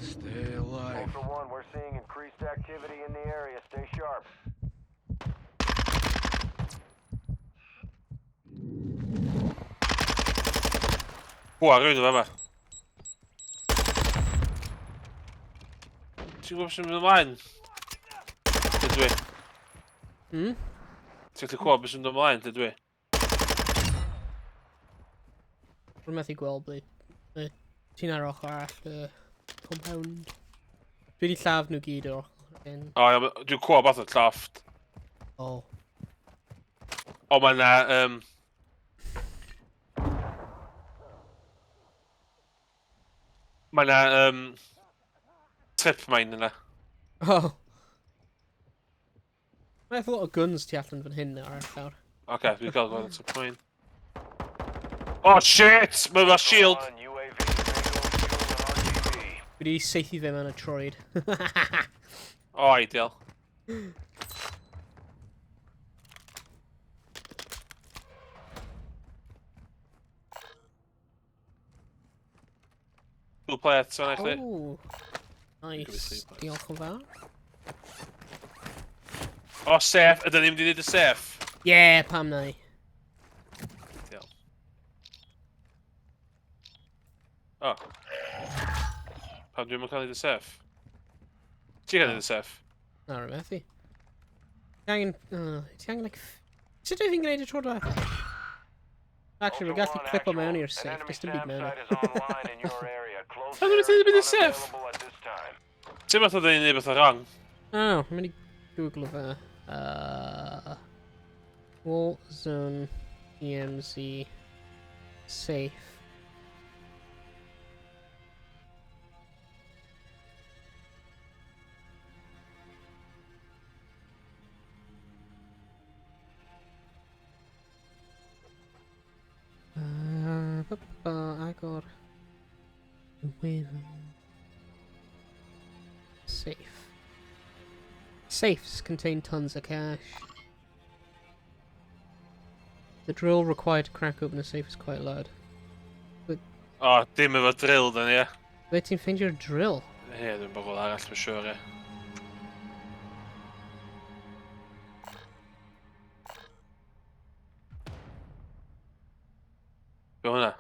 Stay alive. Ultra One, we're seeing increased activity in the area. Stay sharp. Hwa, rhywun yn fama. Ti'n gwybod sy'n mynd ymlaen? Dydw i. Ti'n gallu clywed beth sy'n mynd ymlaen, dydw i. Rwy'n methu gweld ble ti'n ar ochr arall y compound. Dwi wedi lladd nhw gyd o'r ochr hyn. O, iawn, dwi'n clywed beth o'r llofft. O. O, mae na... Mae na trip mine yna. Oh. Mae eitha lot o guns tu allan fan hyn ar y llawr. Oce, dwi'n cael gweld y trip mine. Oh shit! Mae efo shield! Ultra One, UAV, bingo, fuel, and RTB. Dwi wedi saethu fe mewn y troed. O, oh, ideal. Two plates fan i chdi. Oh. Nice. three plates. Diolch yn fawr. O, safe. Ydyn ni'n mynd i wneud y safe? Yeah, pam na i. Ideal. O. Pam dwi'n cael neud y safe? Ti'n cael neud y safe? Na, rwy'n methu. Ti angen... Ti angen, like... Sut ydw i'n gwneud y tro diwetha? Actually, Ultra we're gallu One, clipo actual. mewn i'r An safe, enemy does dim byd SAM mewn. site is online in your area. Close How did it air be the is safe? unavailable at this time. Ti'n meddwl oedden ni'n neud beth o wrong? Oh, I'm mynd i Google fe. Warzone DMZ safe. Agor. Wefan. Safe. Safes contain tons of cash. The drill required to crack open a safe is quite loud. O, dim efo drill, dyn ni, ie. Fe ti'n ffeindio'r drill? Ie, dwi'n bobl arall, dwi'n siŵr, ie. Be hwnna?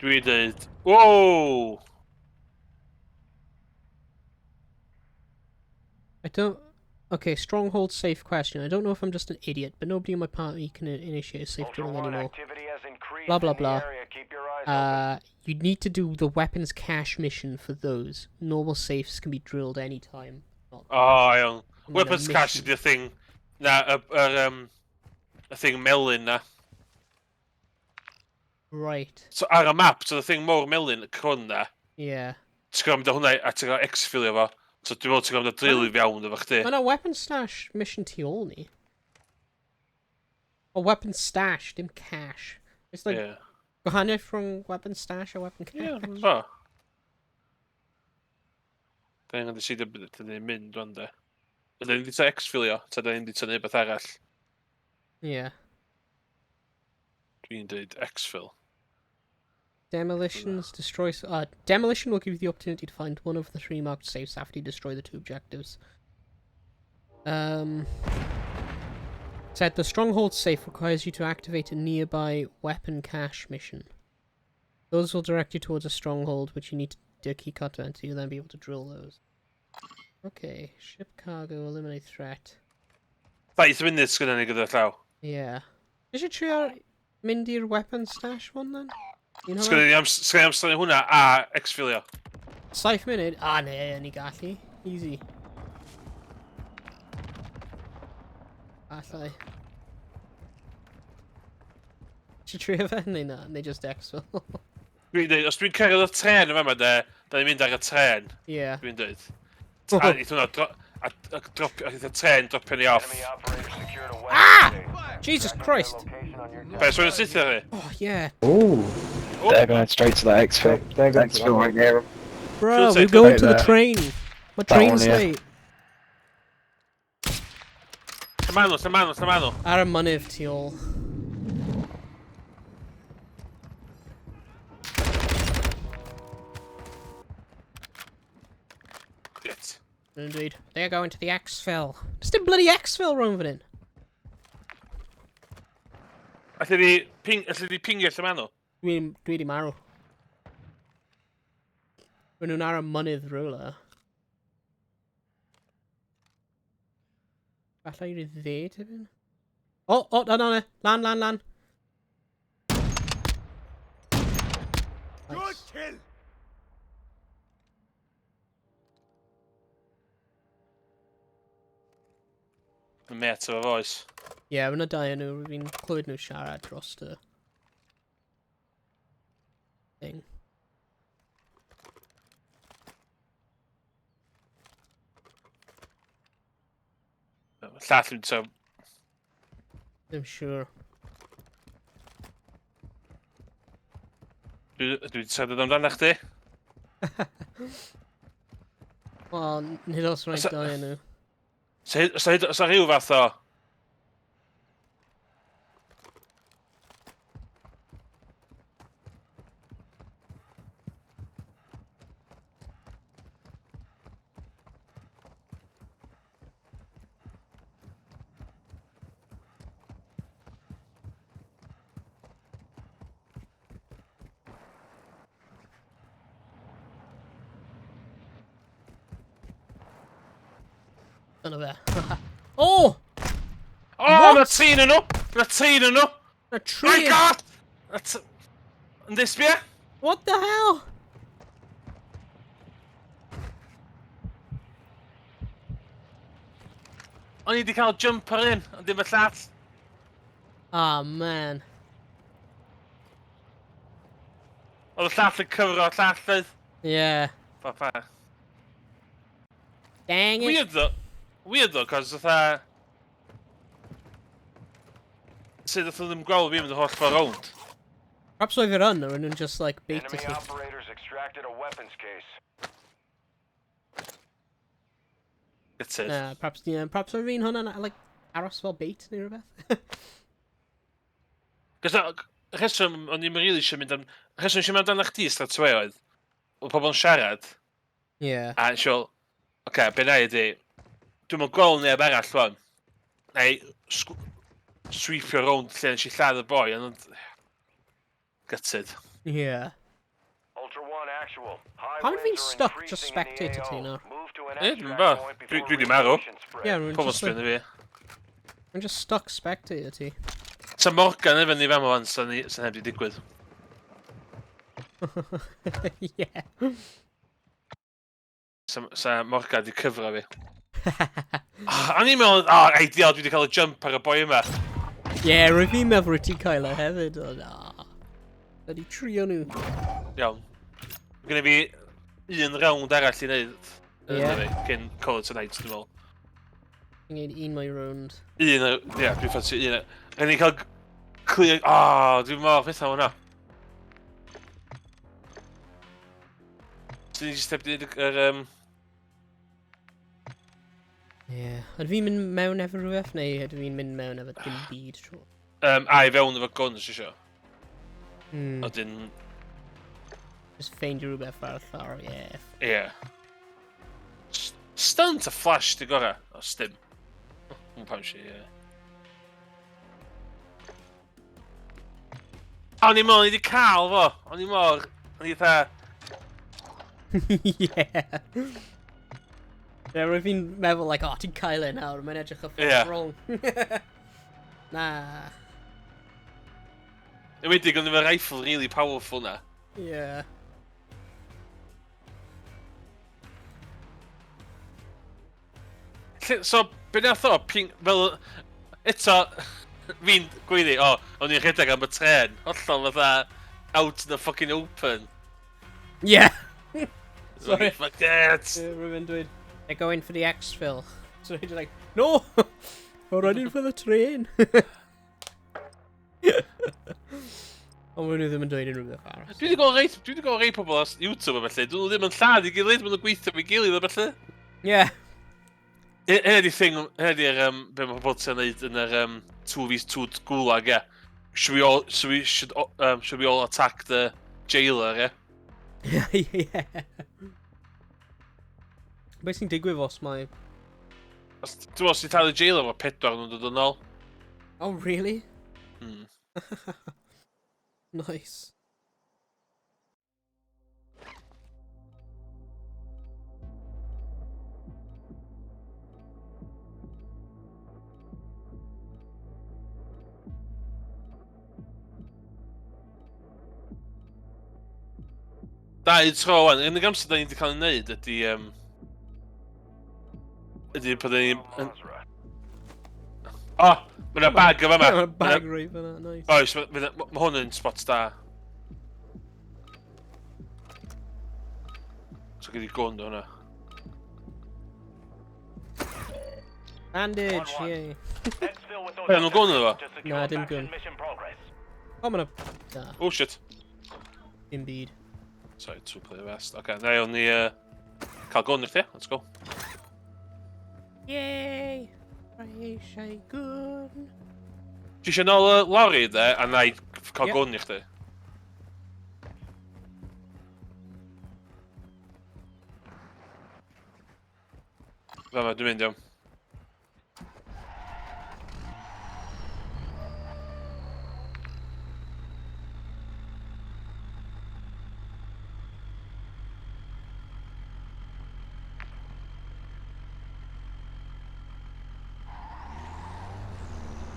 Dwi dweud... Wow! I don't... Okay, stronghold safe question. I don't know if I'm just an idiot, but nobody in my party can initiate a safe Ultra drill One, anymore. activity has increased Blah, blah, in the blah. area. Keep your eyes open. You need to do the weapons cache mission for those. Normal safes can be drilled anytime. Not O, iawn. on a Weapons cache mission. ydy'r thing... Na, y thing melyn na. Right. So ar y map, so the thing mawr melyn, y crwn na, Yeah. ti'n gwybod mynd â hwnna a ti'n gwybod exfilio fo. So dwi'n meddwl ti'n gwybod mynd â drill i fewn efo chdi. Mae yna weapon stash mission tu ôl ni. O, weapon stash, dim cache. It's like Ie. gwahaniaeth rhwng weapon stash a weapon cache. Ie, dwi'n fo. Da ni'n decidio beth ydyn ni'n mynd rwan de. Ydyn ni'n di ta exfilio, ta dyn ni'n di ta neud beth arall. Yeah. Dwi'n dweud exfil. Demolitions destroy. Demolition will give you the opportunity to find one of the three marked safes after you destroy the two objectives. Said the stronghold safe requires you to activate a nearby weapon cache mission. Those will direct you towards a stronghold, which you need to keycard to enter. You'll then be able to drill those. Okay, ship cargo, eliminate threat. 7 munud sgynna ni gyda llaw. Yeah. Eisiau trio mynd i'r weapon stash one then? Un hwnna? Sgynna ni amser i hwnna a exfilio. 7 munud? Ah, ne, ni gallu. Easy. Allai. Eisiau trio fe? Neu na, neu just exfil. Dwi'n dweud, os dwi'n cyrraedd y tren yma de, da ni'n mynd ar y tren, Yeah. dwi'n dweud. A neith hwnna a drop, a neith y tren dropio ni off. Enemy operator secured a weapon Ah! safe. Jesus Tracking their Christ! location on your Be, so yn syth ar i? Oh, yeah. Ooh. Oh. They're going straight to that exfil. They're going to Exfil right near 'em. Bro, Should we're say going right to the there. train. My That train's one, yeah. late. Lle ma nhw, lle ma nhw, lle ma nhw? Ar y mynydd tu ôl. Shit. Indeed. They're going to the exfil. Does dim bloody exfil rhwng fan hyn? Alli di pingio lle ma nhw? Dwi di marw. Maen nhw'n ar y mynydd rhywle. Falle i'r dde tipyn? O, o, na, na, na. Lan, lan, lan. Good Nice. kill. Met efo foes. Ie, yeah, mae yna dau yn nhw, fi'n clywed nhw siarad dros y thing. Llall yn so... Ddim siŵr. Dwi wedi siarad amdano chdi. Wel, nid oes rhaid dau yn nhw. Sa rhyw fath o... Dyna fe. Oh! Oh, mae tri yn nhw! Mae tri yn nhw! Mae tri! My God! Yndi, sbia? What the hell? O'n i wedi cael jump ar un, ond dim y llall. Ah, man. Oedd y llall yn cyfro y llall, oedd. Yeah. Pa pa. Dang it. Weird though. Weird though, cos fatha... Sut oedd ddim gweld fi mynd y holl ffordd rownd? Perhaps oedd yr un, or nhw'n just like bait Enemy ti. operators extracted a weapons case. Gutted. Na, perhaps, yeah, perhaps oedd fi'n hwnna'n like, aros fel bait neu rhywbeth. Cos rheswm o'n i'n rili eisiau mynd am... Rheswm eisiau mynd amdano chdi straight away oedd... Oedd pobl yn siarad, Yeah. a eisiau... Oce, okay, be na i ydi... Dwi'm yn gweld neb arall wan. Na i sweepio rownd lle nes i lladd y boi, ond... Gutted. Yeah. Ultra One actual. High Pam fi'n winds are stuck just increasing in the spectator ti AO. nawr? Move to an Ie, dwi'm extract bo. point Dwi before dwi 'di marw. radiation spread. Yeah, rwy'n Pobl just, like, sbio fi. rwy'n just stuck spectator ti. Sa Morgan efo ni fama wan, sa ni sa heb di digwydd. Yeah. Sa Morgan di cyfro fi. Oh, o'n i'n meddwl, oh, ideal, dwi wedi cael y jump ar y boi yma. Yeah, rwy'n fi'n meddwl rwyt ti'n cael e hefyd, ond na. Ydy trio nhw. Iawn. Mae gen i fi un round arall i wneud. Ie. Yeah. Cyn call it a night, dwi'n meddwl. Fi'n gwneud un mwy round. Un, ie, yeah, dwi'n ffansi un. Rhaid ni cael clear... Oh, dwi'n mor pethau hwnna. So ni jyst heb di wneud yr... Yeah. Ydw fi'n mynd mewn efo rhywbeth, neu ydw fi'n mynd mewn efo dim byd tro? A i fewn efo guns isio. A dyn... Just ffeindio rhywbeth ar y llawr, yeah. Ie. Yeah. Stunt a flash di gorau. O, stim. Dwi'n pam si, ie. O'n i'n meddwl, ni wedi cael fo. O'n i'n mor... O'n i fatha... Yeah. Yeah, rwy'n fi'n meddwl, like, oh, ti'n cael e nawr, mae'n edrych y ffordd Ie. wrong. Na. Enwedig, o'n efo rifle really powerful na. Yeah. So, be nath o, ping, fel, eto, fi'n gweiddi, o, o'n i'n rhedeg am y tren, hollol fatha, out in the fucking open. Yeah. Sorry. Fuck that. Yeah, rwy'n dweud, they're going for the exfil. So he's like, no, we're running for the train. Ond maen nhw ddim yn dweud unrhyw beth arall. Dwi wedi gweld rei, dwi wedi gweld rei pobl ar YouTube a felly, dyn nhw ddim yn lladd i gilydd, maen nhw'n gweithio efo'i gilydd a felly. Yeah. Hynna di thing, hynna di'r, be mae pobl ti'n neud yn yr 2v2 gulag, ie. Should we all, should we, should, should we all attack the jailer, ie? Yeah. Be sy'n digwydd os mae... Os, ti'n meddwl, os ti'n talu jailer, mae pedwar nhw'n dod yn ôl. Oh, really? Hmm. Nice. Dau tro wan, yr unig amser da ni wedi cael ei wneud ydy... ydy pan da ni... O, mae yna bag o fama. Mae bag reit fyna, nice. Oes, mae ma hwn yn spot da. So gyd i gwn o hwnna. Bandage, yay. Be, nhw'n gwn iddo fo? Na, dim gwn. O, mae'n Da. Oh shit. Dim byd. Sorry, two player vest. Oce, okay, na i ni cael gwn i chdi. Let's go. Yay! Rhaid eisiau gwn. Ti eisiau nôl y lorry de, a na i cael gwn i chdi? Fa ma, dwi'n mynd iawn.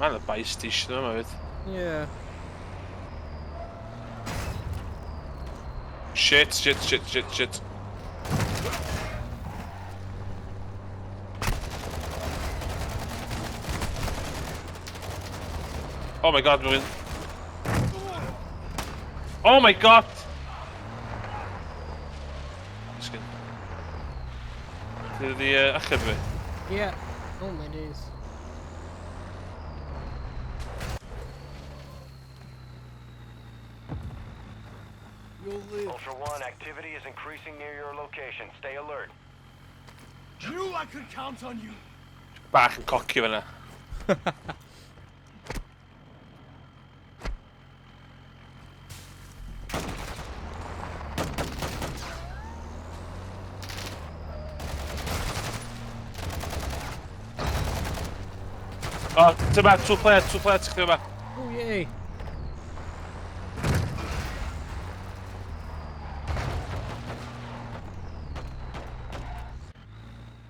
Mae'n y buy station yma fyd. Yeah. Shit, shit, shit, shit, shit. Oh my god, mae'n... Oh my god! Disgyn. Ti wedi achub fi? Yeah. Oh my days. Ultra One, activity is increasing near your location. Stay alert. Knew I could count on you. Bach yn coci fyna. O, dyma, two player, ti'n chdi yma. Oh, yay.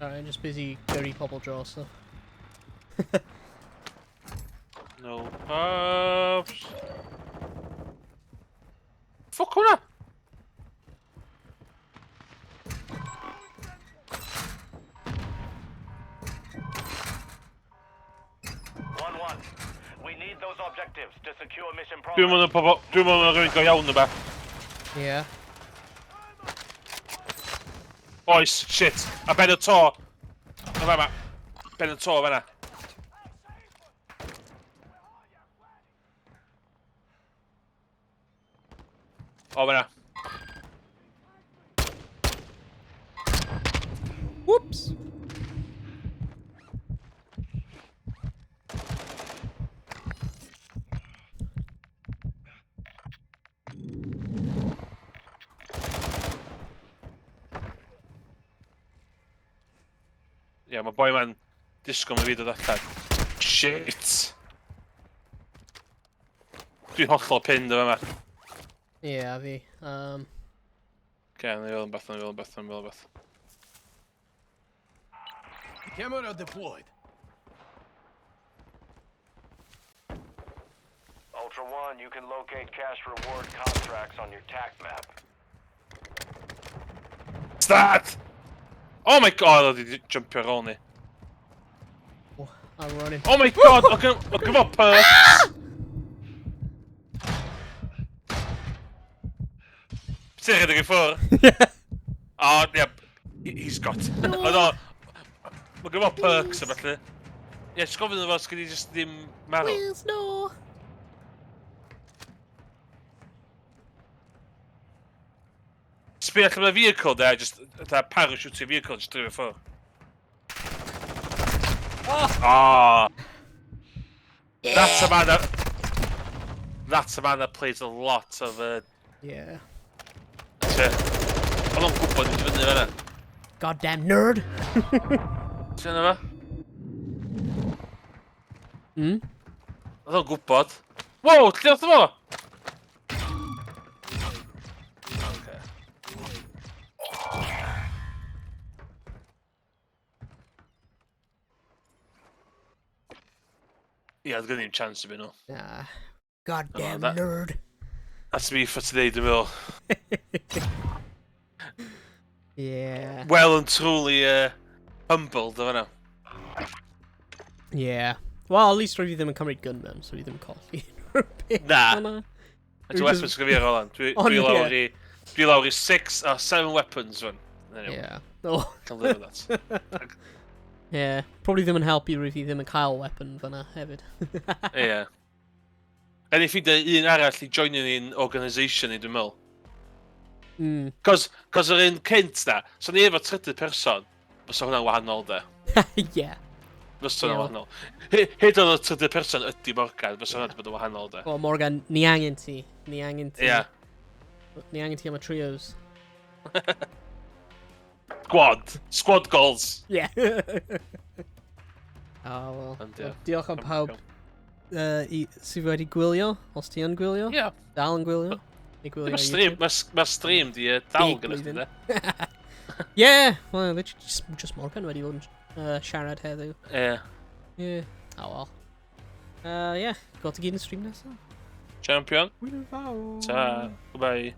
Alright, I'm just busy dirty pobl draw, so. No pops. Fuck hwnna! One. We need those objectives to secure mission Dwi'n progress. meddwl pobl... Dwi'n meddwl rhywun go iawn yma. Yeah. Oes, shit. A ben y to. Na fama. Ben y to fan'na. O, fan'na. Whoops! Ie, yeah, mae boi ma'n disgwyl i fi dod allan. Shit! Dwi'n hollol pinned efo yma. Yeah, fi. Oce, na i fel yn beth, na i fel yn beth, na i fel yn beth. Camera deployed. Ultra One, you can locate cash reward contracts on your TAC map. Start! Oh my god, oedd wedi jumpio ar ôl ni. Oh, I'm running. Oh my god, oedd gen fo perks! Ti'n rhedeg i ffwrdd? Oh, yeah, he's got. Oedd o... Mae gen fo perks a felly. Ie, jyst gofyn iddo fo os gyd i jyst ddim marw. Please, no! Sbio allan o'r vehicle there, just fatha parachute vehicle, just drifio ffwrdd. Oh! Ah! That's a man that... That's a man that plays a lot of... Yeah. Oedd o'n gwybod mynd i fyny fan'na. Goddamn nerd! Ti'n yna fo? Hmm? Oedd o'n gwybod. Wow, lle oedd fo? Okay. Ie, oedd gen i'n chance i fi nhw. Nah. Goddamn nerd. That's me for today, dwi'n meddwl. Yeah. Well and truly humbled, o fan'na. Yeah. Well, at least rwy fi ddim yn cymryd gun mewn, so fi ddim yn colli. Na. Hwnna. A ti weapons gyda fi ar ôl. Ond, Dwi lawr ie. i... Dwi lawr i six or seven weapons fan. Anyway, Yeah. Oh, can live with that. yeah. Probably ddim yn helpu rwy fi ddim yn cael weapon fyna hefyd. Ie. A ni ffeindio un arall i joinio ni'n organisation ni, dwi'n meddwl. Cos yr un cynt na, so ni efo trydydd person, fysa hwnna'n wahanol de. Fysa hwnna'n wahanol. Hyd oedd y trydydd person ydy Morgan, fysa hwnna'n bod yn wahanol de. Well, Morgan, ni angen ti. Ni angen ti. Ie. Ni angen ti am y trios. Squad. Squad goals. Yeah. Oh, well. Ond, ie. Well, diolch am pawb sydd wedi gwylio, os ti yn gwylio. Ie. Dal yn gwylio. Neu gwylio Mae ar stream, YouTube. ma stream di dal Big gyda chdi, blwyddyn. de. Yeah, well, literally just Morgan wedi bod yn siarad heddiw. Ie. Yeah. Oh well. Yeah, got to gyd yn stream nesaf. Champion. Hwyl fawr. Ta. Goodbye.